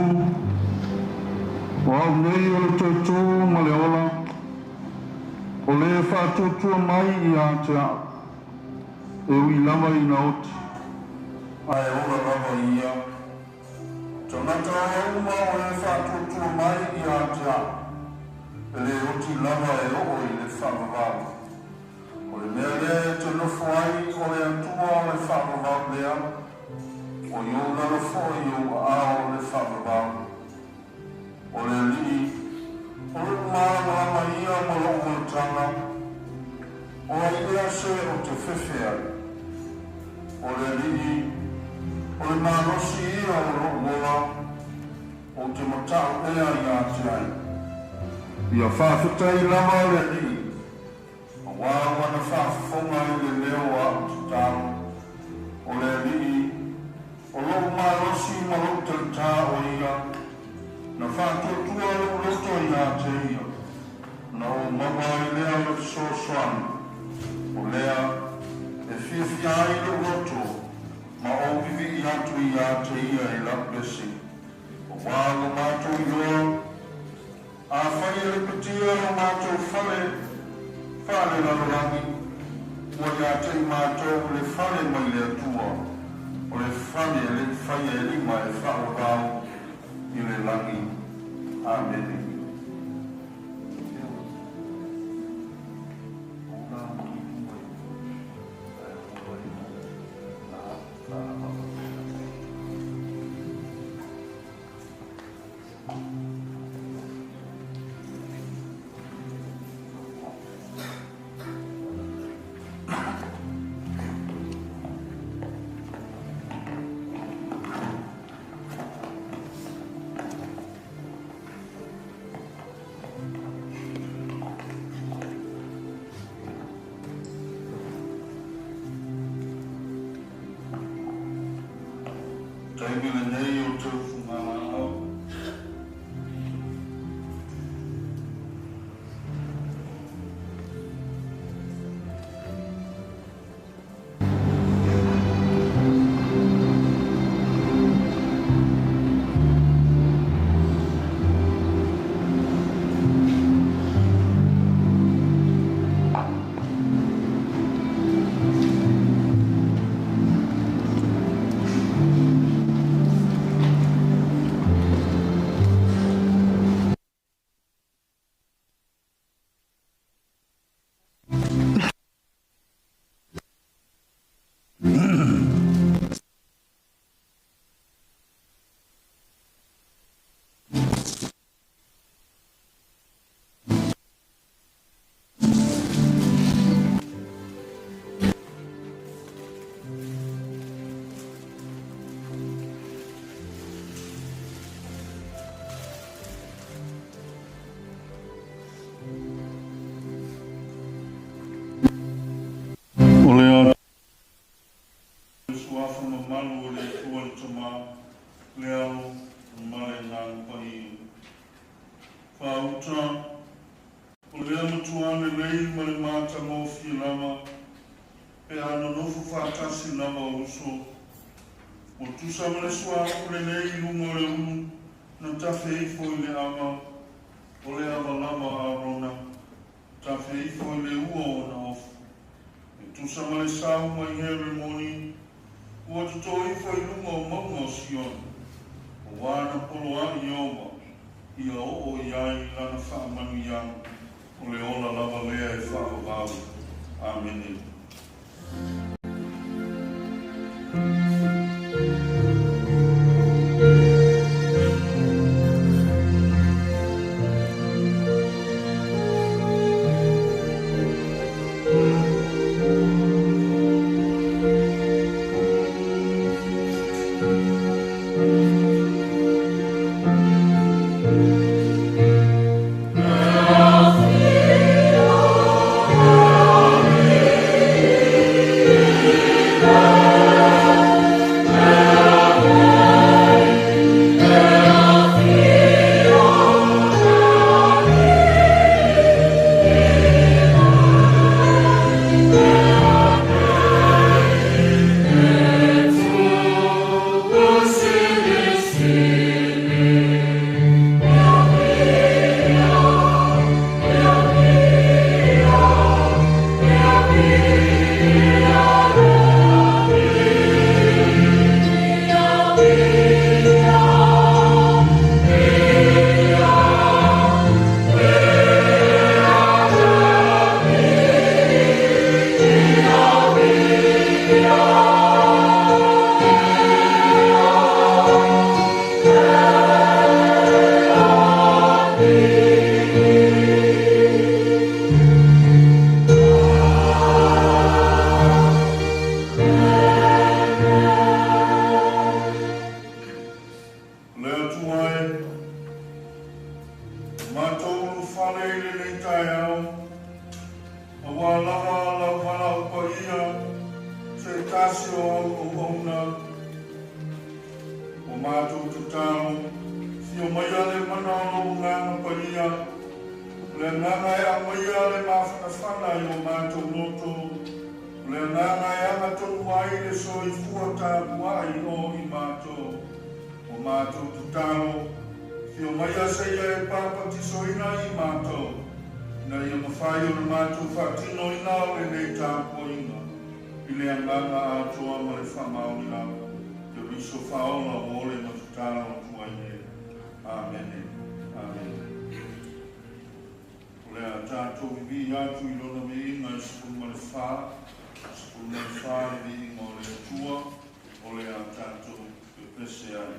o au nei o le toetū ma le ola, o le faatuatua mai ia te au, e ui lava ina oti, ae ola lava ia. Tagata uma o e faatuatua mai ia te au, e le oti lava e oo i le faavavau. O le mea lea e te nofo ai o le Atua o le faavavau lea, o i ou lalo foi i ou aao o le faavavau. O le Alii, o lou malamalama ia ma lou olataga, o ai ea se o te fefe ai. O le Alii, o le malosi ia o lou ola, ou te matau ea ia te ai. Ia faafetai lava le Alii, auā ua na faafofoga i le leo o a'u tatalo. O le Alii, o lou malosi ma lou talitā o ia, na faatuatua lou loto ia te ia, na ou maua ai lea o le fesoasoani. O lea e fiafia ai lou loto, ma ou vivii atu ia te ia i lau lesi. Auā ua matou iloa, afai e lepetia lo matou fale faalelalolagi, ua ia te i matou le fale mai le Atua, o le fale e le'i faia e lima e faavavau i le lagi. Amene. Taimi lenei o taufugalau. lelei ma le matagofie lava, pe a nonofo faatasi lava o uso. Ua tusa ma le suauu lelei i luga o le ulu na tafe ifo i le ava, o le ava lava a Arona, tafe ifo i le ua o ona ofu. E tusa ma le sau mai Heremoni, ua totō ifo i luga o mauga o Siona, auā na poloaʻi Ieova, ia oo i ai lana faamanuiaga, o le ola lava lea e faavavau. Amene. Le Atua e, matou ulufale i lenei taeao, auā lava lau valaau paia, se tasi o au auauna, ua matou tatalo, afio maia le mana o lou Agaga Paia, o le Agaga e aumaia le mafanafana i o matou loto, o le Agaga e agatonu ai le soifua tapuai o i matou. Ua matou tatalo, afio maia seia e papatisoina i matou, ina ia mafai ona matou faatinoina o lenei tapuaiga i le agaga atoa ma le faamaoni lava, Keriso faaola ua ole ma tatalo atu ai nei. Amene. Amene. O le a tatou vivii atu i Lona viiga e 14, 14 le viiga o le Atua, o le a tatou pepese ai.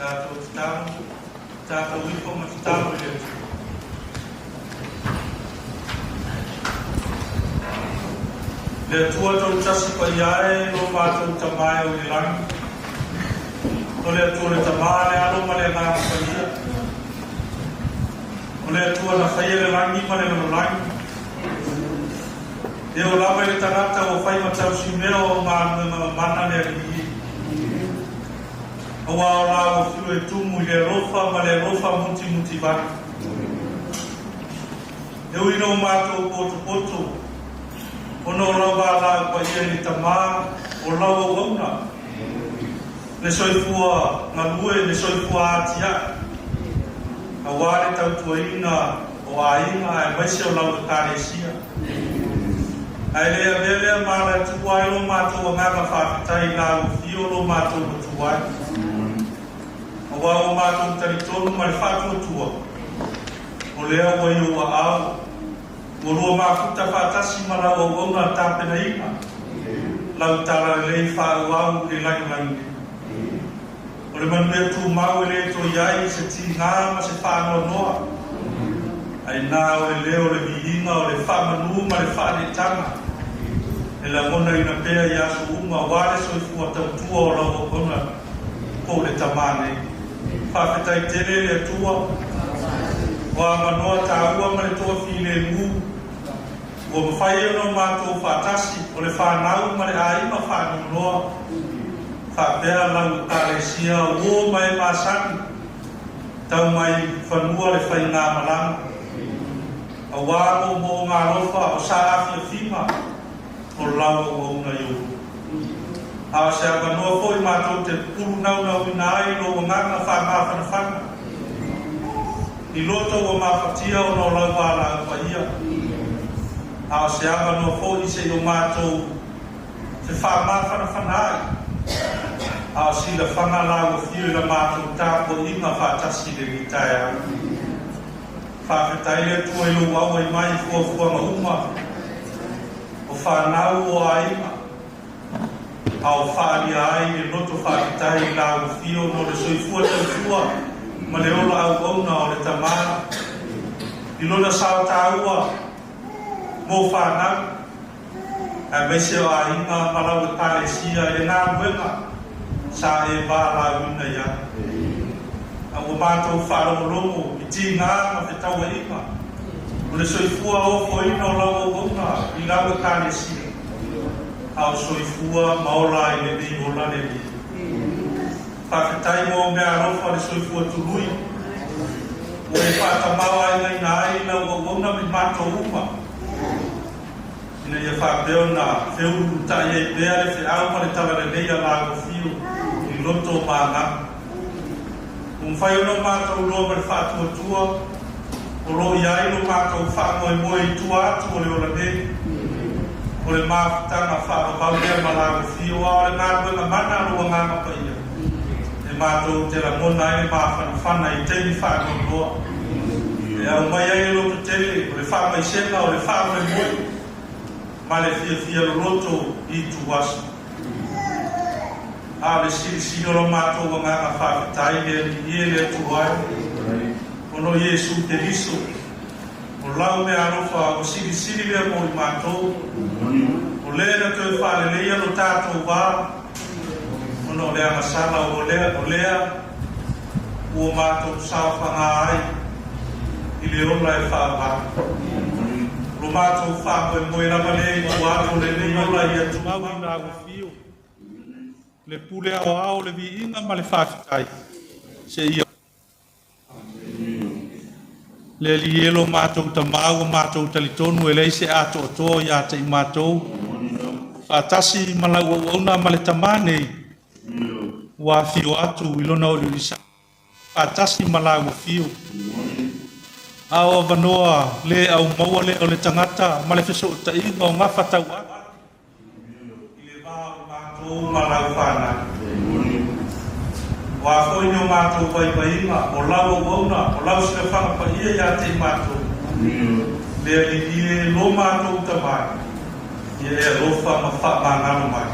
Tatou tatalo, tatou ifo ma tatalo i le Atua. Le Atua Toatasi paia e lo matou Tama e o i le lagi, o le Atua le Tama, le Alo ma le Agaga Paia, o le Atua na faia le lagi ma le lalolagi, e oo lava i le tagata ua fai ma tausimea o au galuega mamana le Alii e. Auā o la ua fiu e tumu i le alofa ma le alofa mutimutivale. E ui ina o matou potopoto, ona o lau valaau paia i le Tama o lau auauna, le soifua galue, le soifua atiae, auā le tautuaina o aiga aemaise o lau Ekalesia. Ae le avea lea ma ala e tuua ai lo matou agaga faafetai i lau afio lo matou Matua e. Auā ua matou talitonu ma le faatuatua, o lea ua i ou aao, ua lua mafuta faatasi ma lau auauna tapenaina lau talalelei faaauau i le lagilagi nei. O le manuia tumau e le toe i ai se tiga ma se faanoanoa, ae na o le leo o le viiga, o le faamanu ma le faaneetaga e lagonaina pea i aso uma auā le soifua tautua o lau auauna po o le Tamā nei. Faafetai tele le Atua ua avanoa taua ma le toafilemu ua mafai ai ona o matou faatasi, o le fanau ma le aiga faanoanoa, faapea lau Ekalesia uo ma e masani, tau mai fanua le faigamalaga, auā moomooga alofa o saafiafiga o lau auauna i ou. A o se avanoa foi matou te pupulu naunauina ai lou agaga faamafanafana i loto ua mafatia ona o lau valaau paia, a o se avanoa foi se'i o matou fefaamafanafana ai, a o silafaga lau afio i la matou tapuaiga faatasi i lenei taeao. Faafetai le Atua i lou auai mai i fuafuaga uma o fanau o aiga, a o faaalia ai le loto faafetai i lau afio no le soifua tautua ma le ola auauna o le Tamā i lona sao taua mo fanau aemaise o aiga ma lau Ekalesia i le galuega sa e valaauina i ai. A ua matou faalogologo i tiga ma fetauaiga o le soifua ofoina o lau auauna i lau Ekalesia, a o soifua ma ola ai lenei ola lenei. Faafetai mo mea alofa le soifua tului, ua e faatamao aigaina ai lau auauna ma i matou uma, ina ia faapea ona feululutai ai pea le feau ma le talalelei a lau afio i loto o magaga. Ua mafai ona o matou iloa ma le faatuatua o loo i ai lo matou faamoemoe i tua atu o le ola nei, o le mafutaga faavavau lea ma lau afio, a o le galuega mana a lou Agaga Paia e matou te lagona ai le mafanafana i taimi faanoanoa e aumai ai le loto tele o le faamaisega o le faamoemoe ma le fiafia loloto i ituaso. A o le silisili o lo matou agaga faafetai le Alii e, le Atua e, ona o Iesu Keriso, o lau mea alofa ua silisili lea mo i matou, o lē na toe faaleleia lo tatou vā ona o le agasala o lea o lea ua matou saofagā ai i le ola e faavavau. Lo matou faamoemoe lava lea i tua atu o lenei ola ia tumau i lau afio le pule aoao, le viiga ma le faafetai seia le Alii e lo matou Tamā. Ua matou talitonu e leai se atoatoa iā te i matou faatasi ma lau auauna ma le Tamā nei ua afio atu i lona oliolisa faatasi ma lau afio, a o avanoa le aumaua lea o le tagata ma le fesootaiga o gafa tauave i le va o matou ma lau fanau. Ua a foi ni o matou vaivaiga o lau auauna o lau silafaga paia iā te i matou, le Alii e lo matou Tamā, ia e alofa ma faamagalo mai.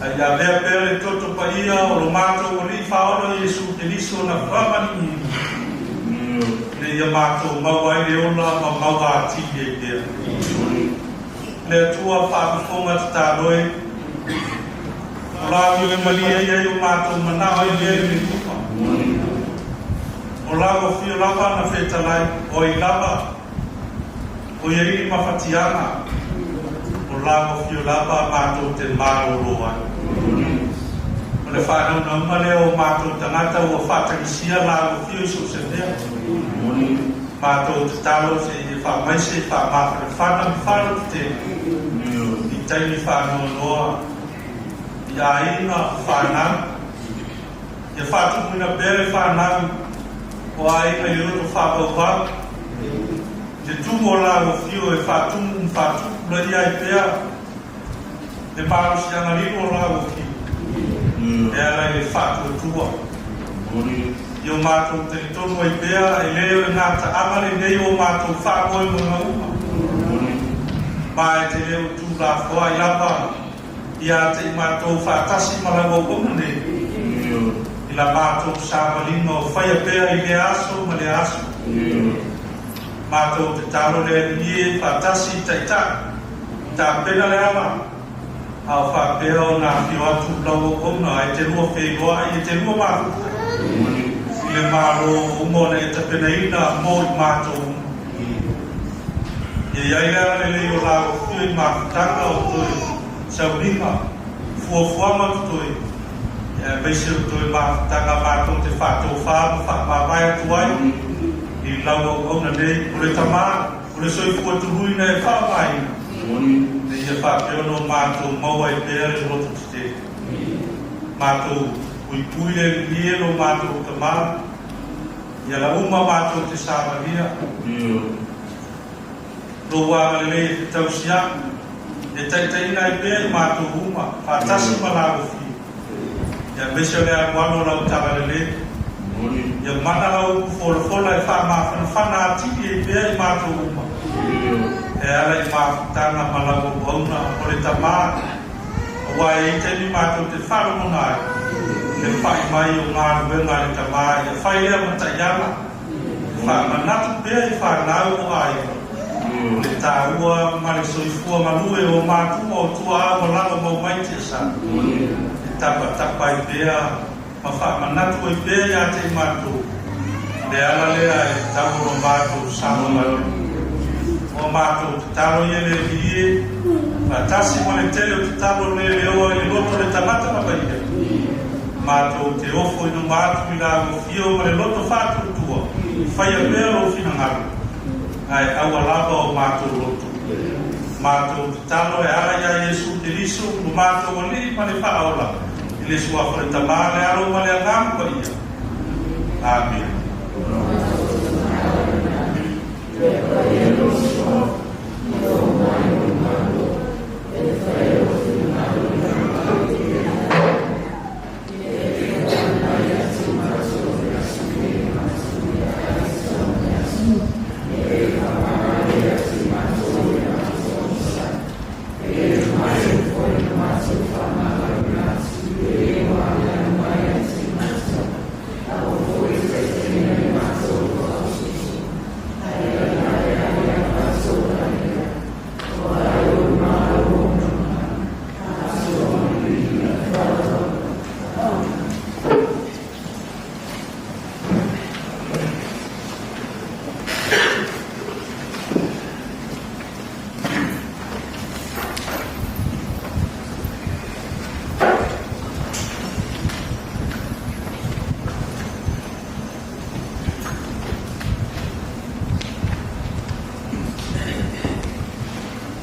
Ae ia avea pea le toto paia o lo matou Alii Faaola Iesu Keriso na faamaliuina, ina ia matou maua ai le ola ma maua atili ai pea. Le Atua faafofoga tatalo e, o la ua e malie ai o matou manao i lea i le luma. O la ua fio lava na fetalai, o ai lava, o ia i mafatiaga, o la ua fio lava matou te malolo ai. O le faanaunauga lea o matou tagata ua faatagisia la ua fio i so o se mea. Matou tatalo se i e faamaise faamafanafana ma faalototele i taimi faanoanoa i aiga o fanau. Ia faatupuina pea le fanau o aiga i le loto faavauvau, i le tumu o la ua fio e faatumu ma faatupulaia ai pea le malosiaga lilo o la ua fio e ala i le faatuatua. I o matou talitonu ai pea e lē o le gataaga lenei o matou faamoemoega uma, ma e te le o tuulafoai lava ia te i matou faatasi ma lau auauna nei i la matou savaliga o faia pea i lea aso ma lea aso. Matou tatalo le Alii e faatasi i Taitai, tapena le ala, a o faapea ona afio atu lau auauna e te lua feiloai e te lua mafuta i le Malo uma ona e tapenaina mo i matou uma. Ia i ai le agalelei o la ua fio i mafutaga o toe sauniga, fuafuaga o totoe, aemaise o toe mafutaga matou te faatofā ma faamavae atu ai i lau auauna nei, o le Tama, o le soifua tuluina e faaaogaina, ina ia faapea ona o matou maua ai pea le loto tetele. Matou puipui le Alii e lo matou Tama, Ia la uma matou te savalia. Lou agalelei e te tausiaʻu, e taitaiina ai pea i matou uma, faatasi ma la ua fio. Ia aemaise o le alualu o lau tagalelei. Ia mana lau upu folafola e faamafanafana atili ai pea i matou uma, e ala i mafutaga ma lau auauna o le Tama, aua e i ai taimi matou te faalogona ai i le fa'i mai o galuega a le Tama ia fai lea ma taiala e faamanatu pea i fanau o aiga le taua ma le soifua galue o matua o tua'a ua lalo mau mai tiasa e tapatapa ai pea ma faamanatu ai pea iā te i matou le ala lea e tatau ona matou sama galue. Ua matou tatalo ia le Alii e, faatasi ma le tele o tatalo le leoa i le loto o le tagata lava ia, matou te ofo i luma atu i la ua fio ma le loto faatuatua i faia pea lou finagalo, ae aua lava o matou loto. Matou tatalo e ala iā Iesu Keriso lo matou Alii ma le Faaola, i le Suafa o le Tamā, le Alo ma le Agaga Paia. Amene.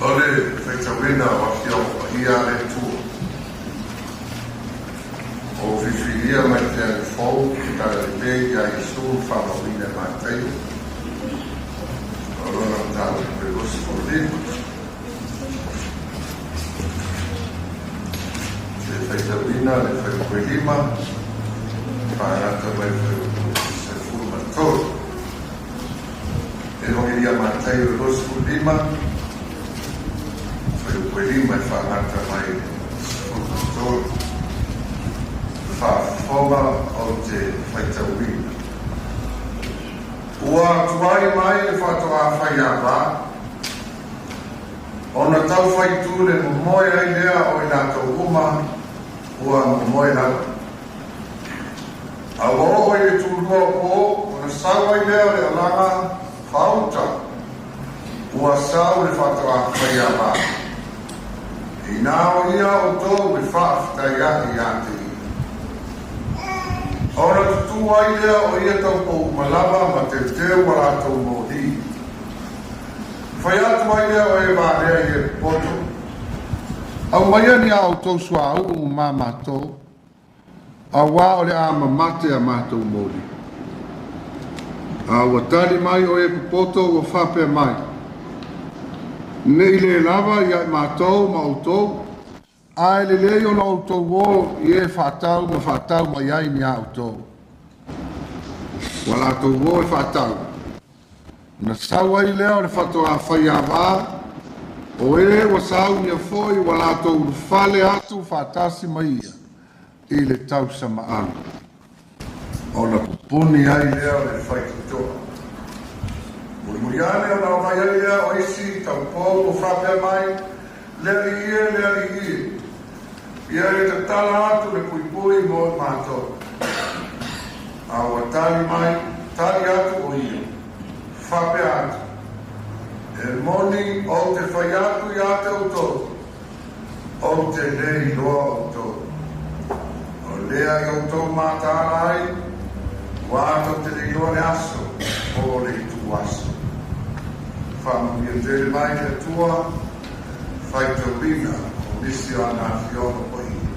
O le faitauina o Afioga Paia a le Atua. O filifilia mai te agifou ke talalelei iā Iesu ma faamauina e Mataio o lona mataupu e 25. Le faitauina le fuaiupu e lima, faagata mai le fuaiupu 13. Evagelia Mataio e 25, fuaiupu e lima e faagata mai le 13. 23. Faafofoga ou te faitauina. Ua tuai mai le faatoā faiava, ona taufaitu le momoe ai lea o i latou uma ua momoe lava. A ua oo i le tulua o po, ona sau ai lea o le alaga faauta, ua sau le faatoā faiava. Inā o ia outou e faafetai aʻe ia te ia. Ona tutū ai lea o ia taupou uma lava ma teuteu a latou moli. Fai atu ai lea o e valea i e popoto, Aumaia ni a outou suauu ma matou, auā o le a mamate a matou moli. A ua tali mai o e popoto ua faapea mai, Ne i lē lava ia i matou ma outou, ae lelei ona outou o i e faatau ma faatau mai ai ni a outou. Ua latou o e faatau, ona sau ai lea o le faatoā faiava, o e ua saunia foi ua latou ulufale atu faatasi ma ia i le tausamaaga. Ona pupuni ai lea o le faitotoa. Mulimuli ane ona omai ai lea o isi taupou ua faapea mai, Le Alii e, le Alii e, ia e tatala atu le puipui mo i matou. A ua tali mai, tali atu o ia, faapea atu, E moni ou te fai atu ia te outou, ou te lē iloa outou. O lea i outou mataala ai, ua tou te le iloa le aso po o le ituaso. Faamanuia tele mai le Atua, faitauina o nisi o ana Afioga Paia.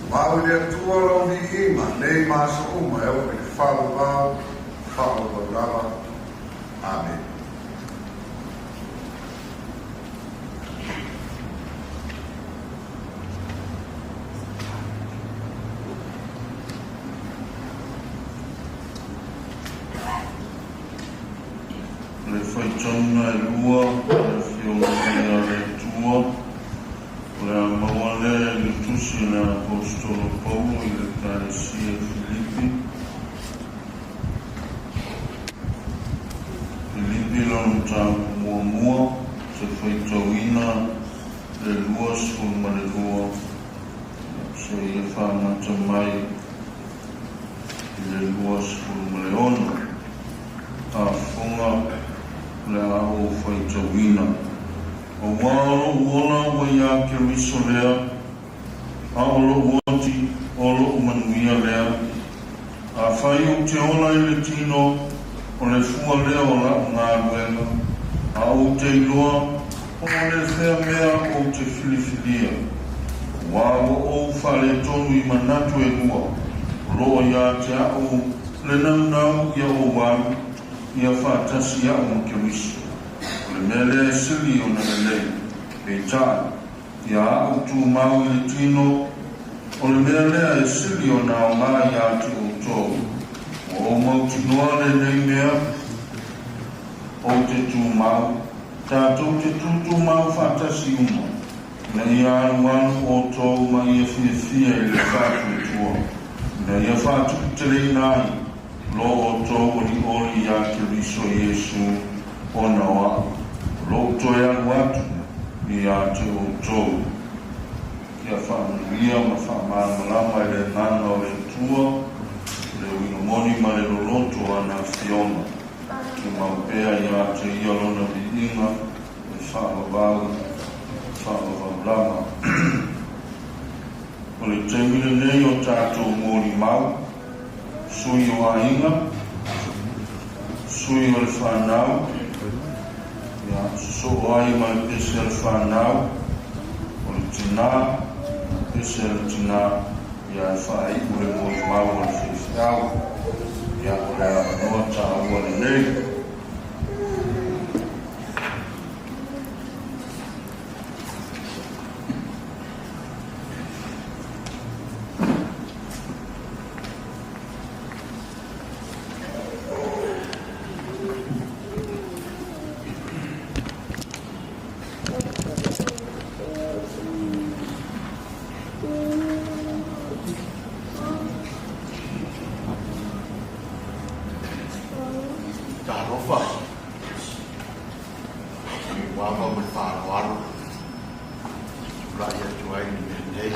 Mau i le Atua lou viiga nei ma aso uma e oo i le faavavau, faavavau lava. Amene. Le faitauga e lua o le Afioga Paia a le Atua, o le a maua lea i le Tusi a le Aposetolo Paulo i le Ekalesia i Filipi, Filipi lona mataupu muamua, te faitauina le 22, seia faamata mai i le 26. Faafofoga o le a ou faitauina. Auā o loʻu ola ua iā Keriso lea, a o loʻu oti, o loʻu manuia lea. Afai ou te ola i le tino, o le fua lea o laʻu galuega, a ou te iloa, po o le fea mea ou te filifilia. Auā ua ou faaletonu i manatu e lua, o loo iā te aʻu le naunau ia ou alu, ia faatasi aʻu ma Keriso. O le mea lea e sili ona lelei, peitai, ia aʻu tumau i le tino, o le mea lea e sili ona aoga iā te outou. Ua ou mautinoa lenei mea, ou te tumau, tatou te tūtūmau faatasi uma, ina ia alualu outou ma ia fiafia i le faatuatua, ina ia faatuputeleina ai lo outou olioli iā Keriso Iesu ona o aʻu, o loʻu toe alu atu iā te outou. Ia faamanuia ma faamalamalama e le Agaga o le Atua le uiga moni ma le loloto o ana Afioga, e mau pea iā te ia lona viiga e faavavau, faavavau lava. O le taimi lenei o tatou molimau, sui o aiga, sui o le fanau, ia, sosoo ai ma le pese a le fanau, o le tinā, pese a le tinā, ia, e faaiu le molimau a le faifeau, ia, o le avanoa taua lenei. alofa i ua ava ma le faaaloalo e tulai atu ai i le mea nei.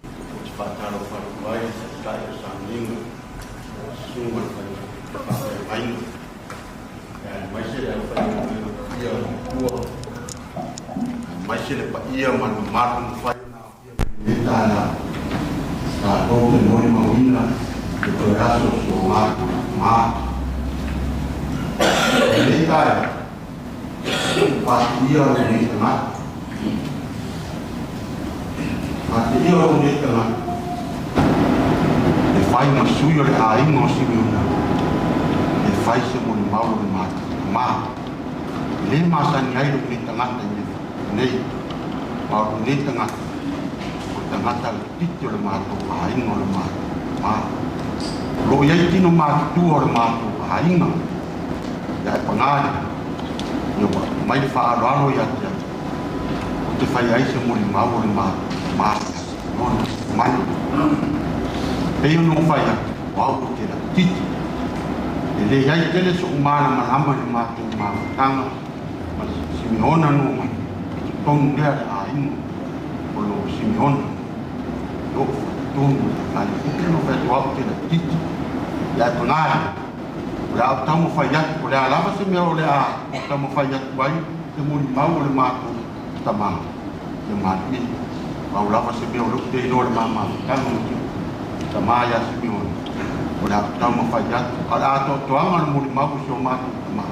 Ou te faatalofa atu ai i le Taitai o Sauniga, Susuga i le Faafeagaiga, aemaise le aufaigaluega paia o le Atua, aemaise le paia ma le mamalu ua mafai ona aofia mai i lenei taeao tatou te molimauina le toe aso o si o matou ma. I lenei taeao, Faateia lou nei tagata. Faateia lou nei tagata. E fai ma sui o le aiga o Simeona, e fai se molimau o le ma. E le masani ai lou nei tagata i mea nei, ma o lou nei tagata, o le tagata laitiiti o le matou aiga o le ma. O lo o i ai tino matutua o le matou aiga. Ia e pagā lea, ia ua aumai le faaaloalo ia te au, ou te fai ai se molimau o le ma lona mai. Pei ona ou fai atu, o au ou te laitiiti. E leai tele so'u malamalama i le matou mafutaga ma le Simeona Nomani i totonu lea le aiga o lo Simeona. E oo foi i totonu o le aiga. Pei ona ou fai atu, o au ou te laitiiti. Ia e pagā lea, O le a ou taumafai atu, o le a lava se mea o le a ou taumafai atu ai se molimau o le matou tama, ia malie. Pau lava se mea o lea ou te iloa le ma mafutaga ma si ou tama ia Simeona, o le a ou taumafai atu, a o le atoatoaga o le molimau o si o matou tama,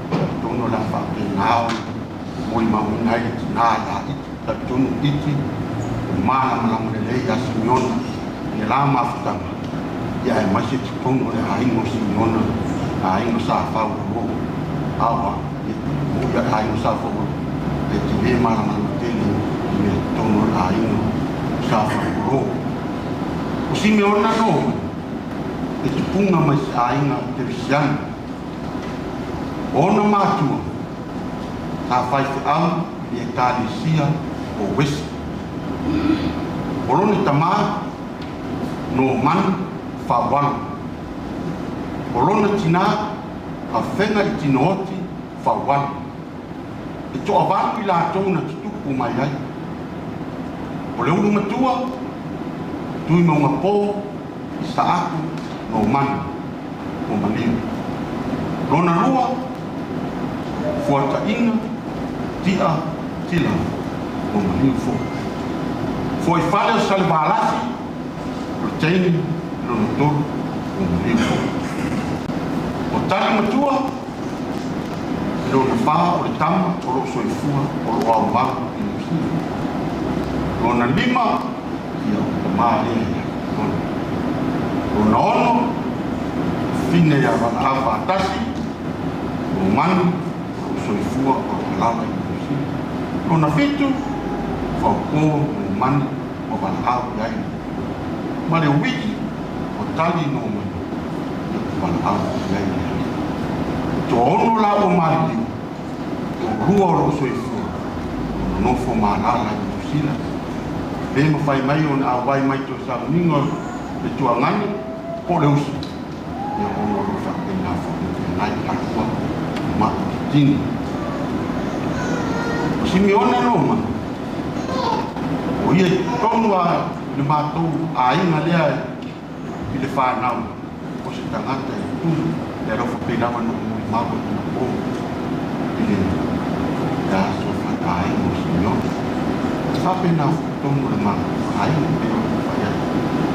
talitonu o le a faapena ona molimauina ai le tina ia Iti. Talitonu Iti, ua malamalama lelei ia Simeona i le la mafutaga, ia aemaise totonu o le aiga o Simeona, aiga sa faualo, aua, ia, moʻi a le aiga sa faualo, e te le malamalama tele i mea totonu o le aiga sa faualo. O Simeona nō e tupuga mai se aiga Kerisiano. O ona matua, sa faifeau i le Ekalesia o Wesley. O lona tamā, no Manu Faualo. O lona tinā, Afega i Tinooti Faualo. E toavalu i latou na tutupu mai ai. O le ulu matua, Tuimaugapō Isaaku no Manu o Maliu. Lona lua, Fuataʻiga Ti'a Tila no Maliu foi. Fuaifale o Salevalasi, o le teine lona tolu o Maliu foi. O Tali Matua, lona fa o le tama o loo soifua o loo aumau i Niu Sila. Lona lima, ia o le tamā lea ia Lona. Lona ono, fine ia Valaau Faatasi, o Manu, o loo soifua o loo alaala i Niu Sila. Lona fitu, Faupō no Manu ma Valaau i ai ma le uii o Tali no Manu, ia o Valaau i ai le alii. E toaono la ua maliliu, toalua o loo soifua, o nonofo ma alaala i Niu Sila. Le mafai mai ona auai mai toe sauniga o le tuagani po o le uso, ia ona o loo faapena foi ona feagai alua ma tini. O Simeona no Manu, o ia i totonu a i le matou aiga lea i le fanau, o se tagata e tumu le alofa pei lava na ou molimau atu na po i le aso faataaiga o Simeona. E faapena foi totonu o le matou aiga pei ona ou fai atu,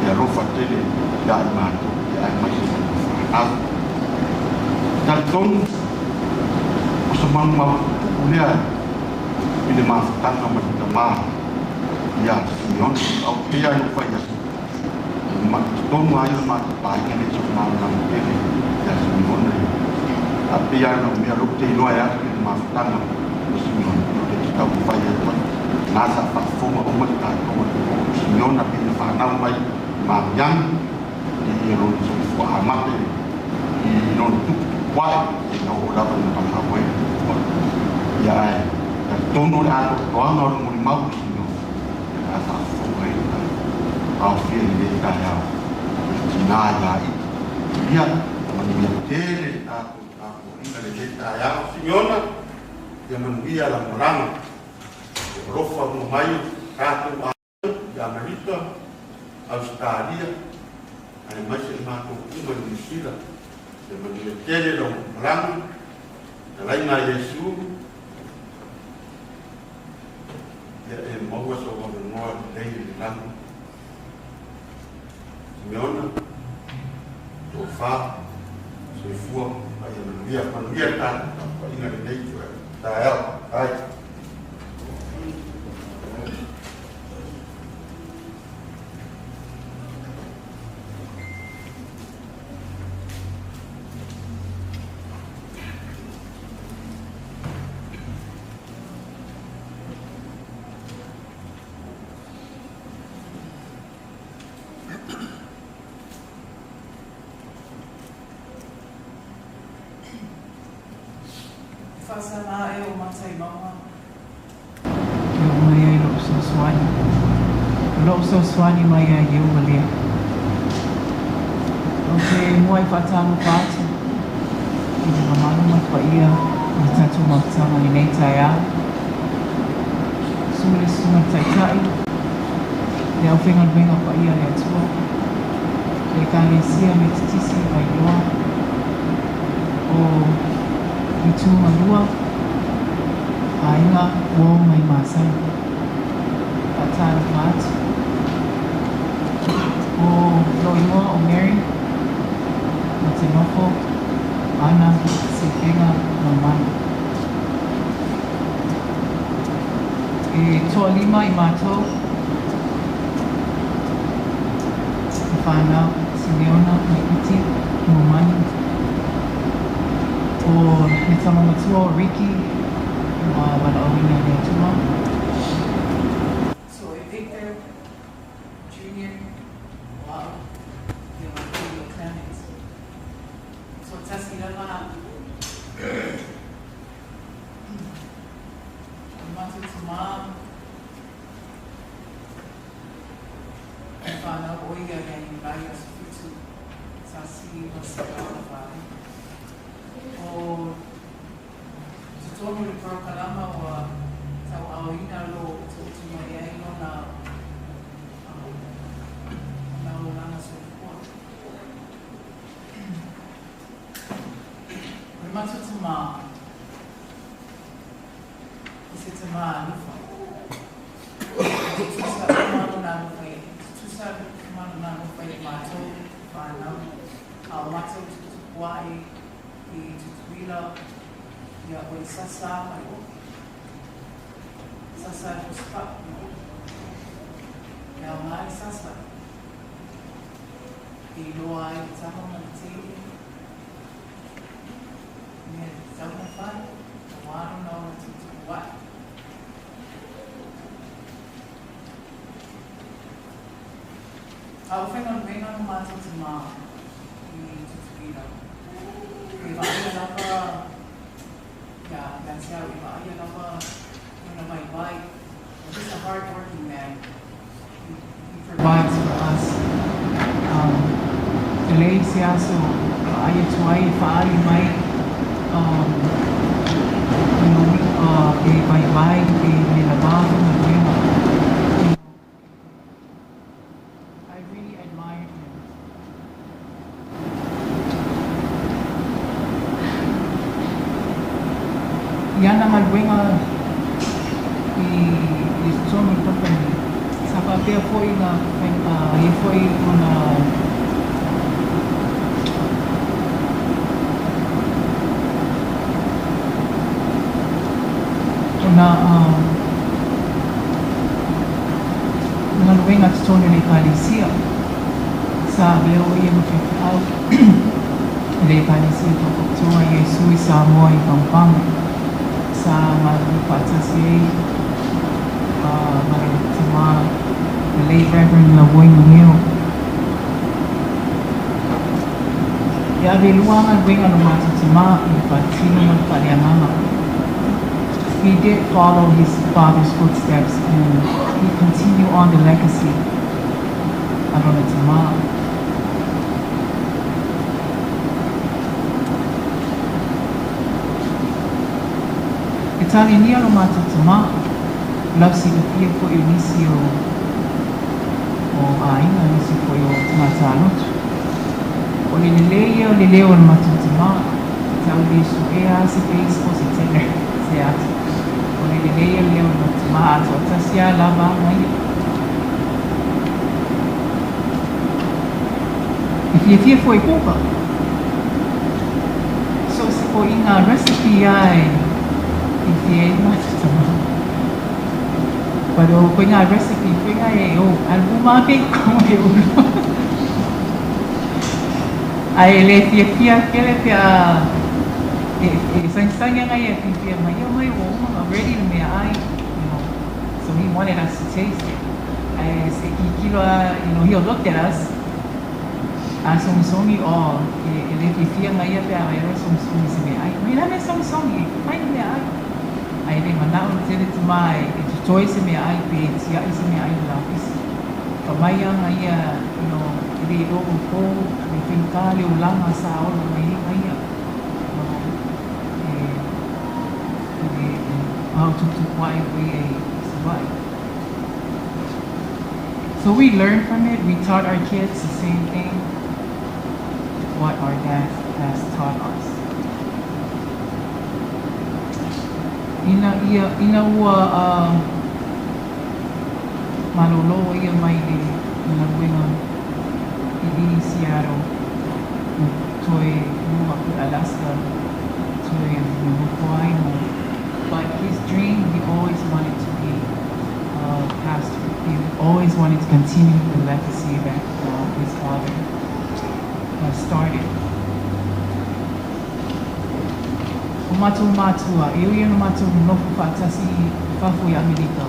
e alofa tele ia i matou ia aemaise i le fanau. E talitonu o se manumau puupuu lea i le mafutaga ma le tamā ia Simeona. Au pei lava ona ou fai atu, ma totonu lava ia o le matou aiga e le o se malamalama tele ia Simeona ia. Ae pei lava ona ou mea o lea ou te iloa e au i le mafutaga o Simeona, ou te taumafai atu ai. Na sa faafofoga uma i tatou o Simeona pei ona fanau mai i Magiagi, i lona soifua amata i lona tuputupuae seia oo lava ina valaau ai le Atua. Ia ae talitonu o le atoatoaga o le molimau i Simeona, ia o le a faafofoga ai le aofia i lenei taeao i le tina ia Iti. Ia, Manuia tele le tatou tapuaiga i lenei taeao. Simeona, ia manuia lau malaga. Ia alofa uma mai o tatou aiga i Amerika, Ausetalia, aemaise le matou uma i Niu Sila. Ia manuia tele lau malaga. Fetalaiga a Iesu, ia e maua sou avanoa lelei i le lagi. Simeona, tofa, soifua ma ia manuia. Manuia le tatou tapuaiga i lenei taeao. Ai. Faasala ae o matai mauga. E oo mai ai lo'u fesoasoani. O lo'u fesoasoani mai ia Ieova lea. Ou te muai faatalofa atu i le mamalu ma le paia o le tatou mafutaga i lenei taeao. Susu le Susuga i le Taitai, le aufaigaluega paia a le Atua, le Ekalesia Metotisi i Vailoa, o Itu Malua, aiga uo mai masani. Faatalofa atu. O lou igoa o Mary, ou te nofo ana Sefega Maumanu. E toalima i matou te whanau, Simeona, Maikuti, Momani. O le tama matua o Ricky, ua valaauina e le Atua. So e Victor Junior, o a'u, ia matou o Clement. Toatasi lava o le matou tamā i whanau o ia ia Iulai aso 7 1995. O totonu o le porokalama ua tauaaoina lo utuutu mai ai lona ona olaga soifua. O le matou tamā, o se tamā alofa. E tutusa uma lona alofa e tutusa uma lona alofa ia matou whanau, a o matou tuputupu ae i Tutuila, ia o le sasa mai o. Sasa e fosifai. E aoga le sasa. E iloa ai le tama ma le teine. Mea e tatau ona fai, auā lona ola tuputupu ae. A o faigaluega lo matou tamā i Tutuila, e vaaia lava ia ia te au, e vaaia lava lona vaivai. He's a hard working man. He provides for us. E leai se aso vaai atu ai e faaali mai pe vaivai pe le lavā faigaluega. I really admired him. I ana galuega i i totonu o le company, sa faapea foi na ai foi ona ona galuega totonu o le Ekalesia. Sa avea o ia ma faifeau i le Ekalesia Faapitoa Iesu i Samoa i Pagopago. Sa galulue faatasi ai ma le tamā the late Reverend Lauoi Mageo. E ave lua galuega lo matou tamā i le faatino ma le faaleagaga. He did follow his father's footsteps and he continued on the legacy a lona tamā. Peretania lo matou tamā, o lau silafia foi o nisi o o aiga, nisi foi o tagata-a-lotu. O le lelei ia o le leo o le matou tamā, e tau le suea lava se bass po o se tenor, se alto. O le lelei ia o le leo o le matou tamā, a toatasi lava lava aga ia. E fiafia foi i kuka. So o se koʻiga recipe a e fiafia ai le matou tama. But o koʻiga recipe foi nga e o alu uma a ke koko e ulu. Ae e le fiafia tele pe a e e sagisagi ana ia e fiafia mai, ia mai ua uma ona ready le meaai, you know. So he wanted us to taste it. Ae se kikilo a, you know, he'll look at us, a sogisogi, oh, e, e le fiafia ana ia pe a vaai loa sogisogi i se meaai. Mai le a mea sogisogi, e fai le meaai. Ae le manao le tele tamā e, e totoe se meaai pe e tiai se meaai i le lapisi. Fai mai ana ia, you know, e le iloa ʻoukou, le faigata le olaga sa ola mai ai aga ia. No, e, e, e aotutupu aʻe ʻo ia i Savaii. So we learned from it. We taught our kids the same thing, what our dad has taught us. Ina ia, ina ua uh, malōlō ia mai le galuega i i Seattle, ua toe move aku i Alaska, toe nonofo ai mo. But his dream, he always wanted to be a pastor. He always wanted to continue the legacy that his father started. O matou mātua, e ui ana matou nonofo faatasi i fafo i Amerika,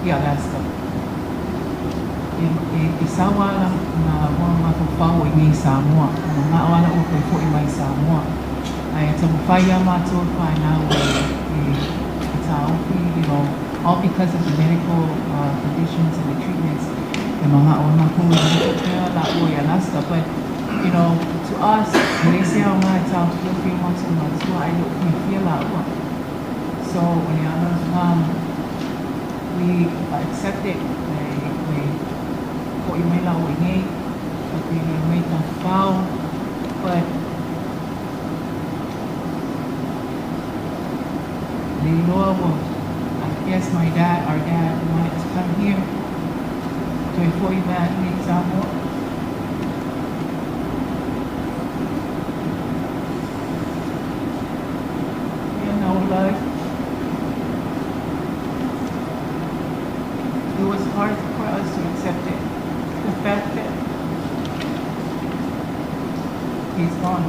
i Alaska. E, e, e sawa ala nga hoa mafaufau i nei Samoa, ma ngao ala ua toe foʻi mai i Samoa. Ae taumafai ia matou e whanau e, e, e taofi, you know, all because of the medical conditions and the treatments e manga'o ai makou e nonofo pea laua i Alaska. But, you know, to us, e leai se aoga e taofiofi o matou matua ae le o fiafia laua. So, o le ala lena, we accept it, e, e foʻi mai laua i nei, faapelei mai tafafao, but Le iloa ua, I guess my dad, our dad wanted to come here, toe foʻi mai i Samoa. Ia na ola ai. It was hard for us to accept it, the fact that he's gone.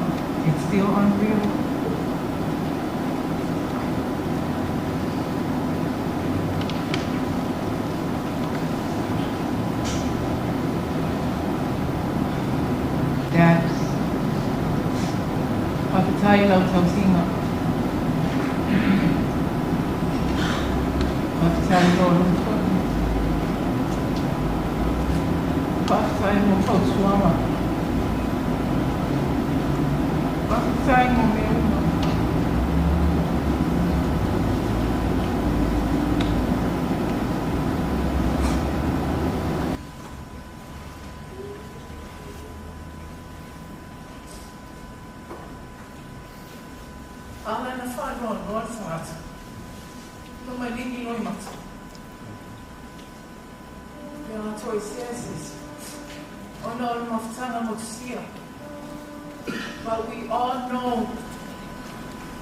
It's still unreal. Dad, faafetai i lau tausiga. Faafetai i lou alofa. Faafetai mo fautuaga. Faafetai mo mea uma. Ala na whaanoanoa le tagata, no maligi loimata. Pe a toe se ona o le mafutaga motusia. But we all know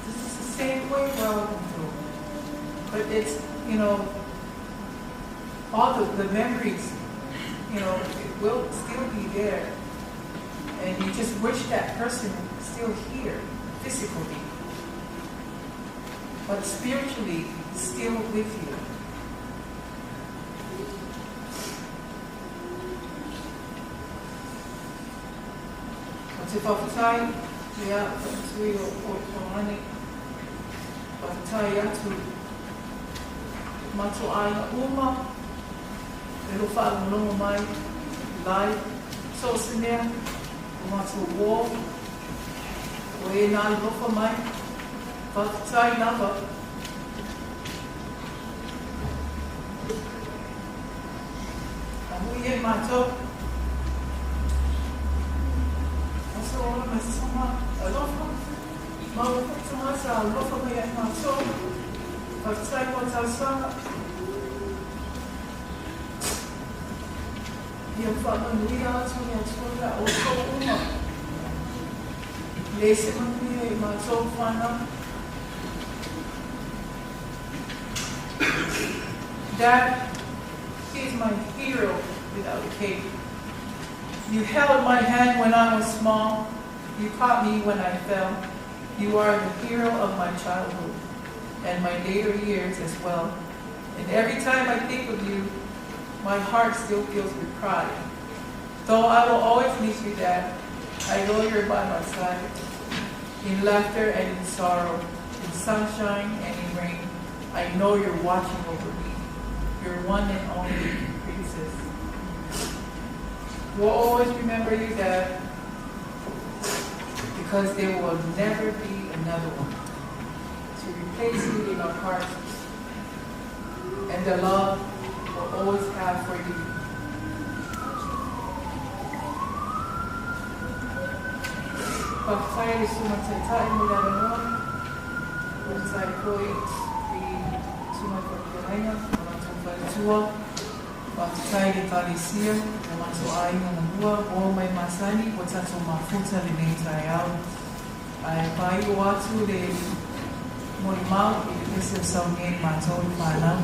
this is the same way we're all going through. But it's, all the memories, it will still be there. And you just wish that person was still here, physically. But spiritually, still with you. O te faafetai ia tui o Poutouani, faafetai atu matou aiga uma e lo faalogologo mai live so o se mea o matou uō o e na alofa mai faafetai lava. Amuia i mātou. Aso ola ma se alofa. Maua foi tama sa alofa mai ai mātou. Faafetai mo talosaga. Ia faamanuia atu le Atua iā outou uma. Le se manuia i mātou whanau. Dad, he is my hero without a cape. You held my hand when I was small. You caught me when I fell. You are the hero of my childhood and my later years as well. And every time I think of you, my heart still fills with pride. Though I will always miss you, Dad, I know you're by my side. In laughter and in sorrow, in sunshine and in rain, I know you're watching over me. Your one and only princess. We'll always remember you, Dad, because there will never be another one to replace you in our hearts and the love we'll always have for you. Faafetai le susuga taitai mo le avanoa. Faafetai foi i susuga i faafeagaiga ma matou faletua. Faafetai i le Ekalesia ma matou aiga galua o mai masani ua tatou mafuta lenei taeao. Ae faaiu atu le molimau i le pese o saunia i matou i fanau.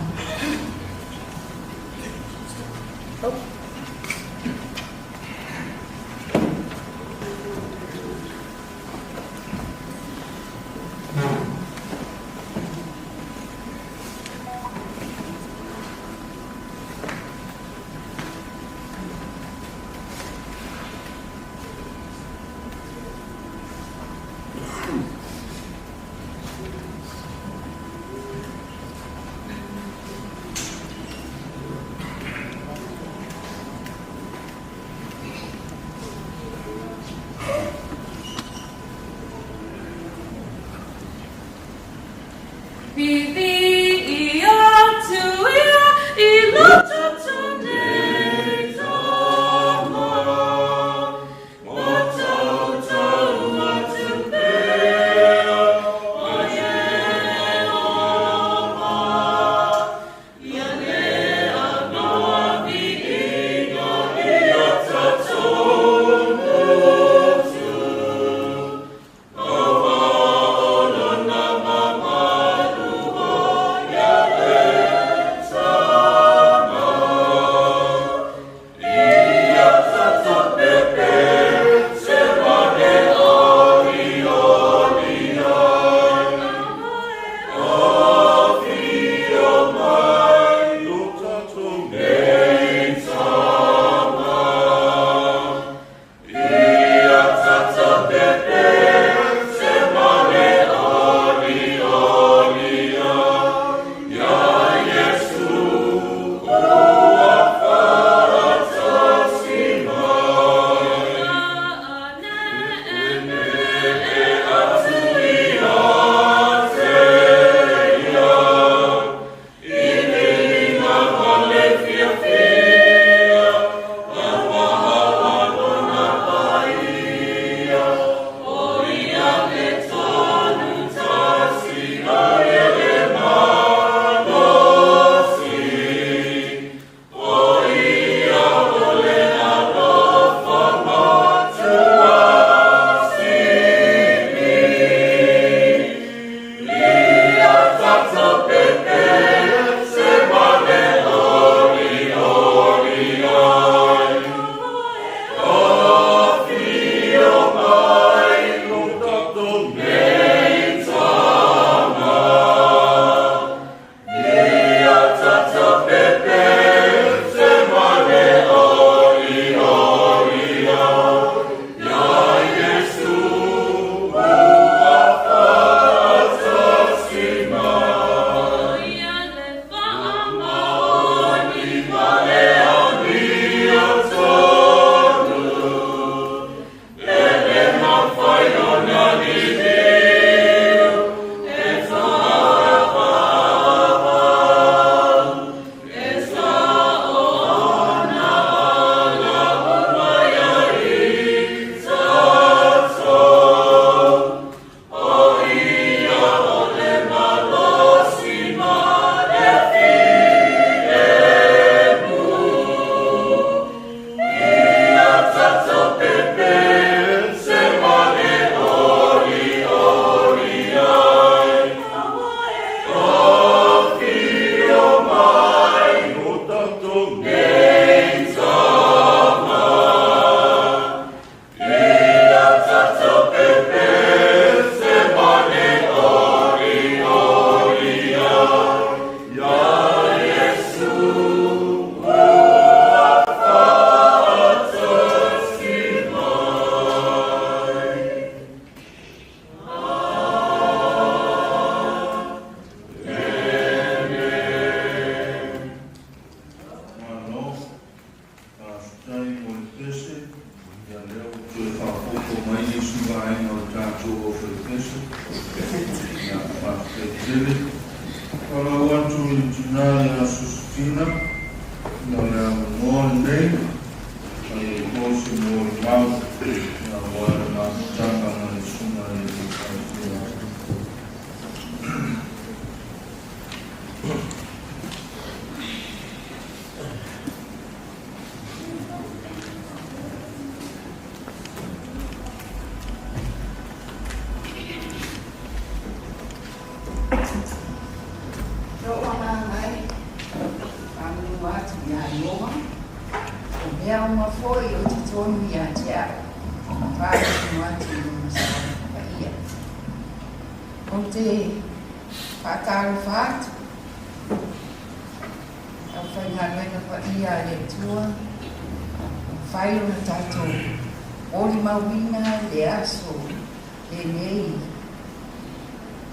faaopoopo mai nisi vaega o le tatou aufaipeso. Ia, faafetai tele. Falau atu i le tina ia Sosefina mo le avanoa lenei, fai ai foi se molimau aua le mafutaga ma le susuga i le faifeau. Lou agaga e faamanu atu iā Ieova, o mea uma foi o totonu ia te au, faamanu atu i lona sa paia. Ou te faatalofa atu Aufaigaluega paia a le Atua, mafai ona tatou molimauina le aso lenei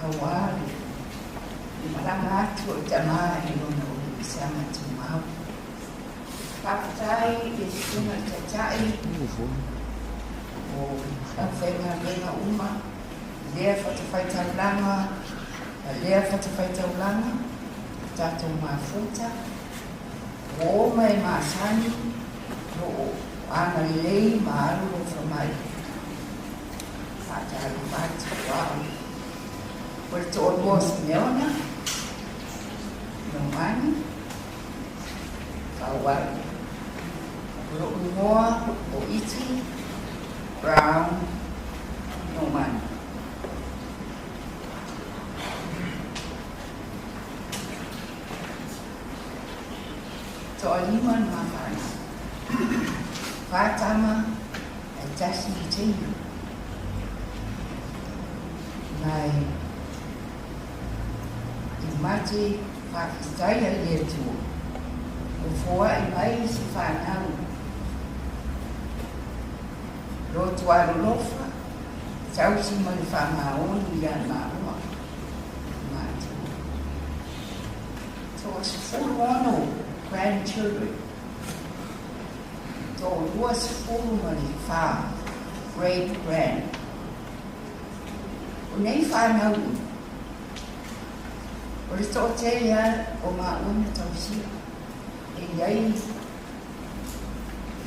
aua le malaga atu o le Tama i lona olipisaga tumau. Faafetai i le Susuga i le Taitai o aufaigaluega uma i lea fatafaitaulaga ma lea fatafaitaulaga. O tatou mafuta, ua oma e masani loo agalelei ma alu alofa mai. Faatalofa atu o au o le toalua o Simeona, Nomani, Faualu. O lou igoa o Iti Brown Nomani. Toalima le mafana. Fa tama ae tasi le teina. Mai i mate faafetaia i le Atua, ua foai mai se fanau loto alolofa, tausi ma le faamaoni ia maua. Matua. Toasefulu ono grandchildren. 24 great grand. O nei whānau o le toatele a o maua na tausia. E iai ia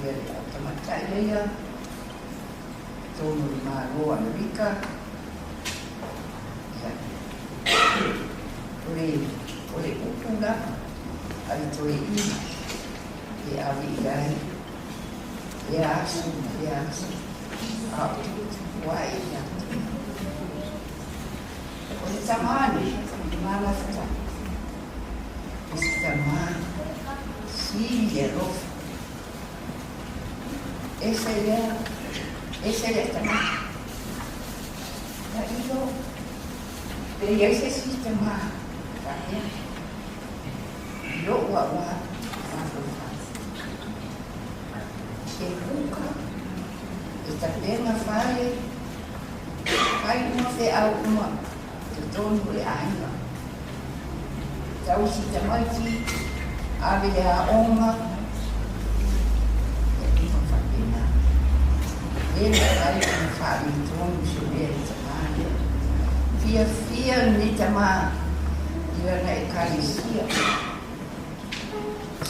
le au tamatai ia tonu i Malo Amerika. Ia. O le upu lava a le toeaina e ave i ai lea aso ma lea aso, a o tuputupu ae i latou. O le tama nei, o le malafata, o se tama sili le alofa. Ese lea, ese lea tagata. Na ilo, pe i ai se isi tama faapea. I lou au lava mafaufau. E kuka, e tapena fale, fai uma feau uma totonu o le aiga. Tausi tamaiti, ave le aoga, ia uma faapena. Le mafai ona faaletonu se mea i le tamā lea. Fiafia lenei tamā i lana ekalesia.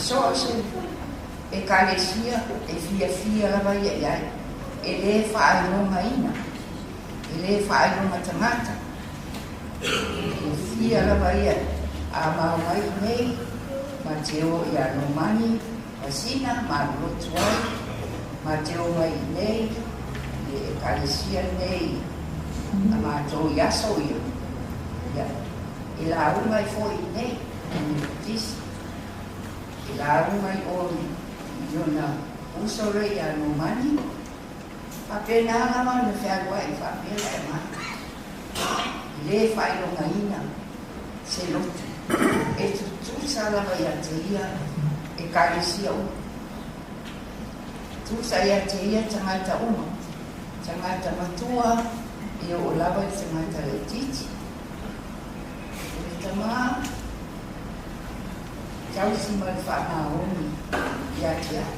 So o se ekalesia e fiafia lava ia i ai, e lē faailogaina, e lē faailoga tagata. Fiafia lava ia a mao mai i nei, ma te o iā Nomani ma Sina ma alu lotu ai, ma te o mai i nei i le ekalesia lenei a matou i aso ia. Ia, e lauga ai foi i nei i le Metotisi. E lauga i o i lona uso lea iā Nomani. Faapena lava ona fealuai faapea le aumai. E lē faailogaina se lotu, e tutusa lava ia te ia ekalesia uma. Tusa ia te ia tagata uma, tagata matua e oo lava i le tagata laitiiti. O le tamā tausi ma le faamaoni ia te au.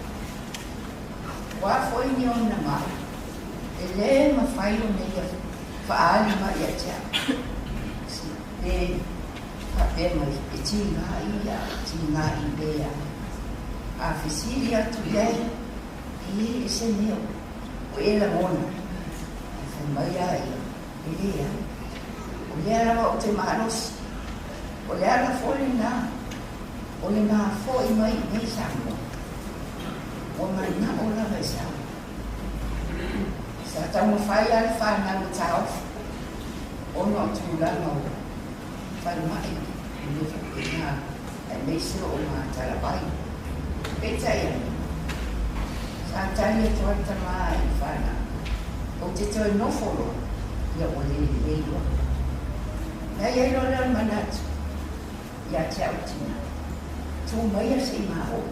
O a foi ni ona mai, E lē mafai ona ia faaali mai ia te a'u pe faapea mai e tigaʻi ia tigaʻi pea. A fesili atu i ai, e i ai se mea o e lagona, ae fai mai a ia, E leai. O lea lava ou te malosi. O le ala foi lenā o le mafo'i mai i nei Samoa. Ua mana'o lava i Samoa. Sa taumafai lava le fanau e taofi ona o tulaga o falemai ma mea faapena aemaise o matalavai. Peitai ane, sa tali atu ai le tamā i le fanau, Ou te toe nofo loa, ia ua le lelei loa. Na i ai loa lea o le manatu ia te au tinā, Tū maia se i maʻou.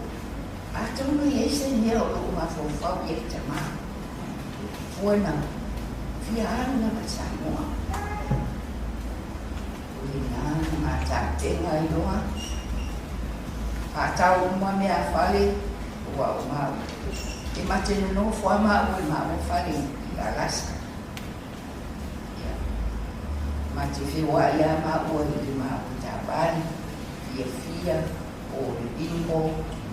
Atonu e i ai se mea o loʻu mafaufau i ai tamā. Ua na fia alu lava i Samoa. O lenā na matatenga ai loa. Faatau uma mea a fale ua o maua. E ma te nonofo a maua i maua fale i Alaska. Ia, ma te feoai a maua i le maua taavale, fiafia, o le bingo,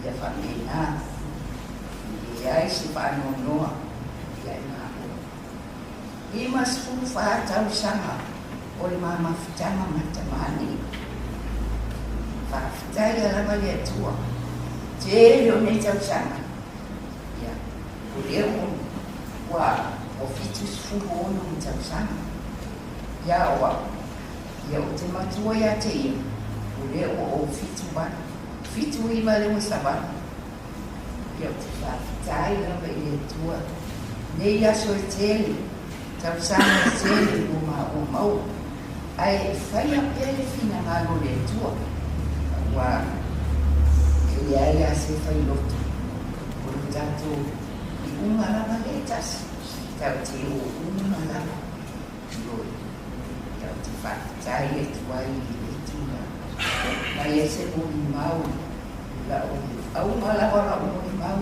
ia faapena. E leai se faanoanoa ia i maua. 54 tausaga o le ma mafutaga ma tamā nei. Faafetaia lava le Atua, tele o nei tausaga, ia, o lea ua ua 76 ma tausaga, ia o au, ia ou te matua ia te ia, o lea ua ou 78, 79 lea ua savali. Ia ou te faafetai lava i le Atua nei aso e tele, tausaga e tele ua maua maua, ae e faia pea le finagalo o le Atua, aua e leai lava se failoto o lo tatou iuga lava lea e tasi, tatou te o uma lava. Ioe, tatou te faafetai atu ai i le tulaga mai ai se molimau lau auga lava lau molimau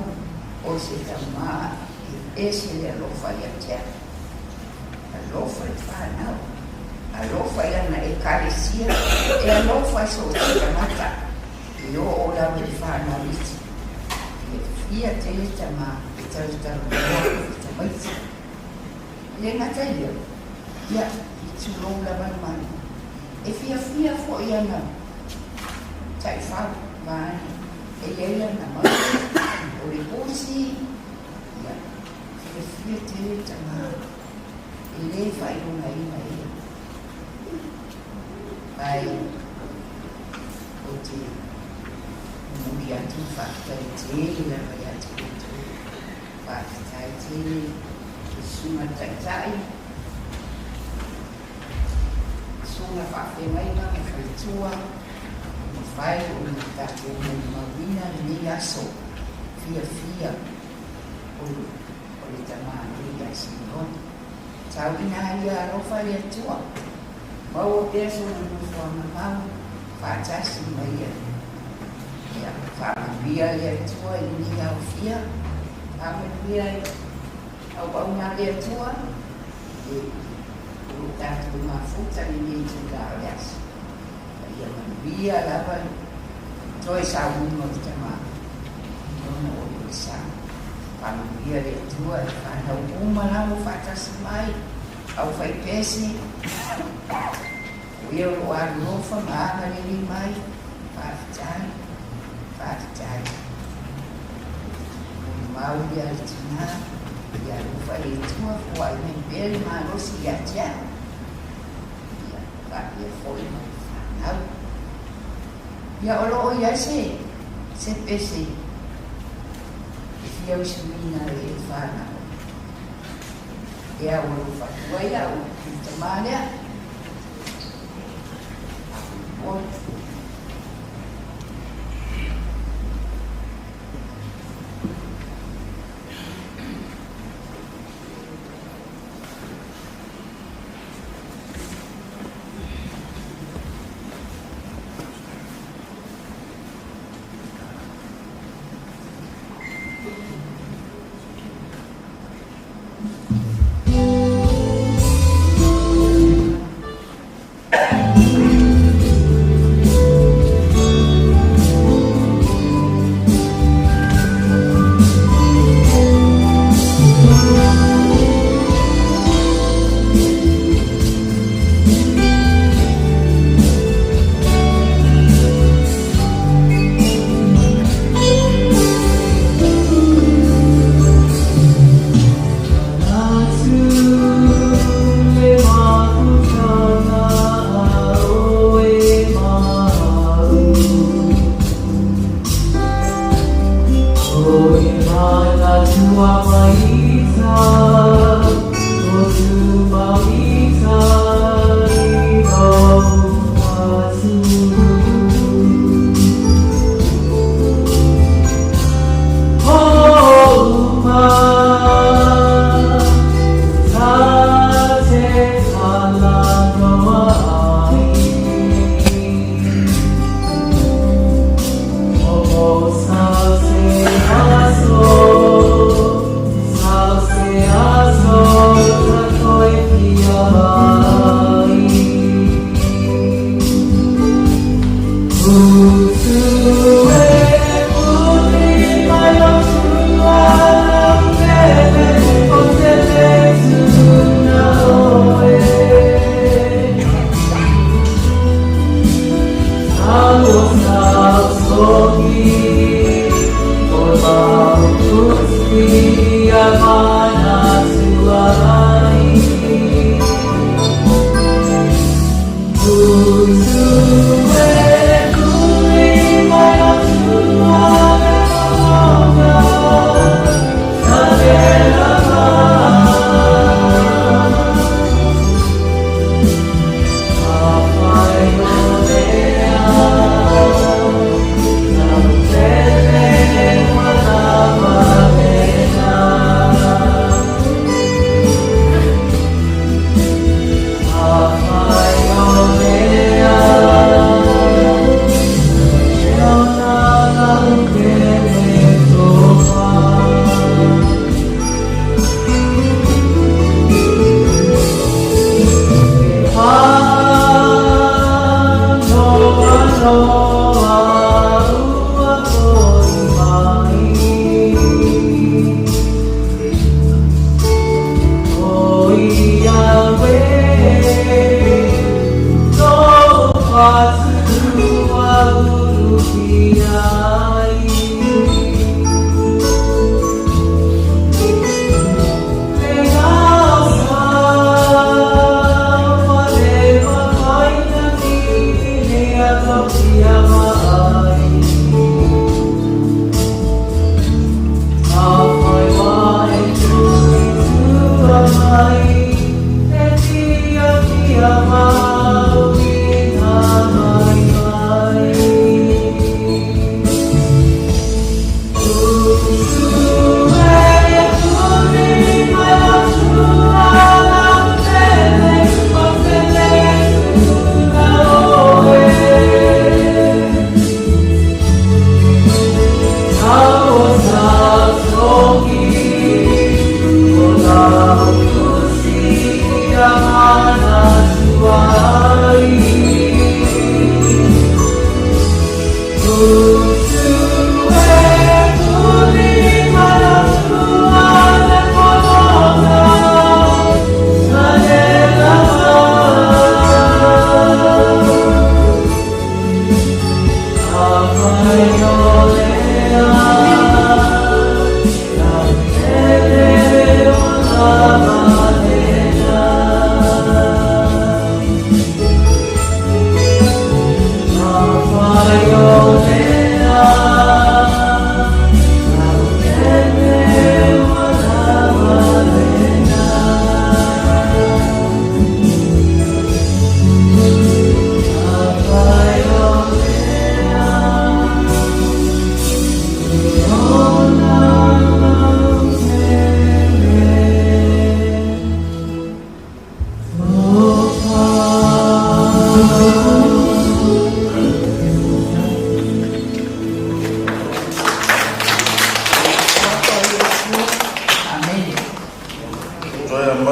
o se tamā e ese le alofa ia te au. Alofa i whanau, alofa i lana ekalesia, e alofa i so o se tagata, e oo lava i whanau iti. Fiafia tele tamā e talatalanoa i tamaiti. E le gata ia, ia, i tulou lava le Malo. E fiafia foi ana taifau vaeane e i ai lana mau o le pusi, ia, fiafia tele tama e le faailogaina ia. Ae ou te momoli atu le faafetai tele lava ia te outou. Faafetai tele i susuga taitai, susuga faafeagaiga ma faletua ua mafai ona tatou molimauina lenei aso fiafia o le tama nei ia Simeoni. Tau ina ia alofa le Atua, maua pea sona nofoaga mau faatasi ma ia. Ia faamanuia le Atua i lenei aofia, faamanuia i auauna a le Atua, e o lo tatou mafuta lenei itula o le aso. A ia manuia lava le toe saunoaga o le tama i lona oliolisa. Faamanuia le Atua i fanau uma lava o faatasi mai, aufaipese, O ia o lo o alolofa ma agalelei mai, faafetai, faafetai. Molimau ia le tinā, ia alofa le Atua, foai mai pea le malosi ia te au. Ia faapea foi ma le fanau. Ia o lo o i ai se, se pese e fia usuina e le fanau. E au alofa atu ai au i le tamā lea.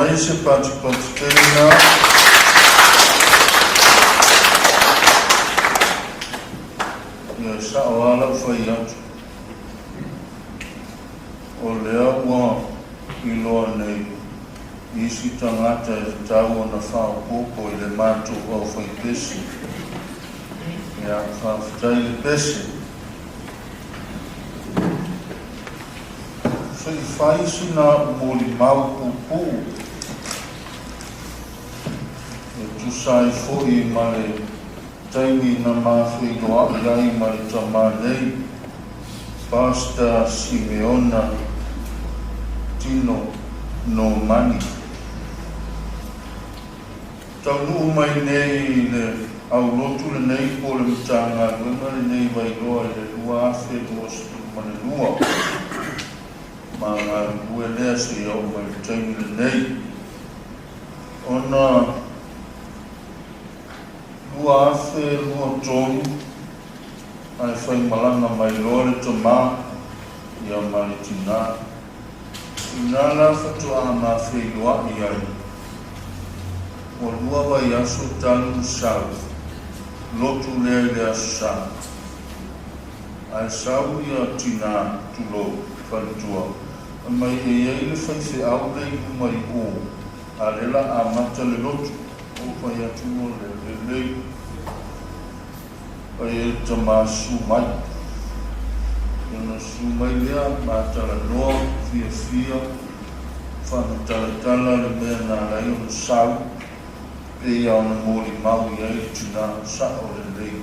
mai se patipati teina. Ia, e sa'o lava la'u fai atu, o lea ua iloa nei isi tagata e tatau ona faaopoopo i le matou aufaipese. Ia, faafetai le pese. Se i fai sina a'u molimau puupuu e tusa ai foi ma le taimi na mafeiloa'i ai ma le tamā nei, Pastor Simeona Tino Nomani. Taunuu mai nei i le aulotu lenei po o le Matagaluega lenei Vailoa i le 2022 ma galulue lea seia oo mai le taimi lenei. Ona 2023 ae faimalaga mai loa le tamā ia ma le tinā. Ina la faatoa mafeiloa'i ai, ua lua vaiaso talu sau lotu lea i le Aso Sa. Ae sau ia tinā, tulou, faletua, fai mai e i ai le faifeau le i luma i o, a lea la amata le lotu. Ou fai atu o le lelei, fai ai le tamā susu mai. Ona susu mai lea, ma talanoa, fiafia, faamatalatala le mea na ala ai ona sau, pei lava ona molimau i ai le tinā, sa'o lelei.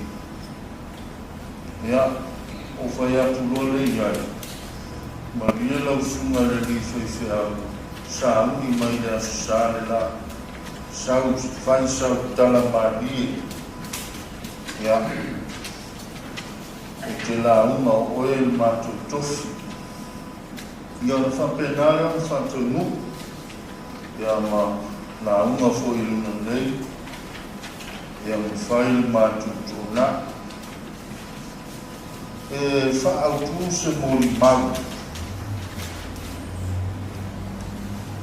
Ia, ou fai atu loa lea i ai, Malie lau susuga i le alii faifeau, sauni mai le Aso Sa le la, sau, fai sau tala malie. Ia, ou te lauga o oe le matou tofi. Ia ona faapena lea ona faataunuu, ia ma lauga foi i luna nei, ia ma fai le matou toonai. E faaautu se molimau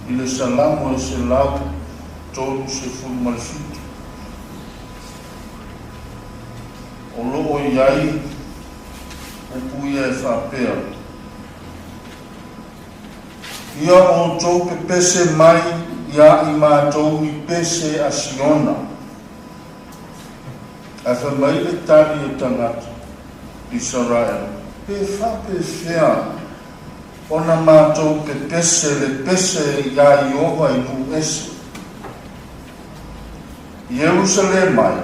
i le Salamo e 137. O lo o i ai upu ia e faapea, Ia outou pepese mai iā i matou ni pese a Siona. Ae fai mai le tali e tagata Isaraela, Pe faapefea ona matou pepese le pese iā Ieova i nuu ese? Ierusalema e,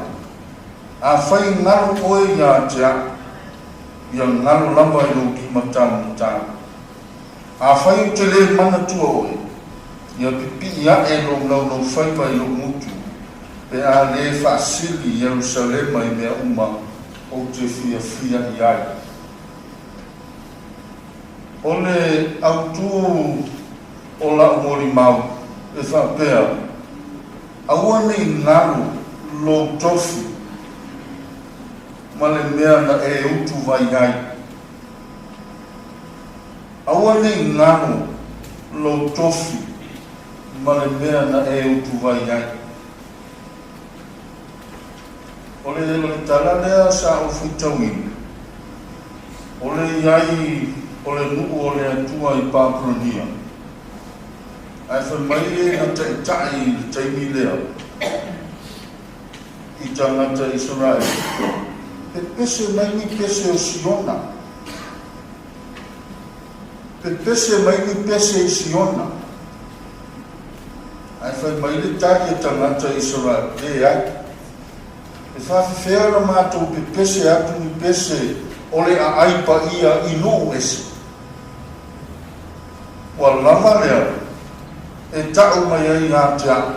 afai galo oe iā te a'u, ia galo lava i lou lima taumatau. Afai ou te lē manatua oe, ia pipi'i a'e lou laulaufaiva i lou gutu, pe a lē faasili Ierusalema i mea uma ou te fiafia i ai. O le autū o la'u molimau e faapea, Aua ne i galo lou tofi ma le mea na e utuvai ai. Aua ne i galo lou tofi ma le mea na e utuvai ai. O le, o le tala lea sa ou faitauina, o le i ai o le nuu o le Atua i Papalonia, ae fai mai e na taita'i i le taimi lea i tagata Isaraele, Pepese mai ni pese o Siona. Pepese mai ni pese i Siona. Ae fai mai le tali a tagata Isaraele, Leai. E faafefea ona matou pepese atu ni pese o le aai paia i nuu ese? Ua lava lea e ta'u mai ai ia te a'u,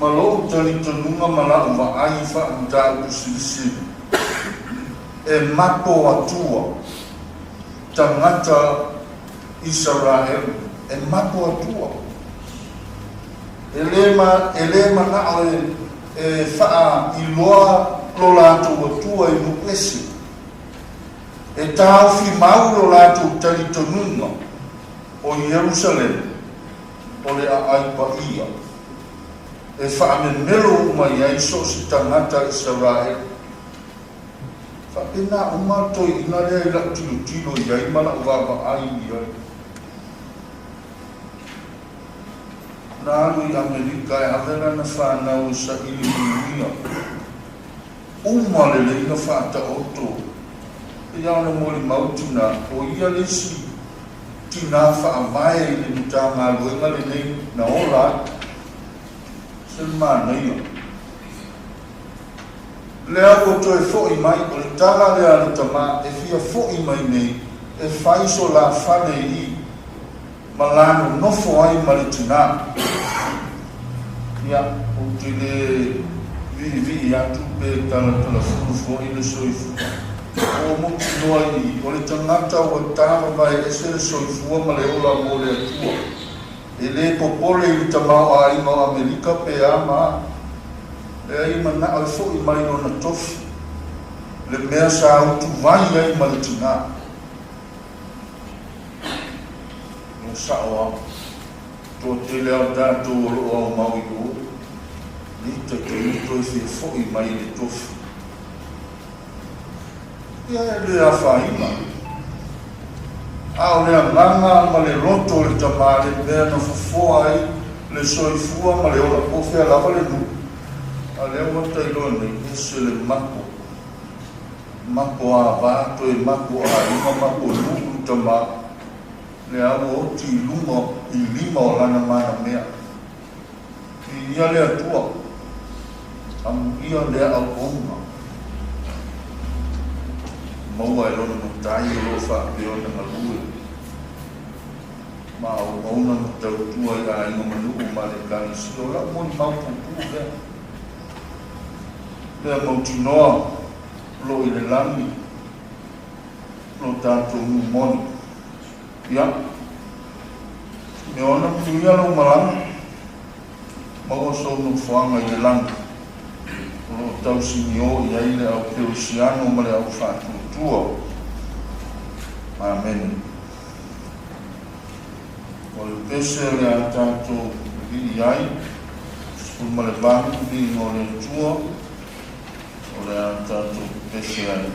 ma lo'u talitonuga ma la'u vaai faamataupu silisili, e mapo atua tagata Isaraelu, e mapo atua. E lē ma, e lē mana'o e, e faailoa lo latou atua i nuu ese. E taofi mau lo latou talitonuga o Ierusalema. o le aai paia e faamemelo uma i ai so o se tagata Isaraelu. Faapena uma le toeaina lea i lau tilotilo i ai ma lau vaavaai i ai. Na alu i Amerika e ave lana fanau e saili manuia. Uma lelei na faataoto. E pei lava ona molimau tina, o ia le isi tina faavae i le Matagaluega lenei na ola ai. Se le manaia. Lea ua toe fo'i mai, o le tala lea a le tamā, e fia fo'i mai nei e fai so la fale i i ma la nonofo ai ma le tinā. Ia, ou te le viivii atu pe talatalafulu foi le soifua. Ua mautinoa i i, o le tagata ua tavavae ese le soifua ma le ola mo le Atua. E lē popole i le tamaoaiga o Amerika pe a ma a. Leai e manao e foʻi mai lona tofi, le mea sa utuvai ai ma le tinā. Ua saʻo a toatele a o tatou o loo aumau i o, nei taitaina toe fia foʻi mai i le tofi. Ia e le afaina. A o le agaga ma le loto o le tamā le mea na fofoa ai le soifua ma le ola, po o fea lava le nuu. A lea ua tailoa nei, ese le mako, mako ava, toe mako aiga, mako nuu le tamā, lea ua oti i luga i lima o lana manamea. Viia le Atua, amuia lea auauna. Maua e lona matai o lo o faapea ona galue ma auauna ma tautua i aiga ma nuu ma le Ekalesia. O lau molimau pupuu lea, lea mautinoa o lo o i le lagi lo tatou nuu moni. Ia, me ona manuia lou malaga, maua sou nofoaga i le lagi, o lo o tausinio i ai le au kerisiano ma le au faatuatua. Amene. O le pese o le a tatou vivii ai, 18 viiga o le Atua, o le a tatou pese ai.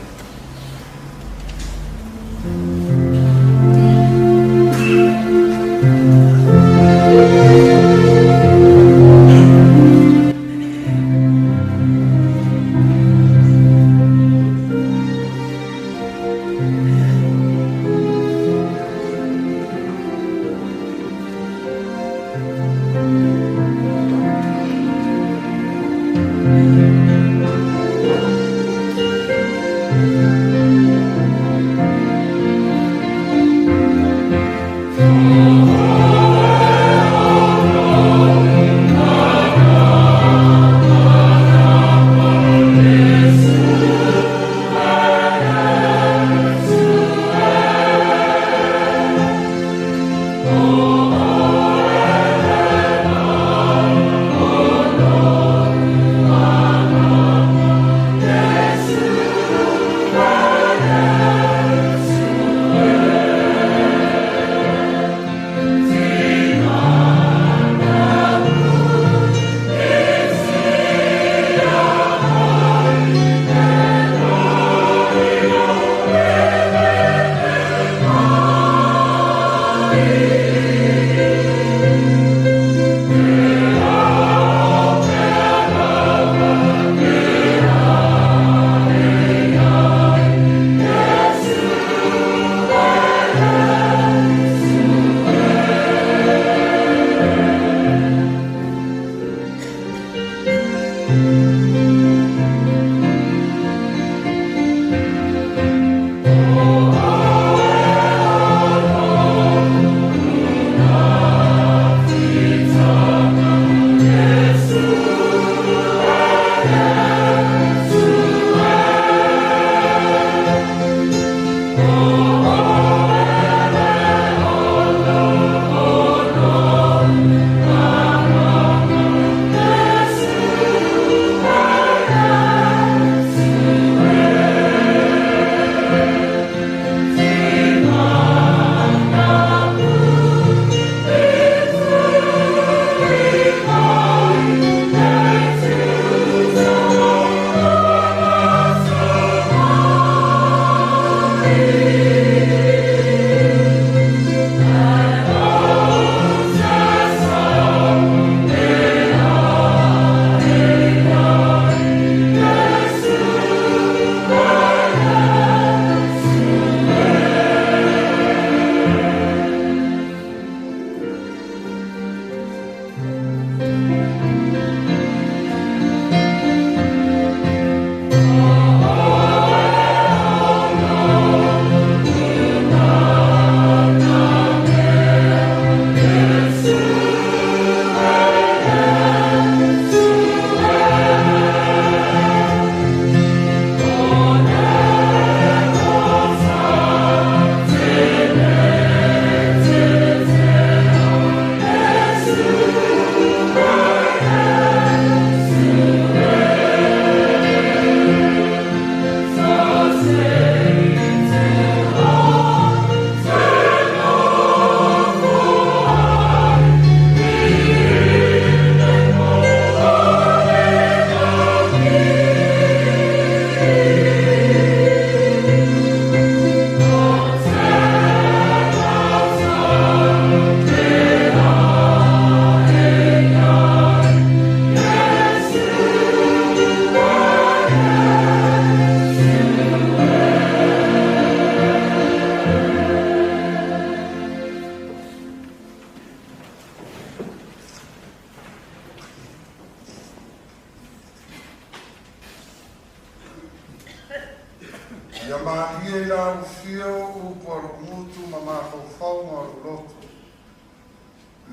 Ia malie i lau fio upu a lou gutu ma mafaufauga o lou loto.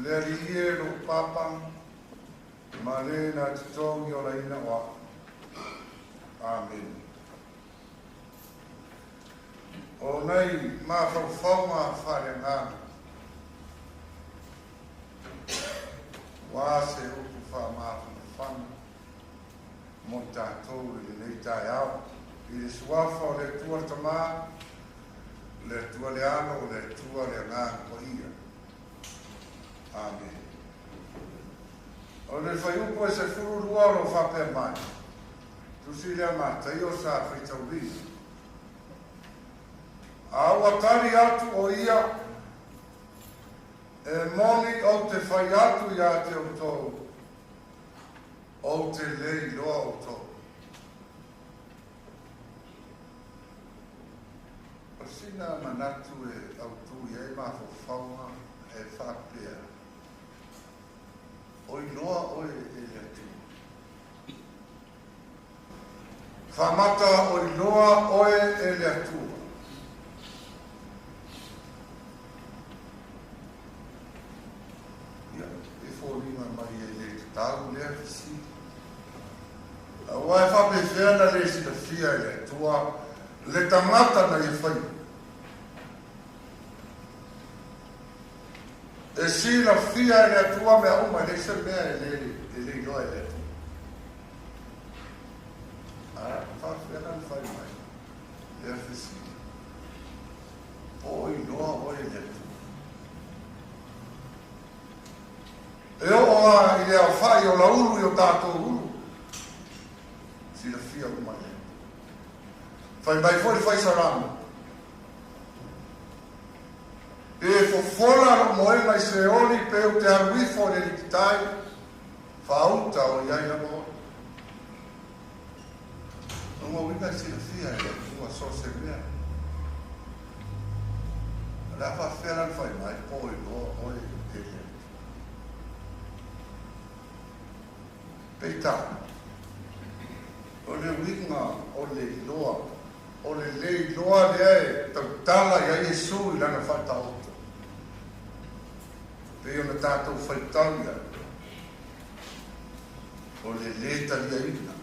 Le Alii e lou Papa, ma le na te togi olaina o a'u. Amene. O nei mafaufauga faaleagaga, ua se upu faamafanafana mo i tatou i lenei taeao, i le suafa o le Atua le Tamā, le Atua le Alo, le Atua le Agaga Paia. Amene. O le fuaiupu e 12 o lo o faapea mai, tusi lea Mataio sa faitauina. A ua tali atu o ia, e moni ou te fai atu iā te outou, ou te le iloa outou. O sina manatu e autū i ai mafaufauga e faapea, O iloa oe e le Atua. Faamata o iloa oe e le Atua. Ia, e foliga mai e le tatau lea fesili. Aua e faapefea na le silafia e le Atua le tagata na ia faia. E silafia e le Atua mea uma, e leai se mea e le iloa e le Atua. A faafefea la ona fai mai lea fesili, po o iloa oe e le Atua? E oo lava i le aofai o laulu i o tatou ulu, silafia uma e le Atua. Fai mai foi le fai Salamo, Pe fofola lou moega i Seoli, pe ou te alu ifo i le alititai, faauta o i ai lava oe. Lona uiga e silafia e le Atua so o se mea. O le a faafefea la ona fai mai, po o iloa oe e le Atua. Peitai, o le uiga o le iloa, o le le iloa lea e tautala i ai Iesu i lana faataoto, pei ona tatou faitau i ai, o le lē taliaina,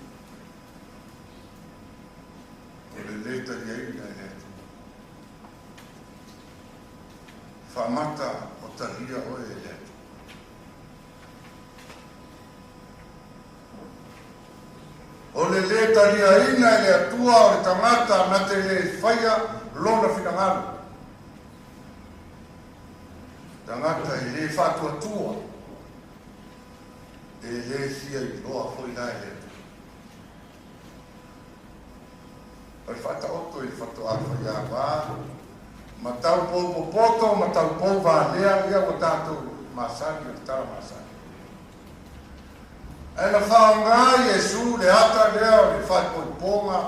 o le lē taliaina e le Atua. Faamata o talia oe e le Atua. O le lē taliaina e le Atua o le tagata na te lē faia lona finagalo. Tagata e lē faatuatua, e lē fia iloa foi la e le Atua. O le faataoto i le fatoā faiāvā ma taupou popoto ma taupou valea, ia ua tatou masani o le tala masani. Ae na faaaoga Iesu le ata lea o le faaipoipoga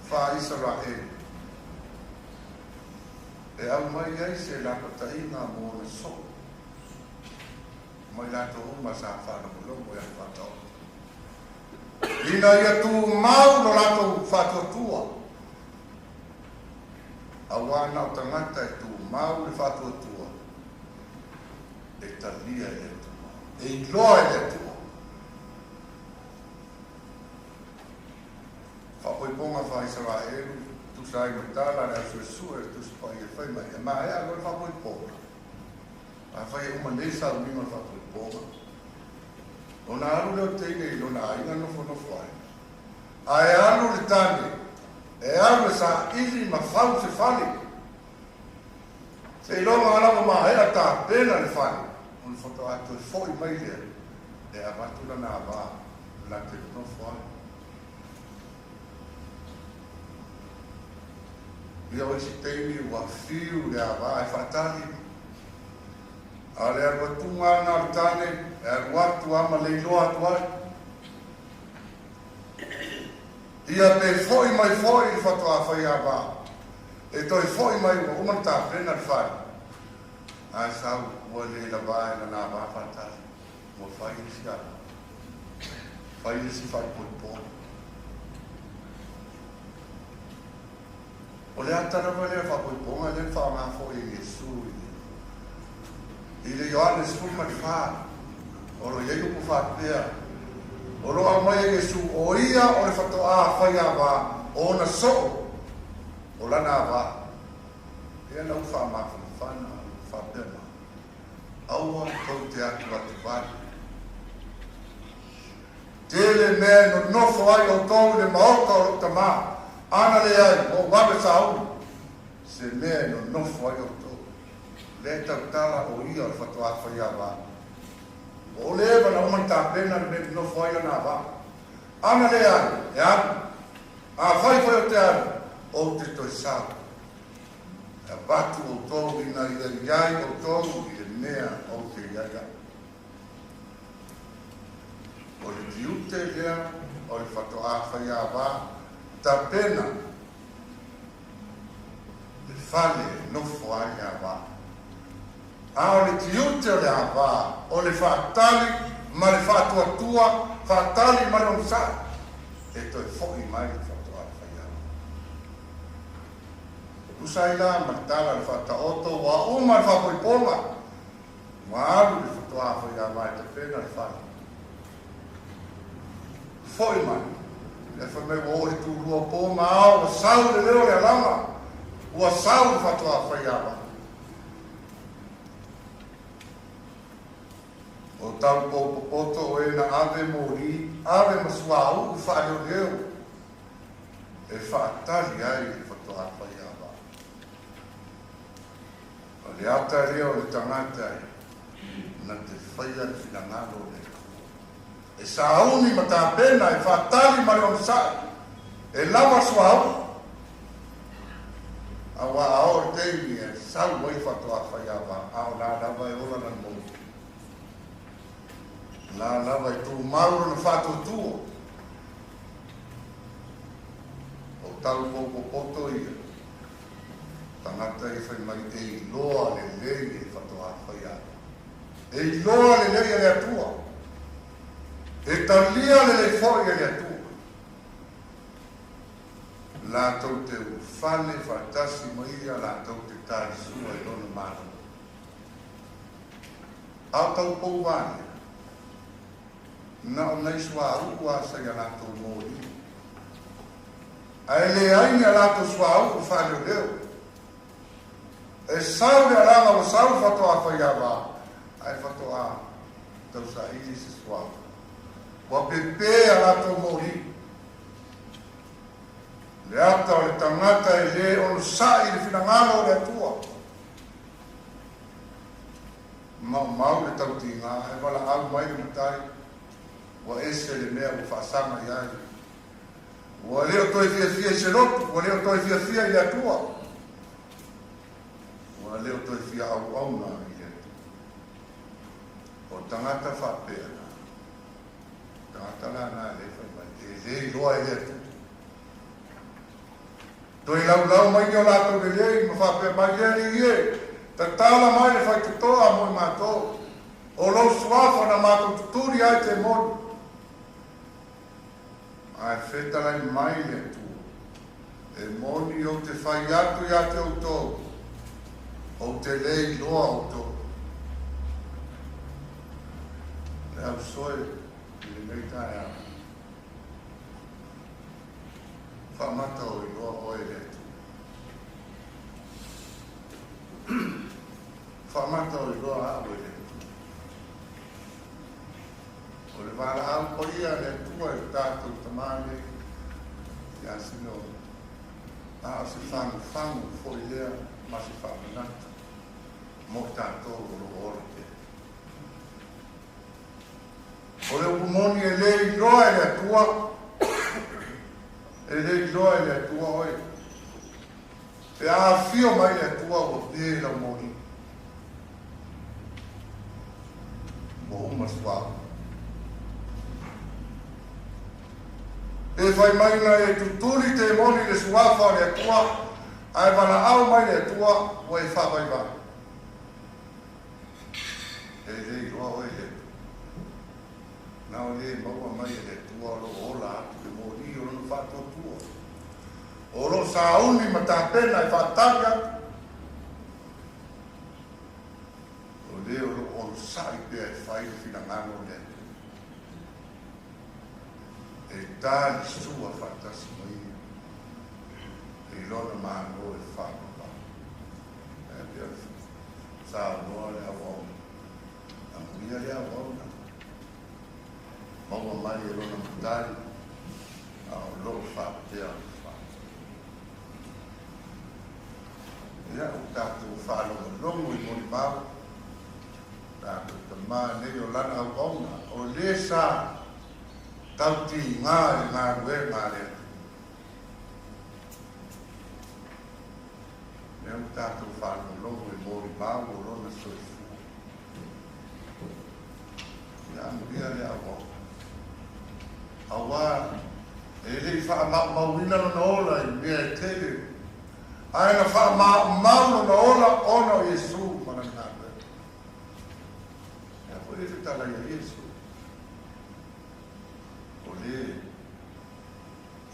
faa-Isaraelu e aumai ai se lapataiga mo ona soo ma i latou uma sa faalogologo i ana faataoto, ina ia tumau lo latou faatuatua, auā na o tagata e tumau le faatuatua e talia e le Atua, e iloa e le Atua. Faapoipoga faa-Isaraelu, tusa ai ma tala a le Au Suesue le Tusi Paia e fai mai, e maea loa le faapoipoga, afai e uma nei sauniga o le faapoipoga, ona alu lea o teine i lona aiga nofonofo ai, ae alu le tane, e alu e saili ma fau se fale. Seiloga lava maea tapena le fale, ona faatoa toe foi mai lea e avatu lana avā la te nonofo ai. Ia o isi taimi ua fiu le avā e faatali, a o le alu atuga lena o le tane, e alu atu a ma le iloa atu ai. Ia pe foi mai foi i le faatoa fai avā, e toe foi mai ua uma ona tapena le fale, ae sau ua le lavā e lana avā faatali, ua fai le isi avā, fai le isi faaipoipoga. O le ata lava lea faapoipoga lea na faaaoga foi e Iesu i le Ioane 14. O lo o i ai upu faapea, o lo o aumai e Iesu, o ia o le faatoā fai avā, o ona soo o lana avā. Lea na ou faamafanafana faapea mai, aua tou te atuatuvale. Tele mea e nonofo ai outou i le maota o lou Tamā, ana leai, ua ou ave sauni, se mea e nonofo ai outou. Lea e tautala o ia o le faatoā fai avā. Ua leva ona uma ona tapena le mea e nonofo ai lana avā. Ana leai, e alu. Afai foi ou te alu, ou te toe sau. E avatu outou ina ia i ai outou i le mea ou te i ai au. O le tiute lea o le faatoā fai avā, tapena le fale e nofo ai le avā. A o le tiute o le avā, o le faatali ma le faatuatua, faatali ma le onosai, e toe fo'i mai le faatoā fai avā. Tusa ai la ma le tala a le Faataoto, ua uma le faapoipoga, ua alu le faatoā fai avā e tapena le fale. Fo'i mai, lea fai mai ua oo i le tulua o po ma ao, ua sau le leo o le alaga, ua sau le faatoā fai avā. O tau poupopoto o e na ave moli, ave ma suauu faaleoleo e faatali ai le faatoā fai avā. O le ata lea o le tagata e na te faia le finagalo o le Atua. E sauni ma tapena, e faatali ma le onosai, e lava suauu. Auā a oo le taimi e sau ai le faatoā fai avā, a o la lava e ola lana moli. O la lava e tumau lona faatuatua. O tau poupopoto ia, tagata ia fai mai e iloa lelei e le faatoā fai avā. E iloa lelei e le Atua. E talia lelei foi e le Atua. Latou te ulufale faatasi ma ia, latou te talisua i lona Malo. A o tau pou valia, na o nai suauu a sa ia latou moli. Ae leai ni a latou suauu faaleoleo. E sau le alaga ua sau le faatoā fai avā, ae faatoā tausaili se suauu. Ua pepē a latou moli. Le ata o le tagata e lē onosai i le finagalo o le Atua. Maumau le tautiga ae valaau mai le matai, ua ese le mea ua faasaga i ai. Ua le o toe fiafia i se lotu, ua le o toe fiafia i le Atua, ua le o toe fia auauna i le Atua. O tagata faapea na, tagata la na e le fai mai, e le iloa e le Atua. Toe laulau mai ni o latou lelei ma faapea mai, Le Alii e, tatala mai le faitotoa mo i matou, o lou suafa na matou tutuli ai te moni. Ae fetalai mai le Atua, E moni ou te fai atu iā te outou, ou te le iloa outou. Le ausoe i lenei taeao, faamata o iloa oe e le Atua. Faamata o iloa au e le Atua. O le valaau paia a le Atua i le tatou Tamā nei ia Simeona, a o se fagufagu foi lea ma se faamanatu mo i tatou o lo o ola pea. O le upu moni e le iloa e le Atua, e le iloa e le Atua oe. Pe a afio mai le Atua ua pe lau moli. Ua uma suauu. Pe fai mai na e tutuli te moni le suafa o le Atua, ae valaau mai le Atua ua e faavaivai. E le iloa oe e le Atua. Na o le maua mai e le Atua o lo o ola atu le moli o lona faatuatua. O loo sauni ma tapena e faatali atu. O lē o loo onosaʻi pea e fai le finagalo o le Atua. E tā le sua faatasi ma ia i lona mālō e faapapa. Ae pea saunoa le auauna. Amuia le auauna. Maua mai e lona matai a o loo faapea ona fai. Ia ua tatou faalogologo i molimau tatou tamā nei o lana auauna o lē sa tautigā i le galuega a le Atua. Lea ua tatou faalogologo i molimau o lona soifua. Ia amuia le auauna. Auā e le i faamaumauina lona ola i mea e tele, ae na faamaumau lona ola ona o Iesu ma lana galuega. Lea foi le fetalai a Iesu, o lē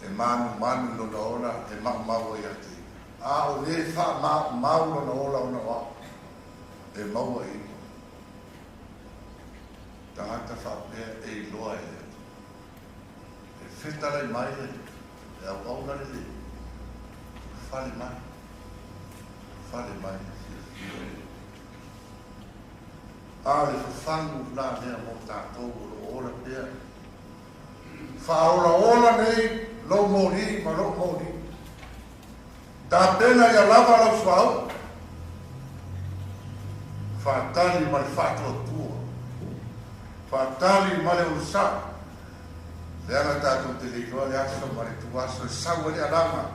e manumanu i lona ola e maumau ai ia te ia, a o lē faamaumau lona ola ona o au e maua i igoa. Tagata faapea e iloa e le Atua. E fetalai mai le auauna lelei, fale mai, fale mai le fiafia o le A o le fafagu la lea mo tatou o loo ola pea. Faaolaola nei lou moli ma lou moli. Tapena ia lava lau suauu. Faatali ma le faatuatua. Faatali ma le onosai. Leaga tatou te le iloa le aso ma le ituaso e sau ai le alaga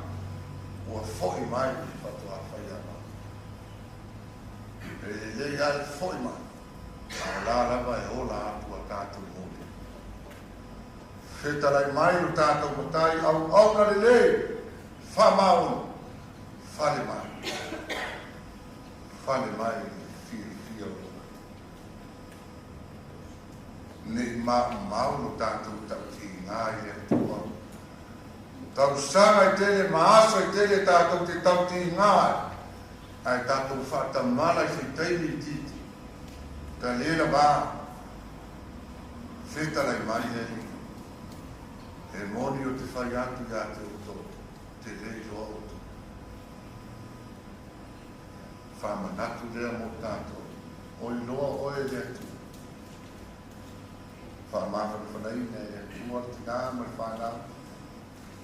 ua foi mai le faatoa faiava. E lelei lava le foi mai, a o la lava e ola atu a tatou moli. Fetalai mai lo tatou Matai auauna lelei, faamaoni, fale mai, fale mai i le fiafia o lou Ne i maumau lo tatou tautiga i le Atua. Tausaga e tele ma aso e tele tatou te tautiga ai, ae tatou faatamala i se taimi itiiti. Ta le lava fetalai mai le Alii. E moni o te fai atu iā te outou, te le iloa outou. Faamanatu lea mo tatou, o iloa oe e le Atua. Faamafanafanaina e le Atua le tinā ma le fanau,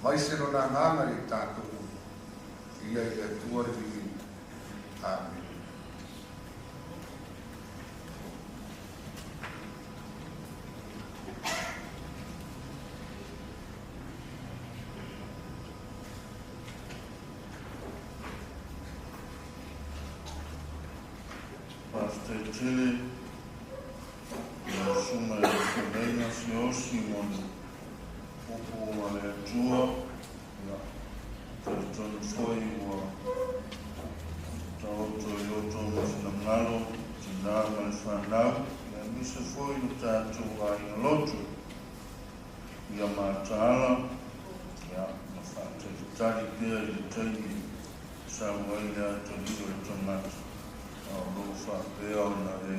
mai se lona agaga i tatou uma. Ia i le Atua le viiga. Amene. Faafetai tele i lau Susuga i le Fetalaiga Siaosi mo le upu a le Atua. Ia, talitonu foi ua taoto i outou finagalo, tinā ma le fanau, ia aemaise foi o tatou aiga lotu. Ia mataala, ia, ma faatalitali pea i le taimi e sau ai le atalii o le tagata, a o lo o faapea ona e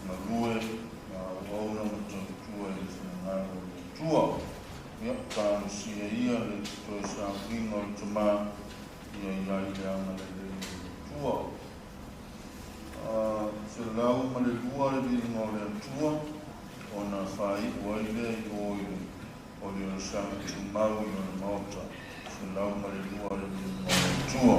galue ma auauna ma tautua i le finagalo o le Atua. Ia, talosia ia le toe sauniga o le Tamā, ia i ai le agalelei o le Atua. 102 le viiga o le Atua, ona faaiu ai lea i o i le oli o le saga tumau i lona maota. 102 le viiga o le Atua.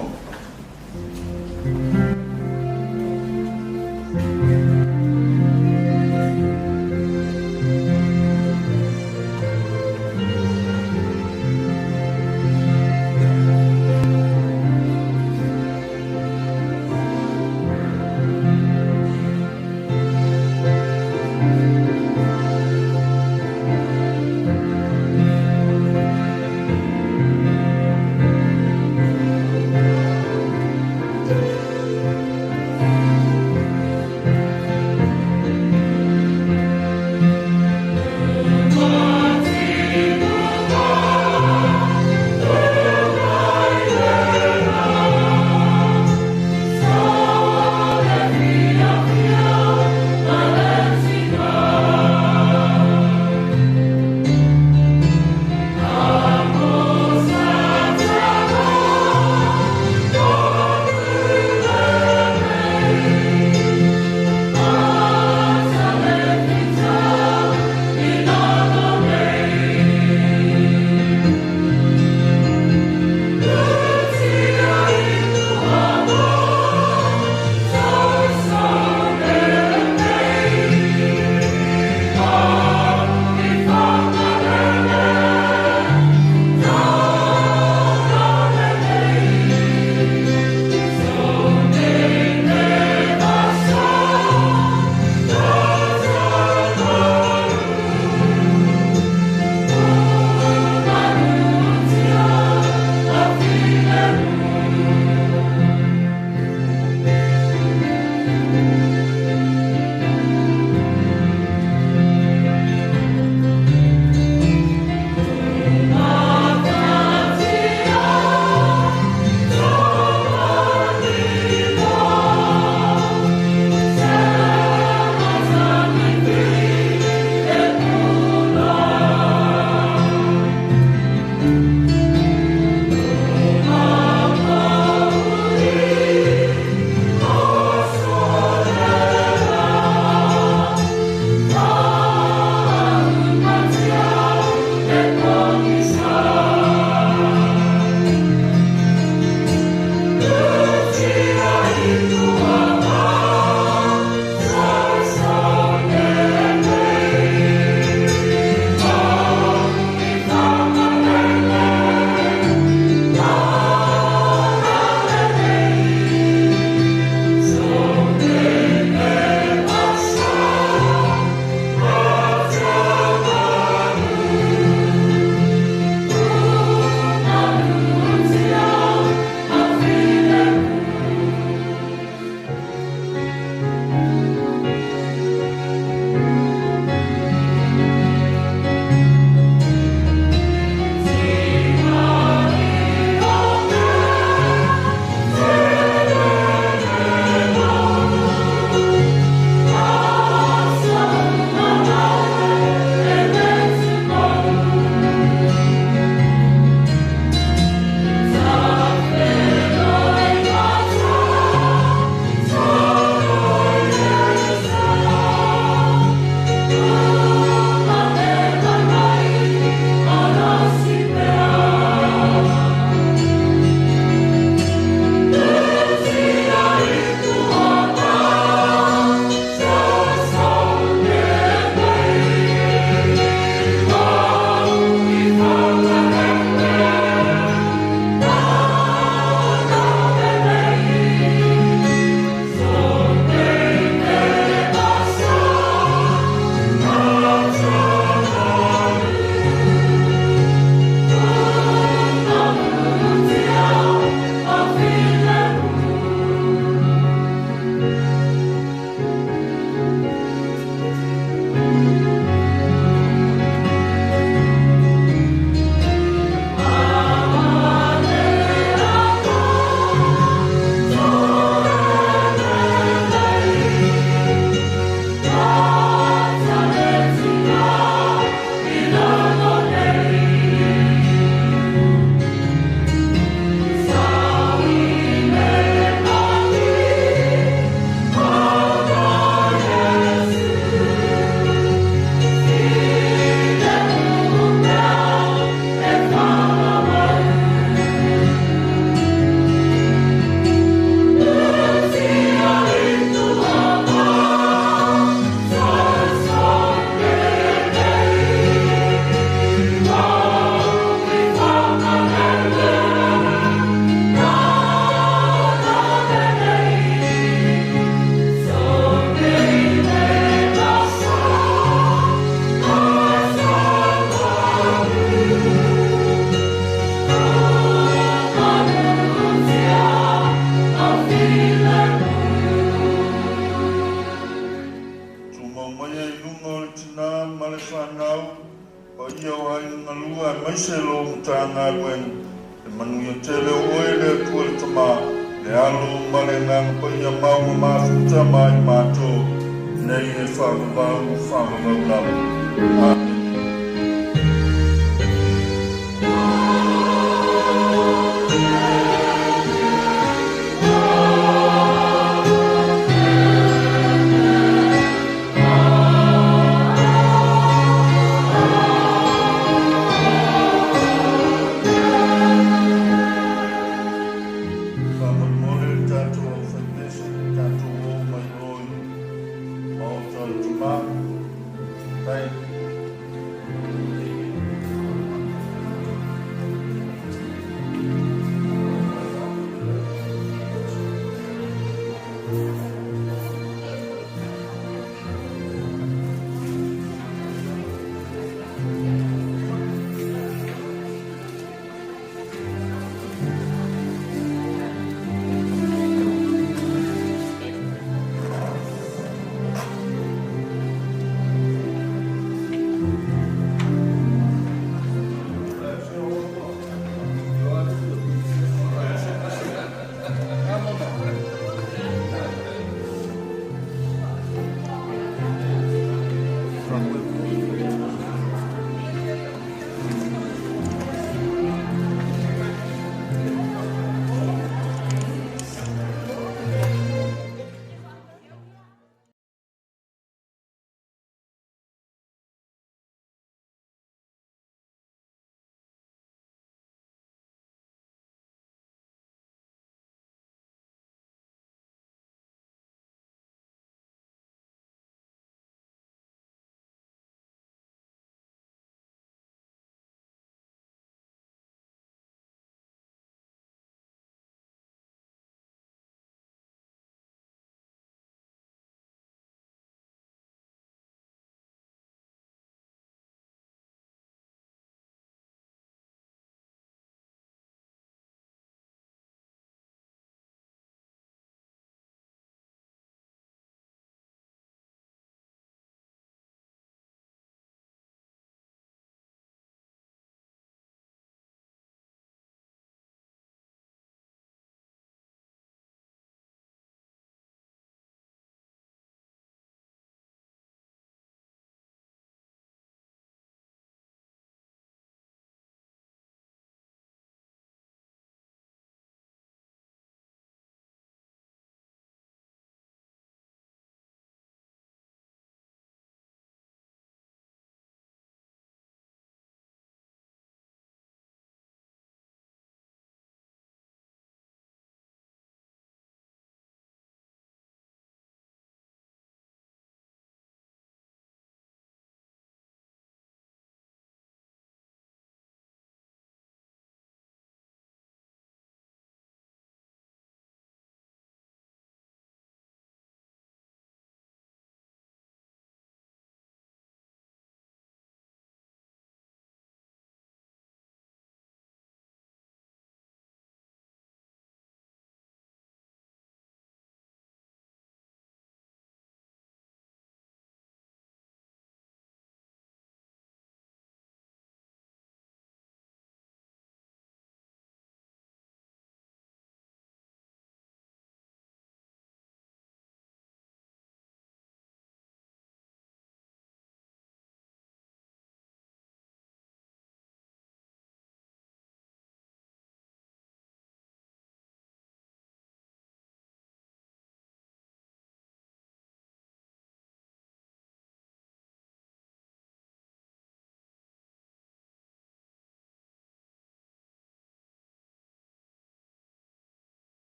Paia o aiga galue aemaise lou Matagaluega, le manuia tele o oe le Atua le Tama, le Alo ma le Agaga Paia mau ma mafuta ma i matou nei e faavavau faavavau lava. Amene. Faamolemole le tatou aufaipese, tatou o mai o i Maota o le Tama. Tai.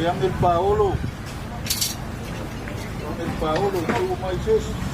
Mai ane le paolo. Ane le paolo i tu mai sesi.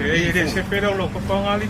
E le se pere o lo papangali.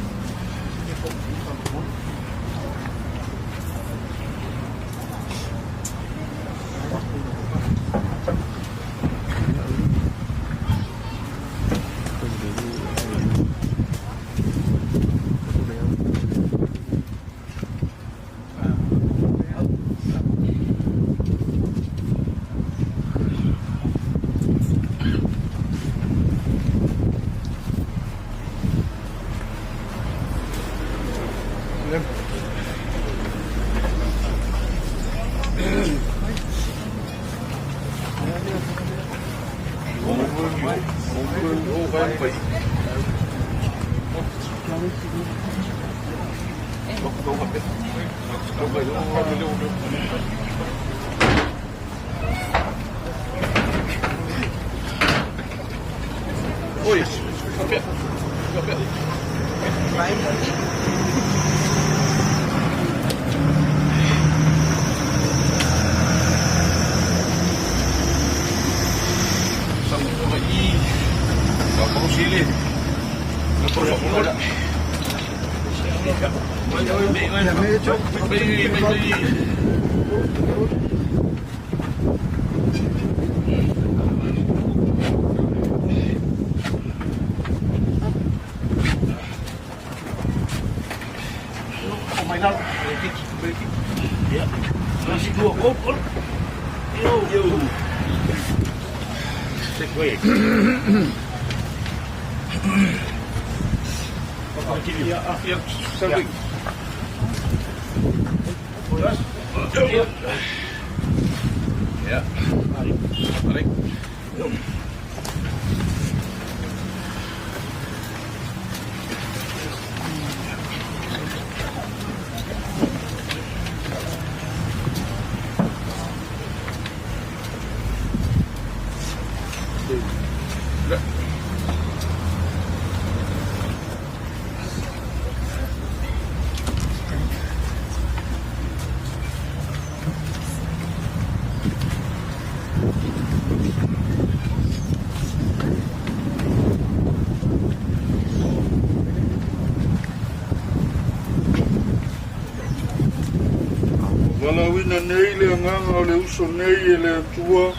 Valaauina nei le agaga o le uso nei e le Atua,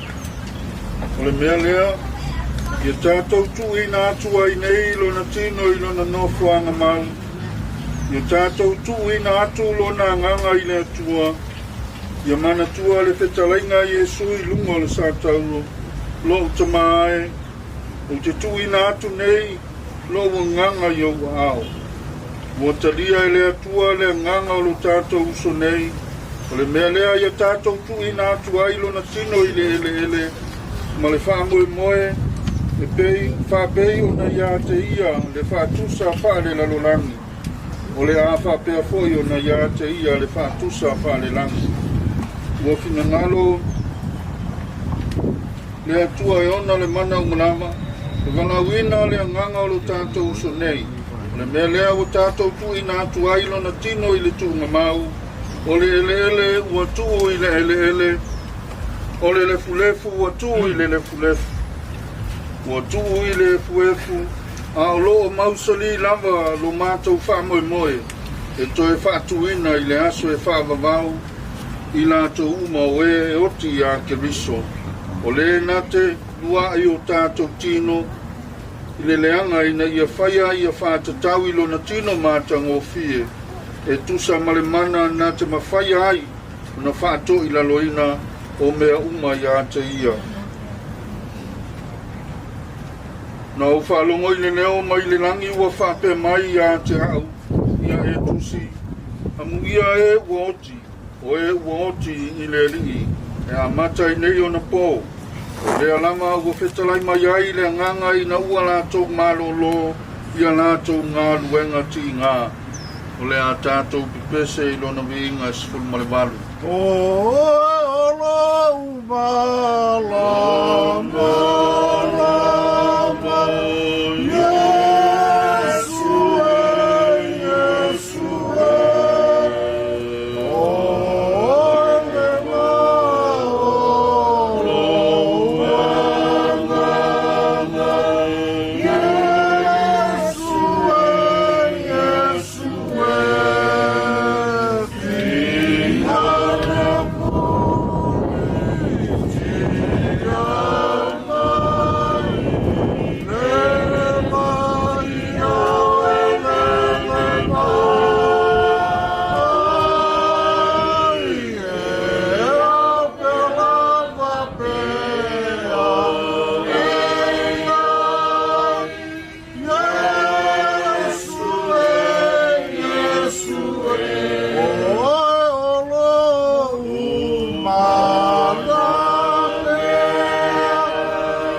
o le mea lea, ia tatou tuuina atu ai nei lona tino i lona nofoaga mau, ia tatou tuuina atu lona agaga i le Atua, ia manatua le fetalaiga a Iesu i luga o le satauro, lou tamā e, ou te tuuina atu nei lou agaga i ou aao. Ua talia e le Atua le agaga o lo tatou uso nei, o le mea lea ia tatou tuuina atu ai lona tino i le eleele ma le faamoemoe e pei faapei ona ia te ia le faatusa faalelalolagi, o le a faapea foi ona ia te ia le faatusa faalelagi. Ua finagalo le Atua e ona le mana uma lava, e valaauina le agaga o lo tatou uso nei. O le mea lea ua tatou tuuina atu ai lona tino i le tuugamau, o le eleele ua tuu i le eleele, O le lefulefu ua tuu i le lefulefu, ua tuu i le efuefu, a o lo o mausali lava lo matou faamoemoe e toe faatuina i le aso e faavavau i latou uma o e e oti iā Keriso, o le na te luaʻi o tatou tino i le leaga ina ia faia ia faatatau i lona tino matagofie e tusa ma le mana na te mafaia ai ona faatoʻilaloina o mea uma iā te ia. Na ou faalogo i le leo mai le lagi ua faapea mai iā te a'u, ia e tusi, Amuia e ua oti, o e ua oti i le Alii, e amata i nei ona pō. O lea lava ua fetalai mai ai le Agaga ina ua latou malōlō i a latou galuega tigā. O le a tatou pepese i lona viiga e 18. O lou malamalama, Iesu e, Iesu e, Oe le mao o lou agaga, Iesu e, Iesu e, Fia le pulitia mai, lele mai au e lele mai, e ape lava pea e ai, Iesu e, Iesu e, Oe o lou malamea,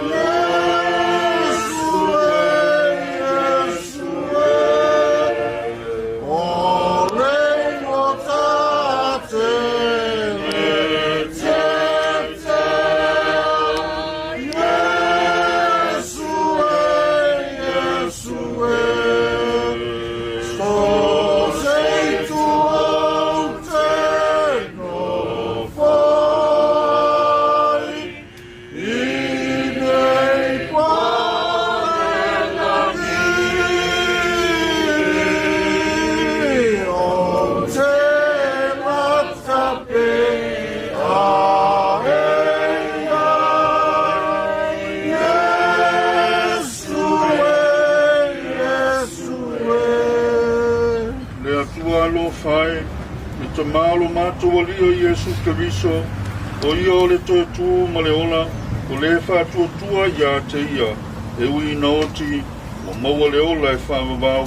Iesu e, Iesu e, O le igoa le tetea, Iesu e, Iesu e, So se itu ou te nofo ai, i nei palelagi, ou te lata pea e ai, Iesu e, Iesu e. Le Atua alofa e, le Tamā o lo matou Alii o Iesu Keriso, o ia o le toe tū ma le ola, o le faatuatua iā te ia, e ui ina oti, ua maua le ola e faavavau,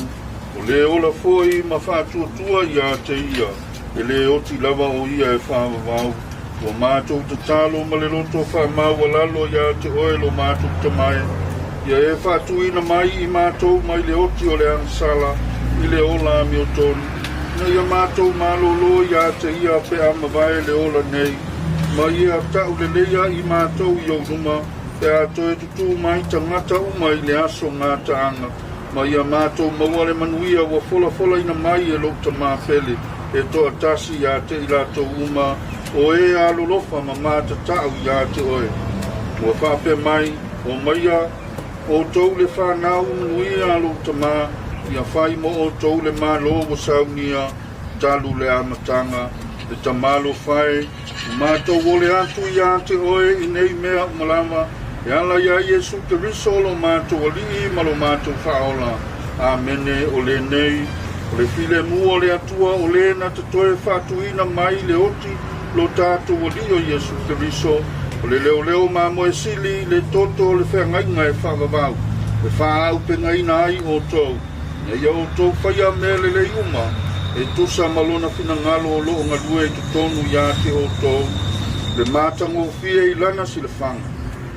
o le ola foi ma faatuatua iā te ia, e lē oti lava o ia e faavavau. Ua matou tatalo ma le loto faamaualalo iā te oe lo matou Tama e, ia e faatuina mai i matou mai le oti o le agasala i le ola amiotonu, ina ia matou malōlō iā te ia pe a mavae le ola nei, ma ia tauleleia i matou i ou luma, pe a toe tutū mai tagata uma i le aso gataaga, ma ia matou maua le manuia ua folafolaina mai e lou Tamā pele e toatasi iā te i latou uma o e alolofa ma matatau iā te oe. Ua faapea mai, Omaia outou le fanau manuia a lou Tamā, ia fai mo outou le Malo ua saunia talu le amataga, le Tamā alofa e, ua matou ole atu iā te oe i nei mea uma lava, e ala iā Iesu Keriso lo matou Alii ma lo matou Faaola. Amene. O lenei, o le filemu o le Atua o le na te toe faatuina mai le oti lo tatou Alii o Iesu Keriso, o le leoleo mamoe sili le toto o le feagaiga e faavavau, e faaaupegaina ai outou, ina ia outou faia mea lelei uma, e tusa ma lona finagalo o loo galue i totonu iā te outou, le matagofie i lana silafaga,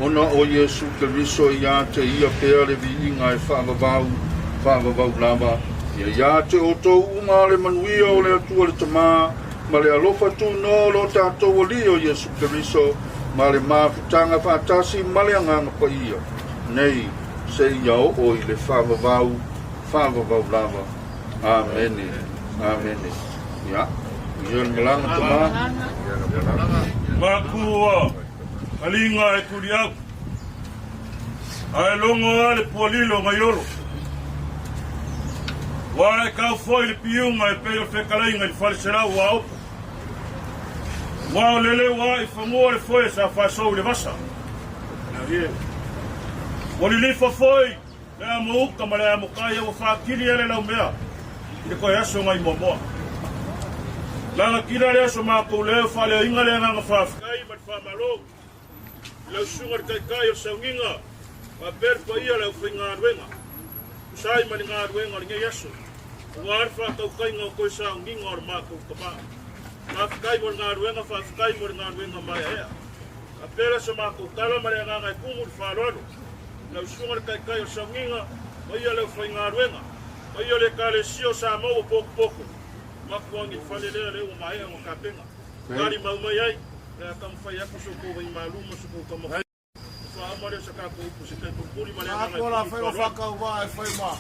ona o Iesu Keriso iā te ia pea le viiga e faavavau, faavavau lava. Ia iā te outou uma le manuia o le Atua le Tamā, ma le alofa tunoa o lo tatou Alii o Iesu Keriso, ma le mafutaga faatasi ma le Agaga Paia, nei seia oo i le faavavau, faavavau lava. Amene. Amene. Ia, ia le malaga Tamā. Makua. Kaliga e tuliau. Ae logo lava le pualilo gaiolo. Ua e kau foi le piuga e pei o le fetalaiga i le faleselau o Aopo. Ua o lele ua i fanua le foe sa faasou i le vasa. Ua lilifa foi le amo uka ma le amo kai a ua faakili ale laumea i le toe aso nai muamua. Lanakila le aso matou leo faaleoina le agaga faafetai ma le faamalo i lau susuga i le Taitai o le Sauniga faapea le paia o le aufaigaluega tusa ai ma le galuega o lenei aso aua le faatautaiga o toe sauniga o le matou tama. Faafetai mo le galuega, faafetai mo le galuega maeaea. Faapea la sa matou tala ma le agaga e tumu i le faaaloalo i lau susuga i le Taitai o le Sauniga, paia o le aufaigaluega, paia o le Ekalesia o Samoa ua potopoto, mapu agi i le fale lea, lea ua maea ona tapena. Tali mau mai ai, o le a taumafai atu so outou vaimalu ma so outou taumafai. Faauma lea o sa tatou upu se tai pulupuli ma le agaga e Akola tumu i le fai o faaaloalo. whakawa e whai ma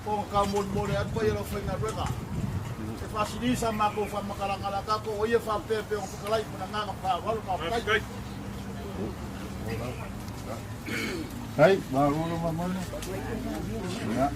o ka molimoli atu ai lau faigaluega. E faasili sa matou faamakalakala tatou o ia faapea pe o fetalai ma le agaga faaaloalo faafetai. Hai, malo le mamana. Ya.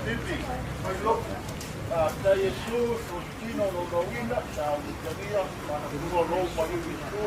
Pipi, mai loku, faafetai Iesu, Faustino Laulauina, sa Utagia, Manapua lou maliu Iesu.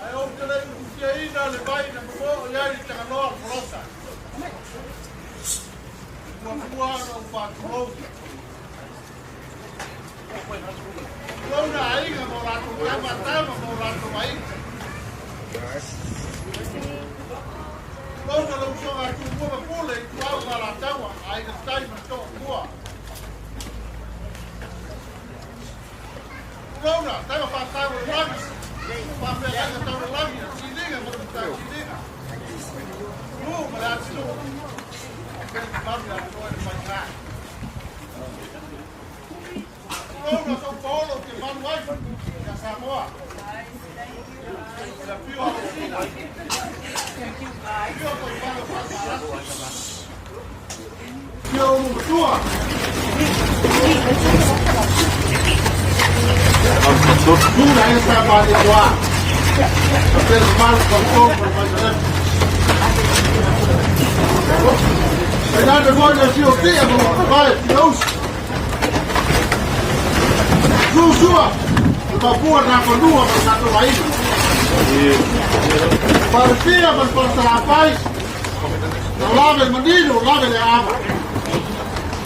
Ae ou te le i ufiaina le vai na momo'o i ai le tagaloa o le folosa. E muamua ona ou faatulou. Tulou na aiga ma o latou tama tama ma o latou aiga. Tulou na lau usoga a Tumua ma Pule, Ituau ma Alataua, Aiga Tai ma Toomua. Tulou na tama faatau o le lagi, faafeagaiga tau le lagi, siliga ma le matau siliga. Lu ma le atunuu, faapea le mamalu ia te oe le faiga. Tulou na sou paolo ou te malu ai ia Samoa. Le afio a Alosina. Afio toi fale o Faasalasi. Afio ou matua. Tu le aiga sa Malietoa. Faapea le mamalu o Faletolu ma le Vaisalepe. Tainane foi le afio o Tia ma lona vae Fiausi. Susua, le mapua na fanua ma le tatou aiga. Falefia ma le Faletalafai, na lave le manino, lave le ava.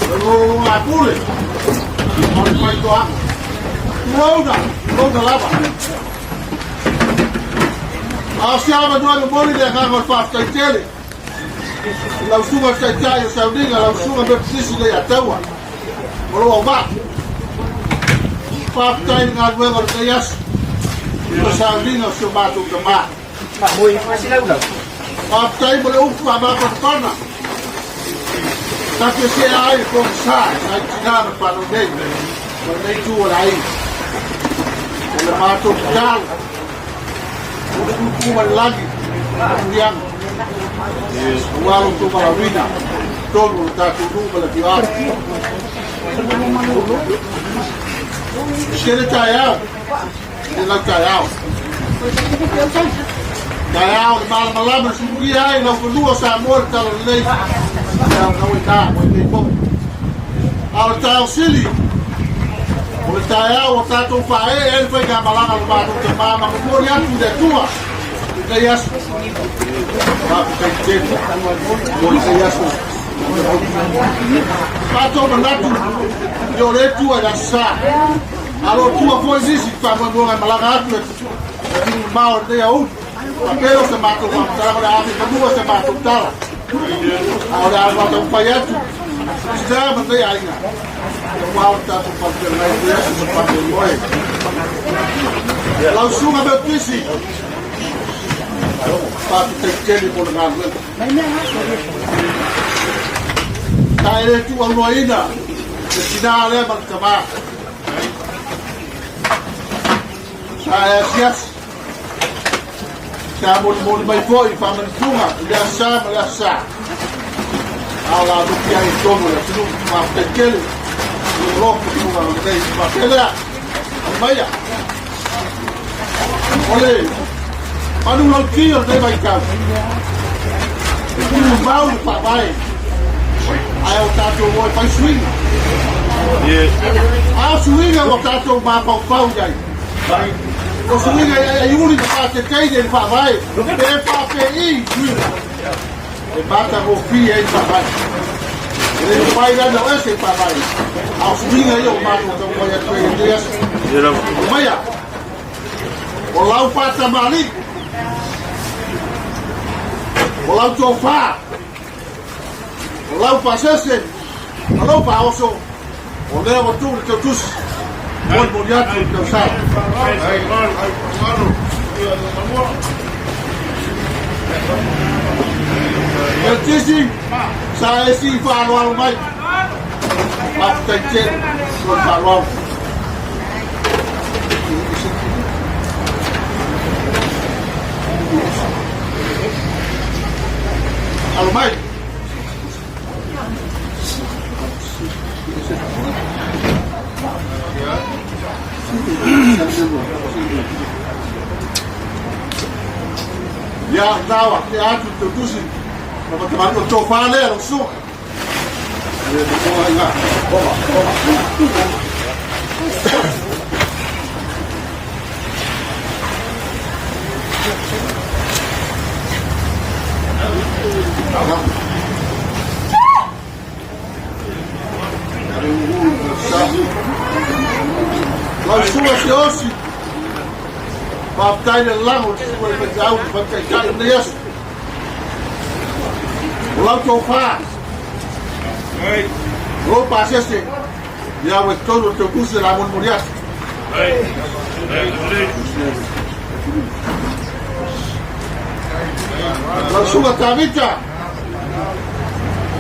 Le lologa pule, ma le faitoaga. Tulouna, tulouna lava. A o se avanoa e momoli le agaga o le faafetai tele i lau susuga i le Taitai o Sauniga, lau susuga Metotisi Leiataua ma lou auvaa. Faafetai i le galuega o lenei aso i le sauniga o si o matou tamā. Faafetai mo le upu faamafanafana ta te sea ai le pogisa nai tinā ma fanau nei ma lenei itu o le aiga. O le matou tatalo, ua tutu ma le lagi manuiaga aua lo outou valaauina i totonu o le tatou nuu ma le afioaga. E tele taeao, e lau taeao. Taeao le malamalama le sulugia ai lau fanua o Samoa le tala lelei. Ia o lau e tā, o nei foi. A o le taeao sili, o le taeao ua tatou faaee ai le faigamalaga a lo matou tamā ma momoli atu i le Atua i lenei aso. Faafetai tele mo lenei aso. Matou manatu, ia o le tua i le Aso Sa. A lo tua foi nisi i faamoemoega e malaga atu i atunuu mamao i lenei aoauli. Faapea o se matou faamatalaga o le a afe i fanua se matou tala. A o le a taumafai atu, tina ma lenei aiga, aua o le tatou falefeagai i lenei aso ma le faamoemoe. Lau Susuga Metotisi, faafetai tele mo le galuega. Sa e le tuuaunoaina le tina lea ma le tamā. Sa e asiasi, sa molimoli mai foi i faamanituga i le Aso Sa ma le Aso Sa. A o la nopi ai i totonu o le atunuu. Faafetai tele i lou loto i luga o lenei faapea lea. Aumaia. O le manu lauti o lenei vaitau, e tumau le faavae, ae o tatou o e fai suiga. A o suiga ua tatou mafaufau i ai, o suiga e uli ma faatetei i le faavae, pe faapei suiga, e matagofie ai le faavae. E le mafai la ona o ese i faavae, a o suiga ia ua matou taumafai atu ai i lenei aso. Aumaia, o lau faatamalii, o lau tofa, o lau faasese, ma lou faaoso, o lea ua tuu i le tautusi, molimoli atu i le tausala. Eletisi, sa e sii faaaloalo mai. Faafetai tele mo le faaaloalo. Alo mai. Ia, nawa, te atu te tusi, na matamanu o tō whālea, lau susuga. E, te inga. Oma, oma. Lau susuga Siaosi, faafetai le lalago i le susuga i le faifeau i le faitaitai o lenei aso. O lau tofa, o lou pasese, ia ua i totonu o le tautusi o le a molimoli atu. Lau susuga Tavita,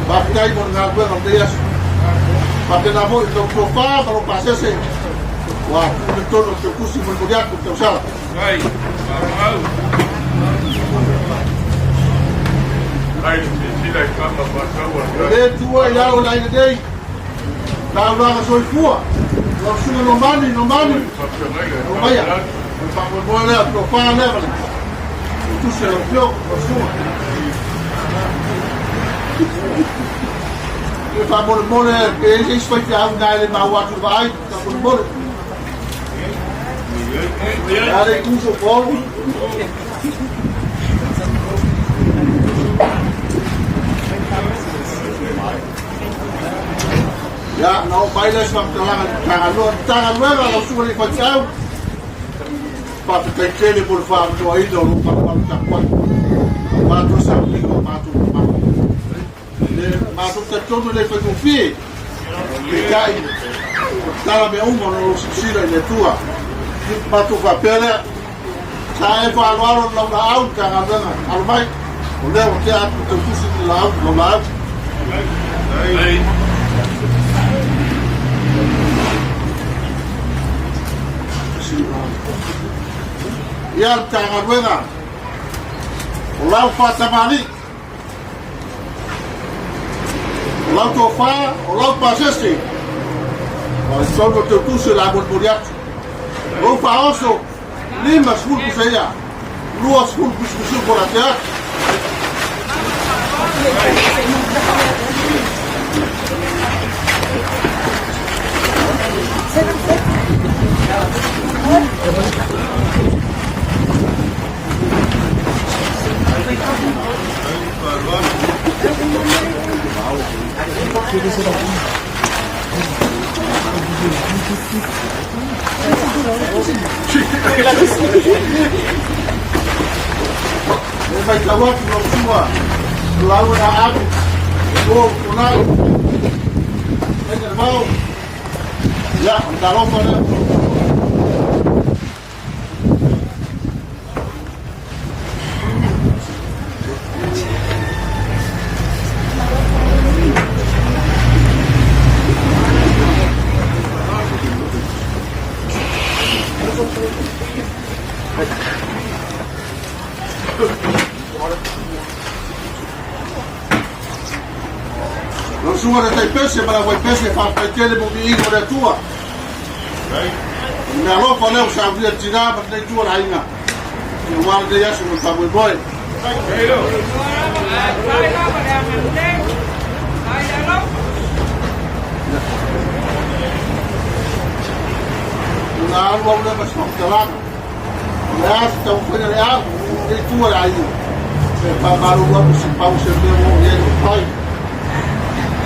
Faafetai mo le galuega o lenei aso. Faapena foi i lau tofa ma lou pasese ua tuu i totonu o le tautusi molimoli atu le tausala. E le tuua i lalo o le aiga nei taulaga soifua lau susuga Nomani, Nomani, Omaia, o le faamoemoe lea, tofa lea ma le tusi a lau afioga, lau susuga. E faamolemole pe i ai se isi faifeau ina e le maua atu i le vaai, faamolemole. A le uso polu. Ia, na oo mai lea se faamatalaga i le Matagaluega. Matagaluega lau susuga i le faifeau, faafetai tele mo le faamanoaina o lou malumalu tapuai aua toe sauniga o matou mamalu. Le matou talitonu e le faigofie, peitai o le tala mea uma o lou silasila i le Atua. Matou faapea lea, sa e faaaloalo i lau laau Matagaluega, alo mai, o lea ua tea atu le tautusi i le laau, lau laau. Ia le Matagaluega o lau faatamalii, o lau tofa, o lau pasese, o le tonu o tautusi o le a molimoli atu. Lou faaoso, 50 pusa ia. 20 pisipisiu po la te atu. E matau atu lau susuga o lau e aalu o Tuanai, Faiga le Vao, ia, o le talofa lea. Lau susuga le taipese ma le aufaipese, faafetai tele mo viiga o le Atua. O le meaalofa lea ua saunia le tina ma lenei itu o le aiga, aua lenei aso ma le faamoemoe. Ona alu au lea ma se faamatalaga. O le a se taumafaiga le au i lenei itu o le aiga, e faamalulu atu se pau se mea ua oo i ai lou pai.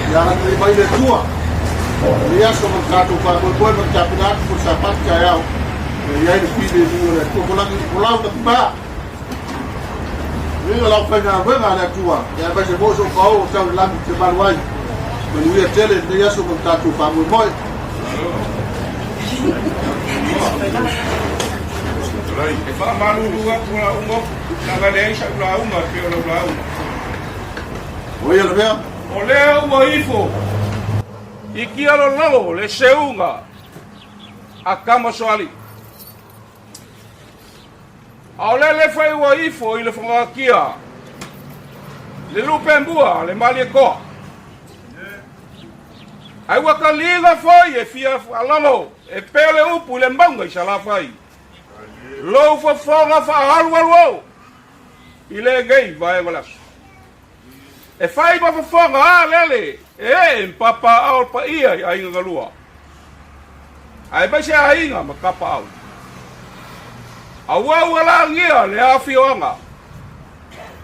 Ia agalelei mai le Atua i lenei aso ma le tatou faamoemoe ma le tapena atu mo le Sapati taeao e i ai le filemu o le Atua. Folau ka pipaa. Viiga lau faigaluega a le Atua, ia aemaise foi sou paolo o tau i le lagi te malu ai. Manuia tele i lenei aso ma le tatou faamoemoe. E faamalulu atu lauga leaga leai sa'u lauga e pei o lau lauga. O ia le mea? O lea ua ifo i kialolalo le seuga a Kamasoalii. A o lele foi ua ifo i le fogatia le lupemua le Malietoa. Ai ua taliga foi e fia alalo e pei o le upu i le mauga i Salafai. Lou fofoga faaalualu o i lenei vaega o le aso. E fai ma fofoga a lele e ee ma papaao le paia i aiga galua, aemaise aiga ma tapaau. Aua ua lagia le afioaga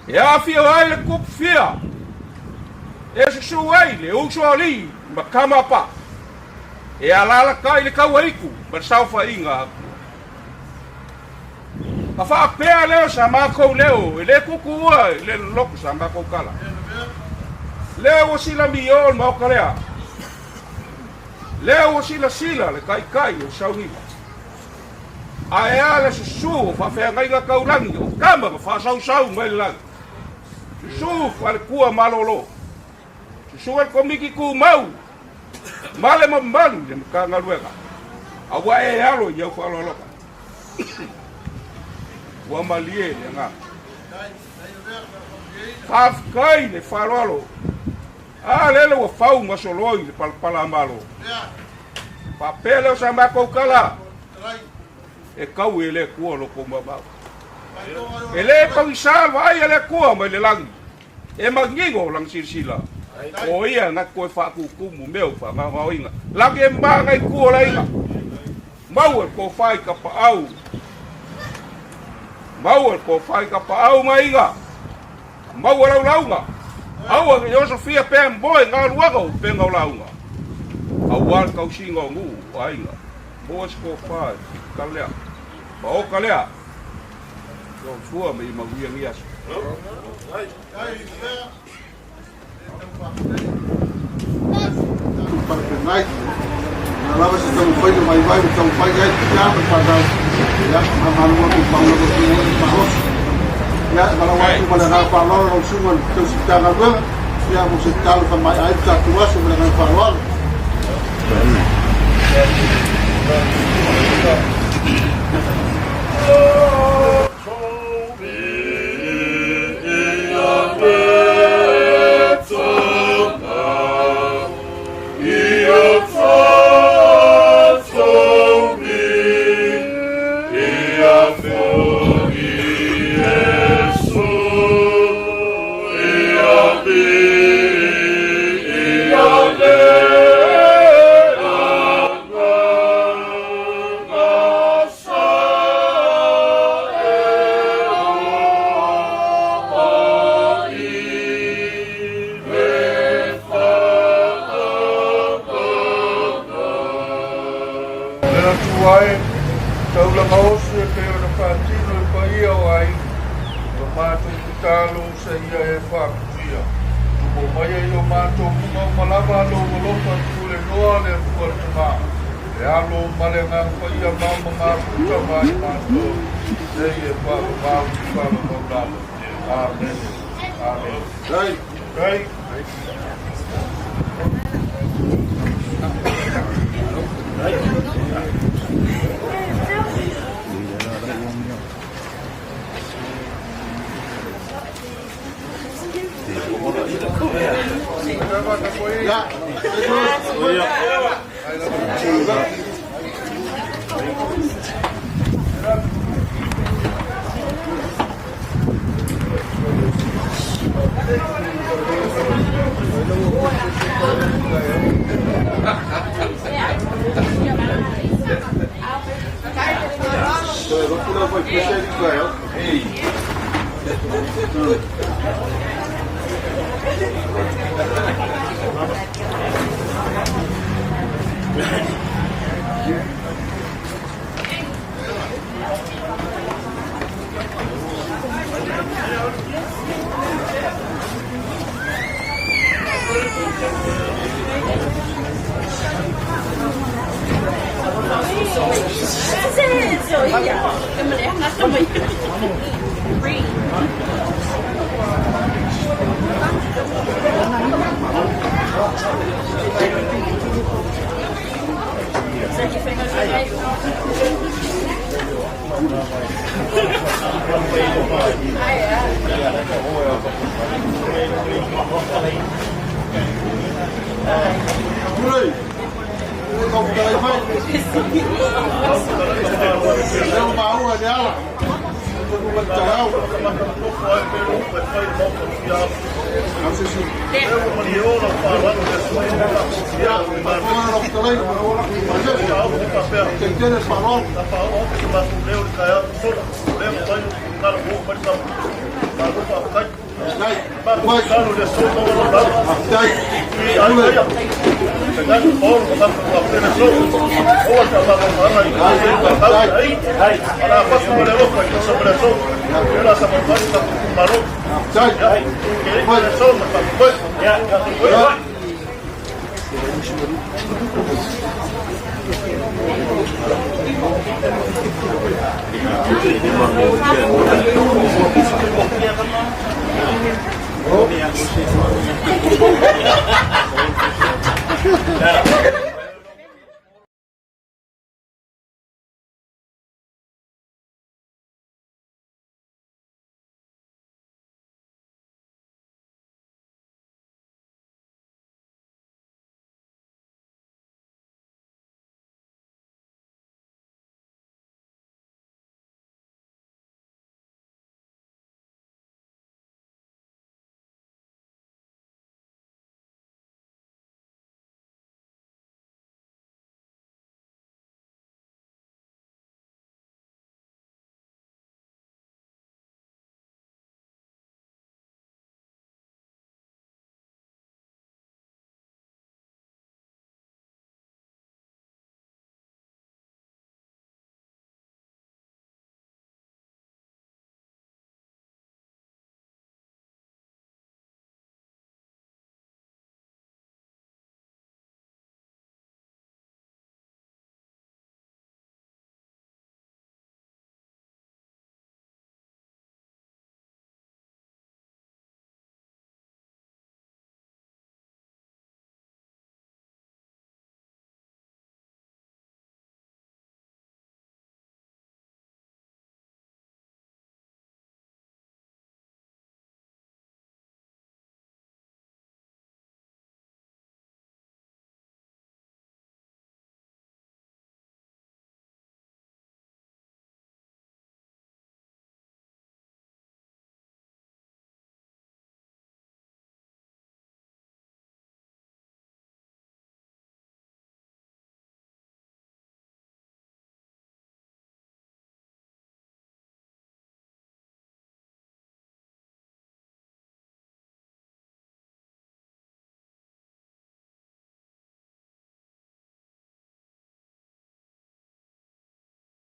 e afio ai le tupu fia e susu ai le uso alii ma tama pa e alalatai le tauaitu ma le saofaiga atua. Ka faapea lea o sa matou leo e le tutuua i le loloto sa matou tala. Lea ua silamio le maota lea. Lea ua silasila le taitai o sauniga. Ae a le susu o faafeagaiga taulagi o tama na faasausau mai le lagi. Susu faletua malolo. Susu le komiti tumau ma le mamalu i le Matagaluega a ua e alo i au faaaloaloga. Ua malie le agaga. Faafetai le faaaloalo. A lele ua fau ma soloi le palapala a Malo. Faapea lea o sa matou tala e tau e le Atua lo tou maumau. E le pagisa le vaai a le Atua mai le lagi. E manino lana silasila, o ia na toe faatutumu mea o faagaogaoina. Lagi e maga i tua o le aiga. Maua le tofa i tapaau. Maua le tofa i tapaau ma aiga. Maua lau lauga. Aua ne i osofia pea moe galuega o upega o lauga. Aua le tausiga o nuu o aiga. Maua se tofa i tala lea. Maota lea. Soifua ma ia manuia lenei aso. Palapelai, na lava se taumafaiga vaivai ua taumafai ai le tina ma le fanau. Ia, faamalo atu i paula ma tino i malosi. Ia, e valaau atu ma le agaga faaaloalo lau susuga i le tausi Matagaluega, ia, mo se tatalo e faamaea ai le tatou aso ma le agaga faaaloalo. Atua e, taulaga osi e pei ona faatino e paia o aiga, o la matou tatalo seia e faamanuia. Tupo mai ai i o matou luga uma lava lou alofa tulenoa le Atua le Tama, le Alo ma le Agaga Paia mau ma mafuta ma i matou nei e faavavau i faavavau lava. Amene. Amene. Dai.